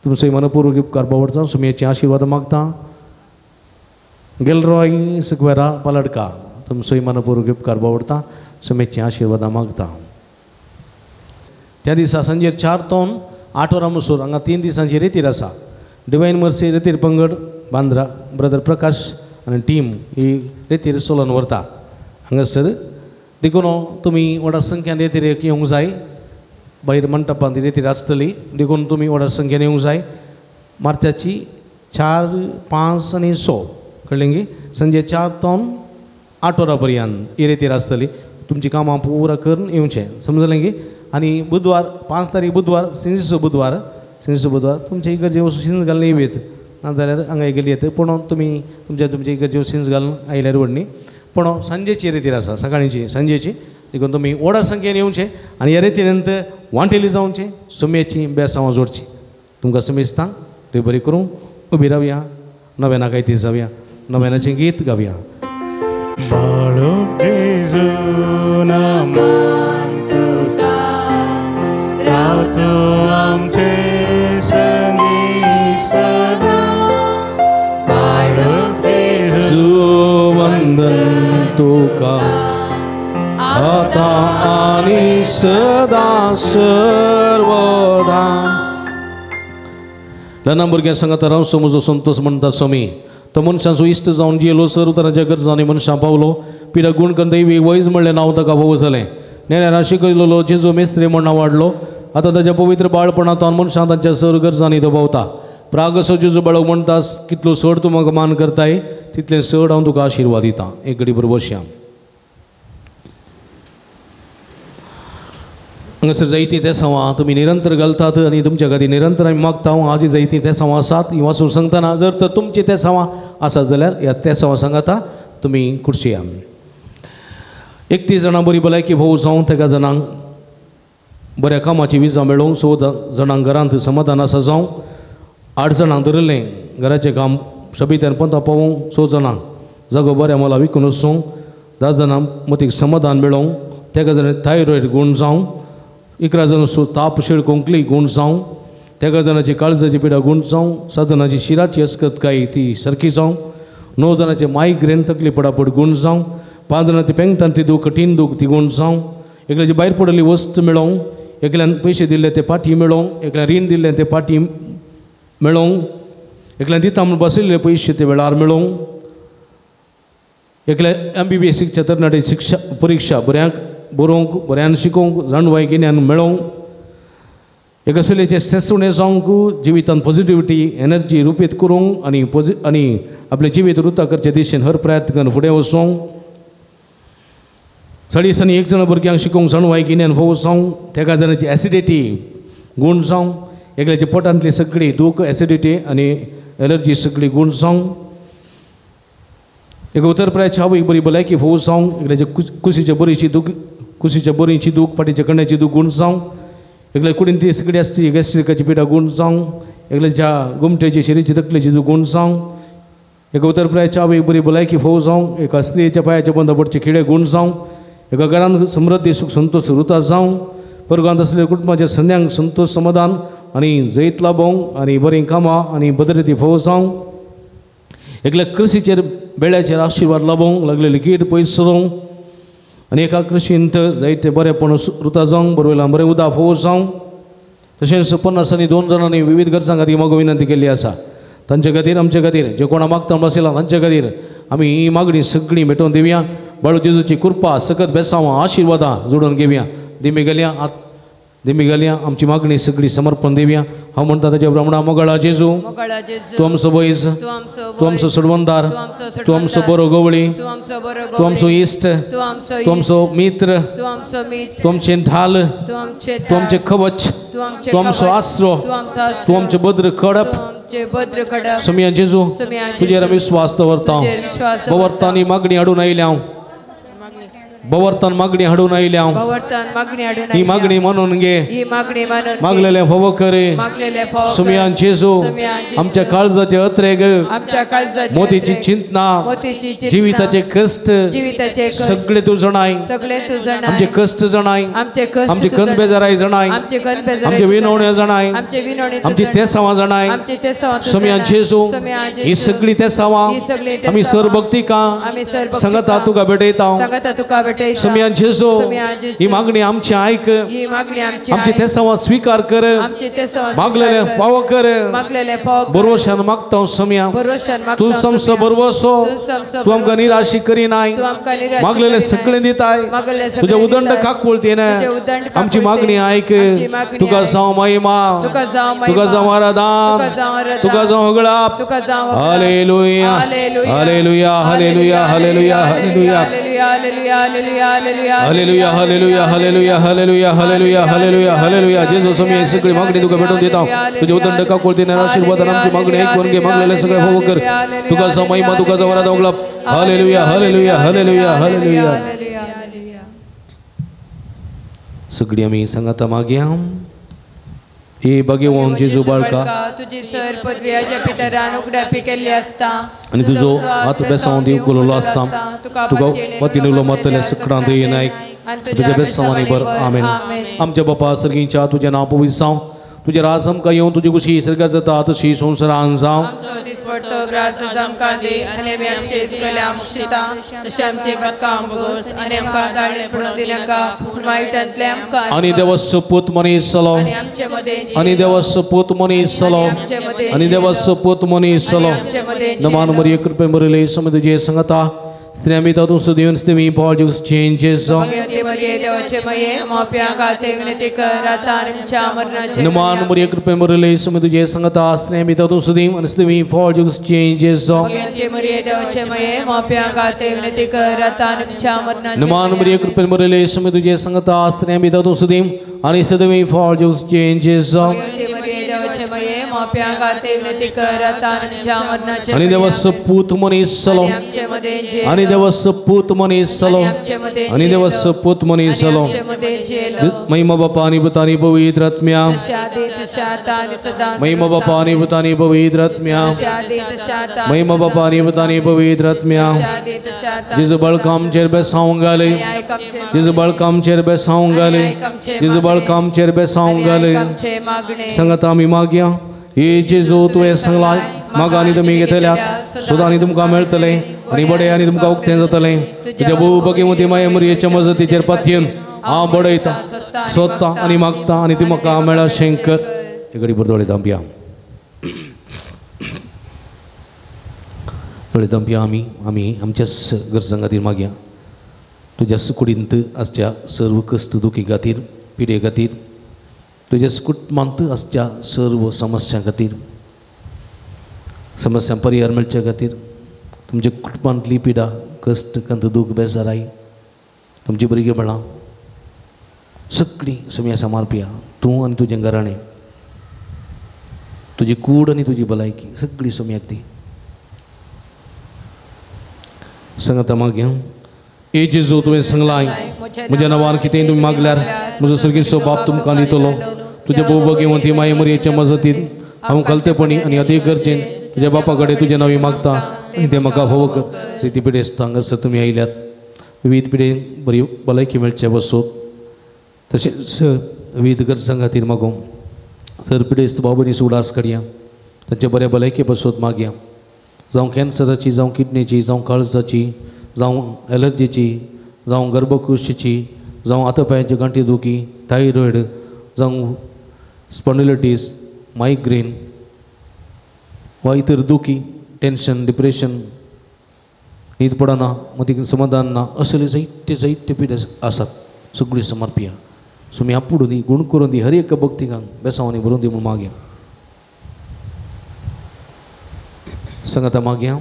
तुमचो मनपूर्वक उपकार बावडटा. सुमयेची आशिर्वाद मागता. गेलरॉय सिक्वेरा पालडका तुमचोय मनपूर्वक उपकार बावडटा. सुमेची आशिर्वादां मागता. त्या दिसा सांजेर 4 ते 8 वरां मुसोर हांगा 3 दिसांची रेतीर आसा. डिवायन मर्सी रेतीर पंगड बांद्रा ब्रदर प्रकाश आनी टीम ही रेतीर सोलोन व्हरता हांगासर. देखून तुमी व्हडा संख्यान रेतीर येवंक जाय. भायर मंटपांत रेतीर आसतली देखून तुमी व्हडा संख्येन येवंक जाय. मार्चाची 4, 5 आनी 6 कळ्ळें की सांजे 4 ते 8 वरां पर्यंत ही रेतीर आसतली. तुमची कामां पुरा करून येवचें समजलें की. आनी बुधवार 5 तारीख बुधवार सिंजीचो बुधवार सिंजीचो बुधवार तुमचे इगर्जे वचून शिंज घालून येवयेत नाजाल्यार हांगा गेली येता पूण तुमी तुमच्या तुमचे इगर्जे शिंज घालून आयल्यार व्हड न्ही. पूण सांजेची रेतीर आसा सकाळींची सांजेची देखून तुमी व्हडा संख्येन येवचें आनी ह्या रेतीनंत वांटेली जावचें सुमेची बेसांवां जोडची. तुमकां समेस्तांक देव बरी करूं. उबी रावया नव्याना कांय जावया नव्यानाचें गीत गावया. बाळूक जेजू नमन तुका रावतो आमचे संगी सदा. बाळूक जेजू वंदन तुका आता आनी सदा सर्वदा. ल्हान भुरग्यां सांगाता रावचो म्हजो संतोष म्हणटा स्वामी. तो मनशांचो इश्ट जावन जियेलो सर उतरांच्या गरजांनी मनशां पावलो. पिडा गूण करून दैवी वैज म्हणलें नांव ताका भोव जालें. नेण्या शिकयलेलो जेजू मेस्त्री म्हण नांव वाडलो. आतां ताच्या पवित्र बाळपणांत मनशां तांच्या सर गरजांनी तो पावता. प्रागसो जेजू बाळक म्हणटा कितलो चड तूं म्हाका मान करताय तितलें चड हांव तुका आशिर्वाद दितां. एक घडी बरोबर बसया. हांगासर जायतीं तेसांवां तुमी निरंतर घालतात आनी तुमच्या खातीर निरंतर आमी मागता. हांव आजय जायतीं तेसांवां आसात ही वाचून सांगतना जर तर तुमचीं तेसांवां आसात जाल्यार ह्या तेसांवां सांगाता तुमी कुर्शिया. 31 जाणां बरी भलायकी भोव जावं तेका जाणांक बऱ्या कामाची विजा मेळोवंक 14 जाणांक घरांत समाधान आसा जावं 8 जाणांक धरिल्लें घराचें काम शबित्यान पंता पावोवंक 6 जाणांक जागो बऱ्या मोला विकून वचूंक 10 जाणांक मतीक समाधान मेळोवंक तेका जाणां थायरॉयड गूण जावं 11 जाणां ताप शेळ कोंकली गूण जावं 13 जाणांची काळजाची पिडा गूण जावं 7 जाणांची शिराची अस्कतकाय ती सारकी जावं 9 जाणांचे मायग्रेन तकली पडापड गूण जावं 5 जाणांची पेंगटांतली दूख कठीण दूख ती गूण जावं एकल्याची भायर पडलेली वस्त मेळोवंक एकल्यान पयशे दिल्ले ते पाटी मेळोवंक एकल्यान रीण दिल्लें ते पाटी मेळोवंक एकल्यान दिता म्हूण बसयल्ले पयशे ते वेळार मेळोवंक एकल्या MBBS शिकच्या तरणाटे शिक्षा परिक्षा बऱ्यांक बरोवंक बऱ्यान शिकोवंक जाणवाय गिन्यान मेळोवंक एक असलेचें सेसुणें जावंक जिवितांत पॉझिटिविटी एनर्जी रुपीत करूंक आनी आनी आपलें जिवीत रुता करचे दिशेन हर प्रयत्न करून फुडें वचूंक 40 दिसांनी 1 जाण भुरग्यांक शिकोवंक जाणवाय गिन्यान फोव जावंक 13 जाणांची एसिडिटी गूण जावंक एकल्याच्या पोटांतली सगळी दूख एसिडिटी आनी एलर्जी सगळी गूण जावंक एक उतरप्रायाची आवयक बरी भलायकी फोव जावंक एकल्याच्या कुशीच्या बरीची दूख कुशीच्या बरीची दूख फाटीच्या कण्याची दूख गूण जावंक एकल्या कुडीन ती सगळी आसती गॅस्ट्रिकाची पिडा गूण जावंक एकल्याच्या गुमटेची शिरीची तकलेची दूख गूण जावंक एका उतरप्रायाची आवयक बरी भलायकी फोव जावंक एका स्त्रियेच्या पांयाच्या बंद पडचे खिळे गूण जावंक एका घरांत समृद्धी सुख संतोष रुता जावंक परगांत आसलेल्या कुटुंबाच्या संद्यांक संतोष समाधान आनी जैत लाभोवंक आनी बरीं कामां आनी भद्रती फोव जावंक एकल्या कृशीचेर बेळ्याचेर आशिर्वाद लाभोवंक लागलेली कीट पयस जावंक आनी एका कृशींत जायते बरेपण रुता जावंक बरयलां बरें उदा फोव जावं. तशेंच 50 आनी 2 जाणांनी विविध गरजां खातीर मागो विनंती केल्ली आसा. तांचे खातीर आमचे खातीर जे कोणा मागता बसयला तांचे खातीर आमी ही मागणी सगळी भेटोवन दिवया. बाळू जेजूची कृपा सकत बेसांवां आशिर्वादां जोडून घेवया. दिमी गेल्या दिमी गेल्या आमची मागणी सगळी समर्पण दिवया. हांव म्हणटा ताच्या ब्राह्मणा मोगळा जेजू, तूं आमचो वैज, तूं आमचो सोडवणदार, तूं आमचो बरो गवळी, तूं आमचो इश्ट, तूं आमचो मित्र, तूं आमचें ढाल, तूं आमचें कवच, तूं आमचो आसरो, तूं आमचें बद्र कडप. सोमिया जेजू, तुजेर आमी विस्वास दवरता. दवरता आनी मागणी हाडून आयल्या हांव, बवर्तन मागणी हाडून आयल्या हांव. ही मागणी म्हणून घे, मागलेले फोव करे. सुमियान जेजू, आमच्या काळजाचे अत्रेग, मोतीची चिंतना, जिविताचे कश्ट सगळे तूं जाणाय. आमचे कश्ट जाणाय, आमचे खंत बेजाराय जाणाय, आमचे विनवण्यो जाणाय, आमची तेसावां जाणाय. सुमियान जेजू, ही सगळी तेसावां आमी सरभक्तिका संगता तुका भेटयता. सुमियान जेजू, ही मागणी आमची आयक, आमची तेसावां स्वीकार कर, मागलेले फावो कर. बरोशान मागता सुमिया, तूं आमचो बरवसो, तूं आमकां निराशी करिनाय, मागलेले सगळें दिताय. तुज्या उदंड काकुळटेन आमची मागणी आयक. तुका जावं महिमा, तुका जावं आराधन, तुका जावं होगळाप. Hallelujah, hallelujah, hallelujah, hallelujah, hallelujah, hallelujah, hallelujah, hallelujah, hallelujah, hallelujah, hallelujah, hallelujah. जेजू स्वामी, सगळी मागणी तुका भेटून दिता. तुझ्या उदंड काकुळटेन आशीर्वादान आमची मागणी ऐकून घे. मागलेले सगळे होवो कर. तुका जावं महिमा, तुका जावं आराधन, होगळाप. Hallelujah, hallelujah, hallelujah, hallelujah. सगळी आमी सांगाता मागया. ए भगवान जेजू बाळका, तुजी सर पदव्याच्या पितरान उगडापी केल्ली आसता आनी तुजो हात बेसांव दिवंक उलयलो आसता. तुका पतीन उलो मारतले सकडां दयेन आयक, तुज्या बेसांवांनी बर. आमेन. आमच्या बापा सर्गीच्या, तुजें नांव पवित्र जावं, तुजें राज आमकां येवं, तुजी खुशी सर्गात जाता तशी संवसारान जावं. आमचो दिसपडतो ग्रास आमकां दी आनी आमी आमचे चुकल्या मुक्षिता तशें आमचे पदकां भोगोस आनी आमकां ताळें पडून दिनाका पूण वायटांतलें आमकां. आनी देवाचो पूत मनीस जालो, आनी देवाचो पूत मनीस जालो, आनी देवाचो पूत मनीस जालो. नमान मरिये, कृपे मरिले, सम तुजे संगता, स्त्रियां तातूंत सुदीवन स्त्री फळ जेजू. नमान मरिये, कृपे मरिले, सम तुजे संगता, स्त्रियां तातूंत सुदीवन स्त्री फळ जेजू. नमान मरिये, कृपे मरिले, सम तुजे संगता, स्त्रियां तातूंत सुदीवन आनी सदवी फळ जेजू. आनी देवाचो पूत मनीस जालो, आनी देवाचो पूत मनीस जालो, आनी देवाचो पूत मनीस जालो. महिमा बापा आनी पुता आनी पवित्र आत्म्या, महिमा बापा आनी पुता आनी पवित्र आत्म्या, महिमा बापा आनी पुता आनी पवित्र आत्म्या. जेजू बाळका आमचेर बेसांव घाले, जेजू बाळका आमचेर बेसांव घाले, जेजू बाळका आमचेर बेसांव घाले. सांगात आमी मागया. हे जेजू, तुवें सांगलां मागा आनी तुमी घेतल्या, सुदां आनी तुमकां मेळटलें आनी बडे आनी तुमकां उक्तें जातलें. तुज्या भोव भगवती माये मरियेच्या मजतीचेर पातयेन हांव बडयता, सोदता आनी मागता आनी ती म्हाका मेळा शंकर. हे घडी भर दोळे धांपया, दोळे धांपया. आमी आमी आमच्याच गरजां खातीर मागया. तुज्या कुडींत आसच्या सर्व कश्ट दुखी खातीर, पिडे खातीर, तुज्या कुटुंबांत आसच्या सर्व समस्यां खातीर, समस्यां परिहार मेळच्या खातीर, तुमच्या कुटुंबांतली पिडा, कश्ट, कंत, दूख, बेजाराय, तुमची भुरगीं म्हळां सगळीं सुम्या समारपिया. तूं आनी तुजें घराणें, तुजी कूड आनी तुजी भलायकी सगळी सुम्याक दी. सांगाता मागया. ए जेजू, तुवें सांगलां म्हज्या नांवान कितेंय तुमी मागल्यार म्हजो सर्गेचो बाप तुमकां दितलो. तुज्या भोव भगवती माये मरियेच्या मजतीन हांव कलतेपणी आनी अदीक गरजेन तुज्या बापा कडेन तुजें नांव मागता आनी तें म्हाका फावो कर. ती पिडेस्त हांगासर तुमी आयल्यात, विविध पिडे बरी भलायकी मेळचे बसोत, तशेंच विविध गरजां खातीर मागूं. सर पिडेस्त भाव भयणी उडास काडया, तांच्या बऱ्या भलायके बसोत मागया. जावं कॅन्सराची, जावं किडनीची, जावं काळजाची, जावं एलर्जीची, जावं गर्भकुशीची, जावं हातापायांची गांठी दुखी, थायरॉयड, जावं स्पॉन्डिलिटीस, मायग्रेन वा इतर दुखी, टेन्शन, डिप्रेशन, न्हीद पडना, मतीक समाधान ना, असले जायते जायते पिडे आसात सगळी समर्पिया. सो मी आपुडून दी, गुण करून दी, हर एक भक्तिकांक बेसांवांनी भरून दी म्हूण मागया. सांगाता मागया.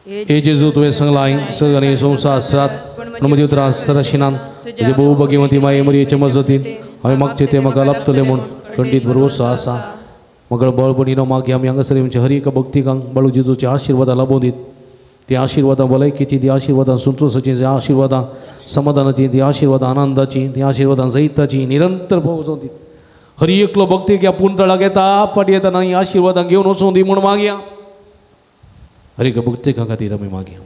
ए जेजू तुवें सांगलां सगळ्यांनी संवसार सात म्हजे त्रास सरशिनान तुजे भोव भगवती माये मरियेचे मजतीन हांवें मागचें तें म्हाका लाभतलें म्हूण खंडीत भरवसो आसा. मगळ बळबणीनो मागया आमी हांगासर आमच्या हर एका भक्तिकांक बाळू जेजूचे आशिर्वादां लाबोवन दीत. ती आशिर्वादां भलायकेची, ती आशिर्वादां संतोशाची, ती आशिर्वादां समाधानाची, ती आशिर्वादां आनंदाची, ती आशिर्वादां जैताची निरंतर पावोवचो दीत. हर एकलो भक्तीक ह्या पुणतळाक येता फाटी येताना ही आशिर्वादां घेवन वचूं दी म्हूण मागया. हर एका भक्तिका खातीर आमी मागया.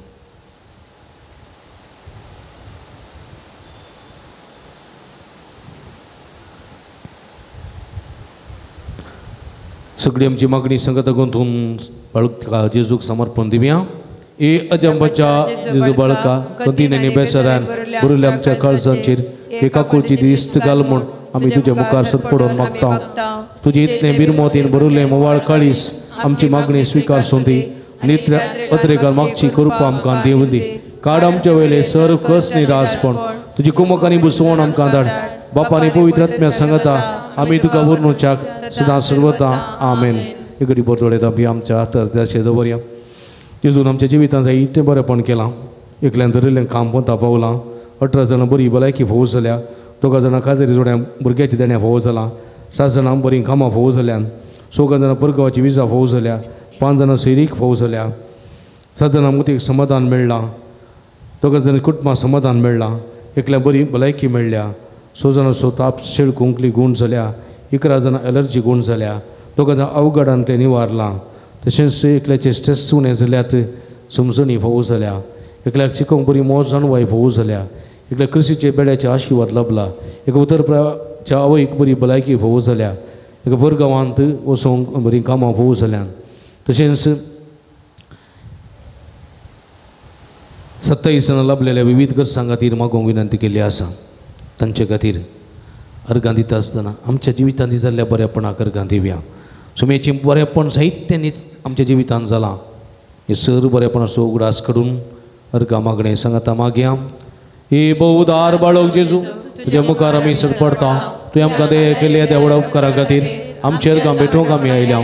सगळी आमची मागणी संगत गुंतून बाळका जेजूक समर्पण दिवया. ए अजंबाच्या जेजू बाळका कंतीने बेसरान बरुल्या आमच्या काळजांचेर एका कुळची दिस्त घाल म्हूण आमी तुज्या मुखार सतपडून मागता. तुजे इतलें बिरमोतीन बरुल्लें मोवाळ काळीस आमची मागणी स्विकार सोंदी नित्य अत्रेकार मागची कृपा आमकां दिवं दी. काड आमच्या वयले सर कस निरासपण तुजी कुमक आनी बुसवण आमकां धाड. बापानी पवित्र आत्म्या सांगता आमी तुका वर्णुच्याक सदां सर्वता. आमेन. एक घडी बरोडे आमी आमच्या हातार दर्शे दवरया. जेजून आमच्या जिवितांत जायतें बरेंपण केलां. एकल्यान धरिल्लें काम पोंता पावलां. 18 जाणां बरी भलायकी फोव जाल्या. 2 जाणां काजरी जोड्या भुरग्याच्या देण्या फोव जालां. 7 जाणां बरीं कामां फोव जाल्यान. 6 जाणां परगांवाची विजा फोव जाल्या. 5 जाणां सैरीक फोव जाल्या. 7 जाणां मोतीक समाधान मेळ्ळां. 2 जाणां कुटुंबाक समाधान मेळ्ळां. एकल्या बरी भलायकी मेळ्ळ्या. 6 जाणां सो ताप शेळ कुंकली गूण जाल्या. 11 जाणां एलर्जी गूण जाल्या. 2 जाणां अवघडान तें निवारलां. तशेंच एकल्याचे स्ट्रेस उणें जाल्यात, समजणी फोव जाल्या. एकल्याक चिकोंक बरी मोज जाणवाय फोव जाल्या. एकल्या क्रिस्तीचे बेड्याचे आशिर्वाद लाबला. एका उतरप्राच्या आवयक बरी भलायकी फोव जाल्या. एका भरगांवांत वचोंक बरीं कामां फोव जाल्यान. तशेंच 27 जाणां लाबलेल्या विविध गरजां खातीर मागोवंक विनंती केल्ली आसा. तांचे खातीर अर्गां दिता आसतना आमच्या जिवितांत जाल्ल्या बरेपणाक अर्गां दिवया. सुमेचें बरेपण साहित्य आमच्या जिवितांत जालां. हें सर बरेपणाचो उगडास काडून अर्गां मागणें सांगाता मागया. हे बहुदार बाळक जेजू तुज्या मुखार आमी सडपडटा. तुवें आमकां दया केल्ल्या त्या व्हडा उपकारा खातीर आमचे अर्गां भेटोवंक आमी आयल्या.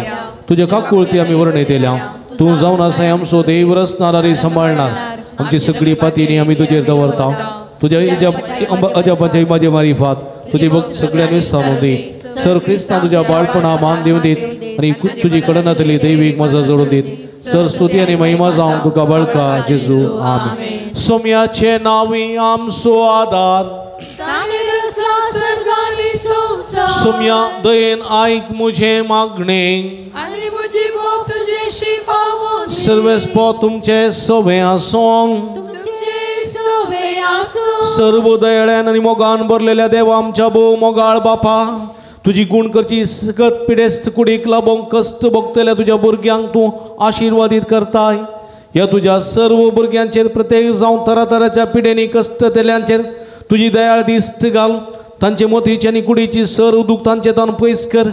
तुज्या काकुळती आमी वर्णयत येयल्या. तूं जावन आसाय आमचो देव रचणार आनी सांबाळणार. आमची सगळी पातीनी आमी तुजेर दवरता. तुज्या अजापाच्या इमाजे मारिफात तुजी भक्त सगळ्यां विस्तारून दी. सर क्रिस्तान तुज्या बाळपणा मान दिवन दीत आनी तुजी कडनातली दैवीक मजा जोडून दीत. सर स्तुती आनी महिमा जावं तुका बाळका जेजू. आमेन. सोम्याचे नांवी आमचो आदार. सोम्या दयेन आयक मुझे मागणें. सर्वेस्पो तुमचे सवे आसूं. सर्व दयाळ्यान आनी मोगान भरलेल्या देवा आमच्या भोव मोगाळ बापा, तुजी गूण करची सगत पिडेस्त कुडीक लाबोवंक कश्ट भोगतल्या तुज्या भुरग्यांक तूं आशिर्वादीत करताय. ह्या तुज्या सर्व भुरग्यांचेर प्रत्येक जावं तरातराच्या पिडेनी कश्ट तेल्यांचेर तुजी दयाळ दिश्ट घाल. तांचे मोतीची आनी कुडीची सर्व दूख तांचे तान पयस कर.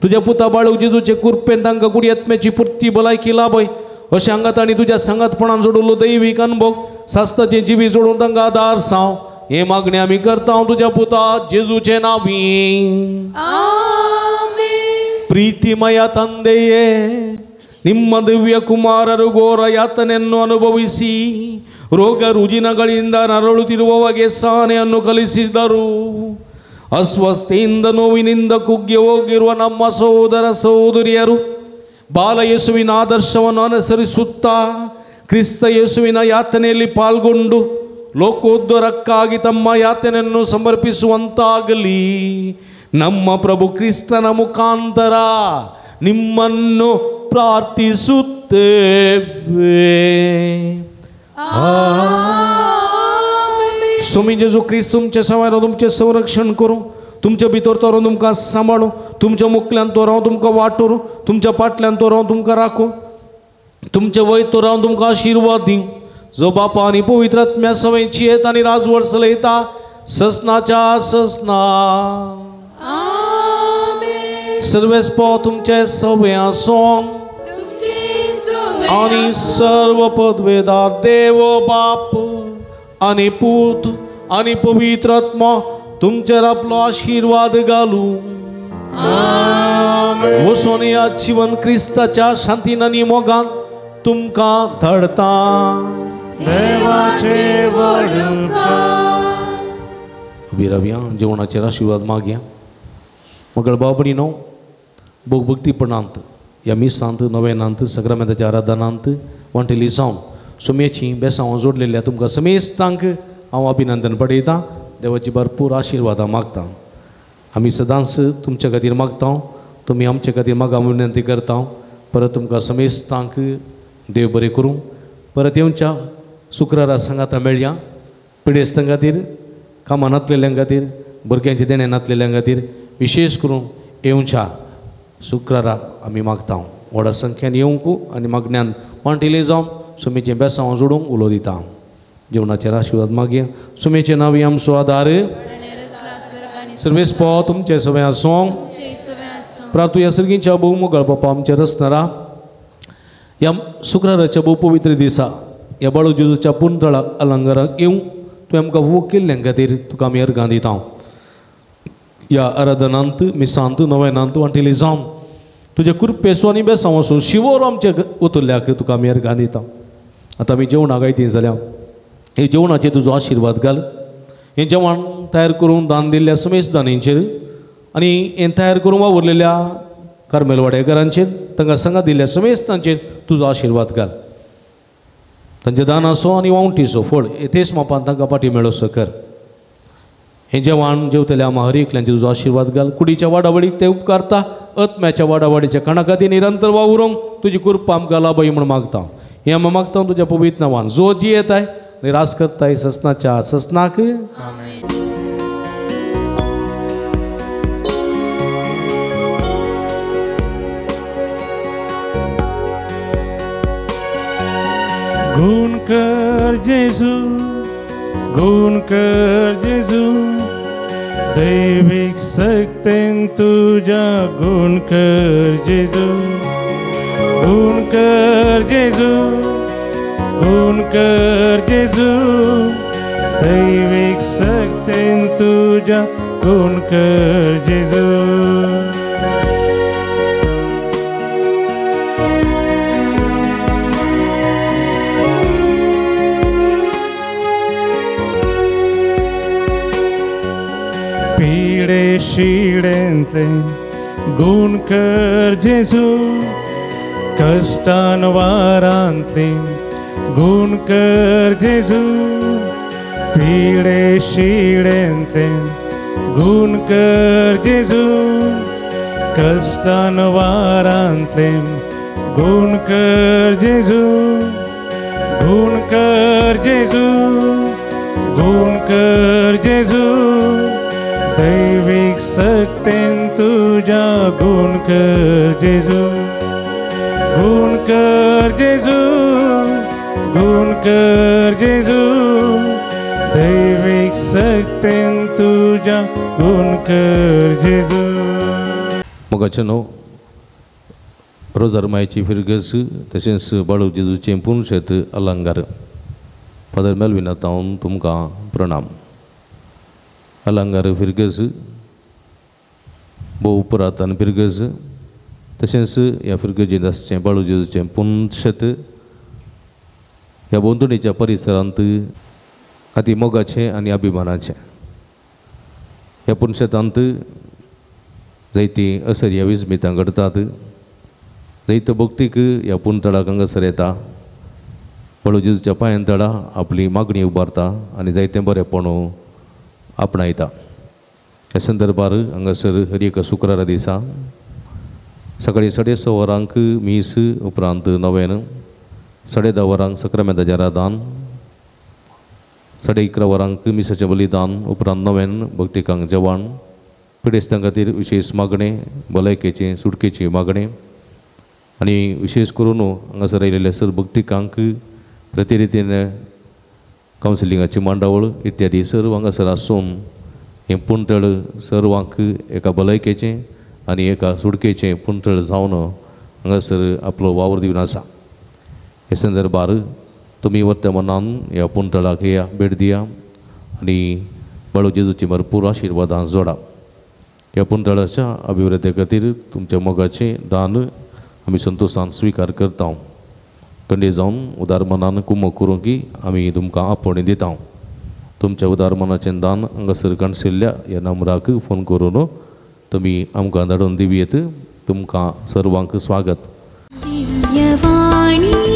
तुज्या पुता बाळूक जेजूचे कुरपेन तांकां कुडी आत्म्याची पुर्ती भलायकी लाभय. अशें हांगा तांणी तुज्या सांगातपणान जोडिल्लो दैवीक अनुभव सास्ताचें जिवीत जोडून तांकां आदार साव. हे मागणें आमी करता तुज्या पुता जेजूचे नांवी. ಪ್ರೀತಿಮಯ ತಂದೆಯೇ, ನಿಮ್ಮ ದಿವ್ಯ ಕುಮಾರರು ಘೋರ ಯಾತನೆಯನ್ನು ಅನುಭವಿಸಿ ರೋಗ ರುಜಿನಗಳಿಂದ ನರಳುತ್ತಿರುವವಗೆ ಸಹನೆಯನ್ನು ಕಲಿಸಿದರು. ಅಸ್ವಸ್ಥೆಯಿಂದ ನೋವಿನಿಂದ ಕುಗ್ಗಿ ಹೋಗಿರುವ ನಮ್ಮ ಸಹೋದರ ಸಹೋದರಿಯರು ಬಾಲ ಯೇಸುವಿನ ಆದರ್ಶವನ್ನು ಅನುಸರಿಸುತ್ತಾ ಕ್ರಿಸ್ತ ಯೇಸುವಿನ ಯಾತನೆಯಲ್ಲಿ ಪಾಲ್ಗೊಂಡು ಲೋಕೋದ್ಧಾರಕ್ಕಾಗಿ ತಮ್ಮ ಯಾತನೆಯನ್ನು ಸಮರ್ಪಿಸುವಂತಾಗಲಿ. ನಮ್ಮ ಪ್ರಭು ಕ್ರಿಸ್ತನ ಮುಖಾಂತರ ನಿಮ್ಮನ್ನು ಪ್ರಾರ್ಥಿಸುತ್ತೇವೆ. स्वामी जेजू क्रिस्त तुमचे सवायरो तुमचें संरक्षण करूं, तुमच्या भितर तो रावन तुमकां सांबाळूं, तुमच्या मुखल्यान तो रावन तुमकां वाटोरूं, तुमच्या फाटल्यान तो रावन तुमकां राखूं, तुमचे वयर तो रावन तुमकां आशिर्वाद दिवं, जो बापा आनी पवित्र आत्म्या सवयची येत आनी राजवट चलयता ससनाच्या ससना. सर्वेस्पो तुमचे सवय आसूं आनी सर्व पदवेदार देव बाप आनी पूत आनी पवित्र आत्मा तुमचेर आपलो आशिर्वाद घालूं. वसोन ह्या जिवन क्रिस्ताच्या शांतीन आनी मोगान तुमकां धाडता. उबी रावया, जेवणाचेर आशिर्वाद मागया. मगळ बाबडीनो भोग भक्तीपणांत ह्या मिसांत नवेनांत सग्रामेंताच्या आराधनांत वांटेली जावन सुमेची बेसांव जोडलेल्या तुमकां समेस्तांक हांव अभिनंदन पडयतां. देवाची भरपूर आशिर्वादां मागता. आमी सदांच तुमच्या खातीर मागता, तुमी आमचे खातीर मागा विनंती करता. परत तुमकां समेस्तांक देव बरें करूं. परत येवच्या शुक्रारा सांगाता मेळया. पिडेस्तां खातीर, कामां नातलेल्यां खातीर, भुरग्यांचे देणें नातलेल्यां खातीर विशेष करून येवच्या शुक्रारा आमी मागता. व्हडा संख्येन येवंक आनी मागण्यान वांटिले जावन सुमेचें बेसांव जोडूंक उलो दिता. जेवणाचेर आशिर्वाद मागया. सुमेचें नांव आमचो आदार. सर्वेस्पो तुमचें सगळें आसूं. प्रार्थुया सर्गींच्या भोव मोगाळ बापा आमच्या रचणारा ह्या शुक्राराच्या भोव पवित्र दिसा ह्या बाळू जेजूच्या पुंतळा अलंकाराक येवंक तुवें आमकां वो केल्ल्या खातीर तुका आमी अर्गां दिता. ह्या आराधनांत मिसांत नवेनांत वांटिली जावन तुजे कृपेचो आनी बेसांव आसूं शिवोर आमचे उतरल्याक तुका आमी अर्गां दिता. आतां आमी जेवणाक आयती जाल्या हे जेवणाचेर तुजो आशिर्वाद घाल. हें जेवण तयार करून दान दिल्ल्या समेस दानींचेर आनी हें तयार करून वावुरलेल्या कार्मेल वाडेकारांचेर तांकां सांगा दिल्ल्या समेस्तांचेर तुजो आशिर्वाद घाल. तांचें दानाचो आनी वावटीचो फळ तेच मापान तांकां पाटी मेळोसो कर. हें जेवण जेवतल्या आमा हर एकल्यांचेर तुजो आशिर्वाद घाल. कुडीच्या वाडावडीक ते उपकारता, आत्म्याच्या वाडावाडीच्या काणा खातीर निरंतर वावरूंक तुजी कृपा आमकां लाभय म्हूण मागता. हें आमी मागता तुज्या पवित्र नांवान जो जी येताय आनी रास करताय ससनाच्या ससनाक. गुण कर जेजू, गुण कर जेजू, दैविक शक्तेन तुझ्या गुण कर जेजू, गुण कर जेजू, गुण कर जेजू, दैविक शक्तेन तुझ्या गुण कर जेजू. पिडे शिडेंतले गुण कर जेजू, कश्टान वारांतले गुण कर जेजू, पिडे शिडेंतले गुण कर जेजू, कश्टान वारांतले गुण कर जेजू, गुण कर जेजू, गुण कर जेजू, दैविक शक्तेन तुझ्या गुण कर जेजू, गुण कर जेजू, गुण कर जेजू, दैविक शक्तेन तुझ्या गुण कर जेजू. मोगाचें न्हू रोजार मायची फिरगस तशेंच बाळू जेजूचें पुनशेत अलंकार. फादर मेलविना तावन तुमकां प्रणाम. अलंकार फिरगज भोव पुरातन फिरगज तशेंच ह्या फिरगजेंत आसचें बाळू जेजूचें पुनशेत ह्या भोंवतणीच्या परिसरांत अती मोगाचें आनी अभिमानाचें. ह्या पुनशेतांत जायतीं असर्या विस्मितां घडटात. जायतो भक्तीक ह्या पुनतळाक हांगासर येता, बाळू जेजूच्या पांयां तळा आपली मागणी उबारता आनी जायतें बरेंपण आपणायता. ह्या संदर्भार हांगासर हर एका शुक्रारा दिसा सकाळीं 6:30 वरांक मीस, उपरांत नवेन 10:30 वरांक सक्रामेंताचें आराधन, 11:30 वरांक मिसाचें बलिदान, उपरांत नवेन भक्तिकांक जेवण, पिडेस्तां खातीर विशेष मागणें, भलायकेचें सुटकेचें मागणें आनी विशेष करून हांगासर आयिल्ल्या सर भक्तिकांक प्रतिरितीन कावन्सिलिंगाची मांडावळ इत्यादी सर्व हांगासर आसून हें पुंतळ सर्वांक एका भलायकेचें आनी एका सुडकेचें पुंतळ जावन हांगासर आपलो वावर दिवन आसा. हे संदर्भार तुमी वर्तमानान ह्या पुंतळाक या भेट दिया आनी बाळू जेजूची भरपूर आशिर्वादां जोडा. ह्या पुंतळाच्या अभिवृद्धी खातीर तुमच्या मोगाचें दान आमी संतोशान स्विकार करता. कंडे जावन उदार मनान कुमक करूंक आमी तुमकां आपोवणें दिता. तुमच्या उदार मनाचें दान हांगासर काणशिल्ल्या ह्या नंबराक फोन करून तुमी आमकां धाडून दिवयेत. तुमकां सर्वांक स्वागत. दिव्यवाणी.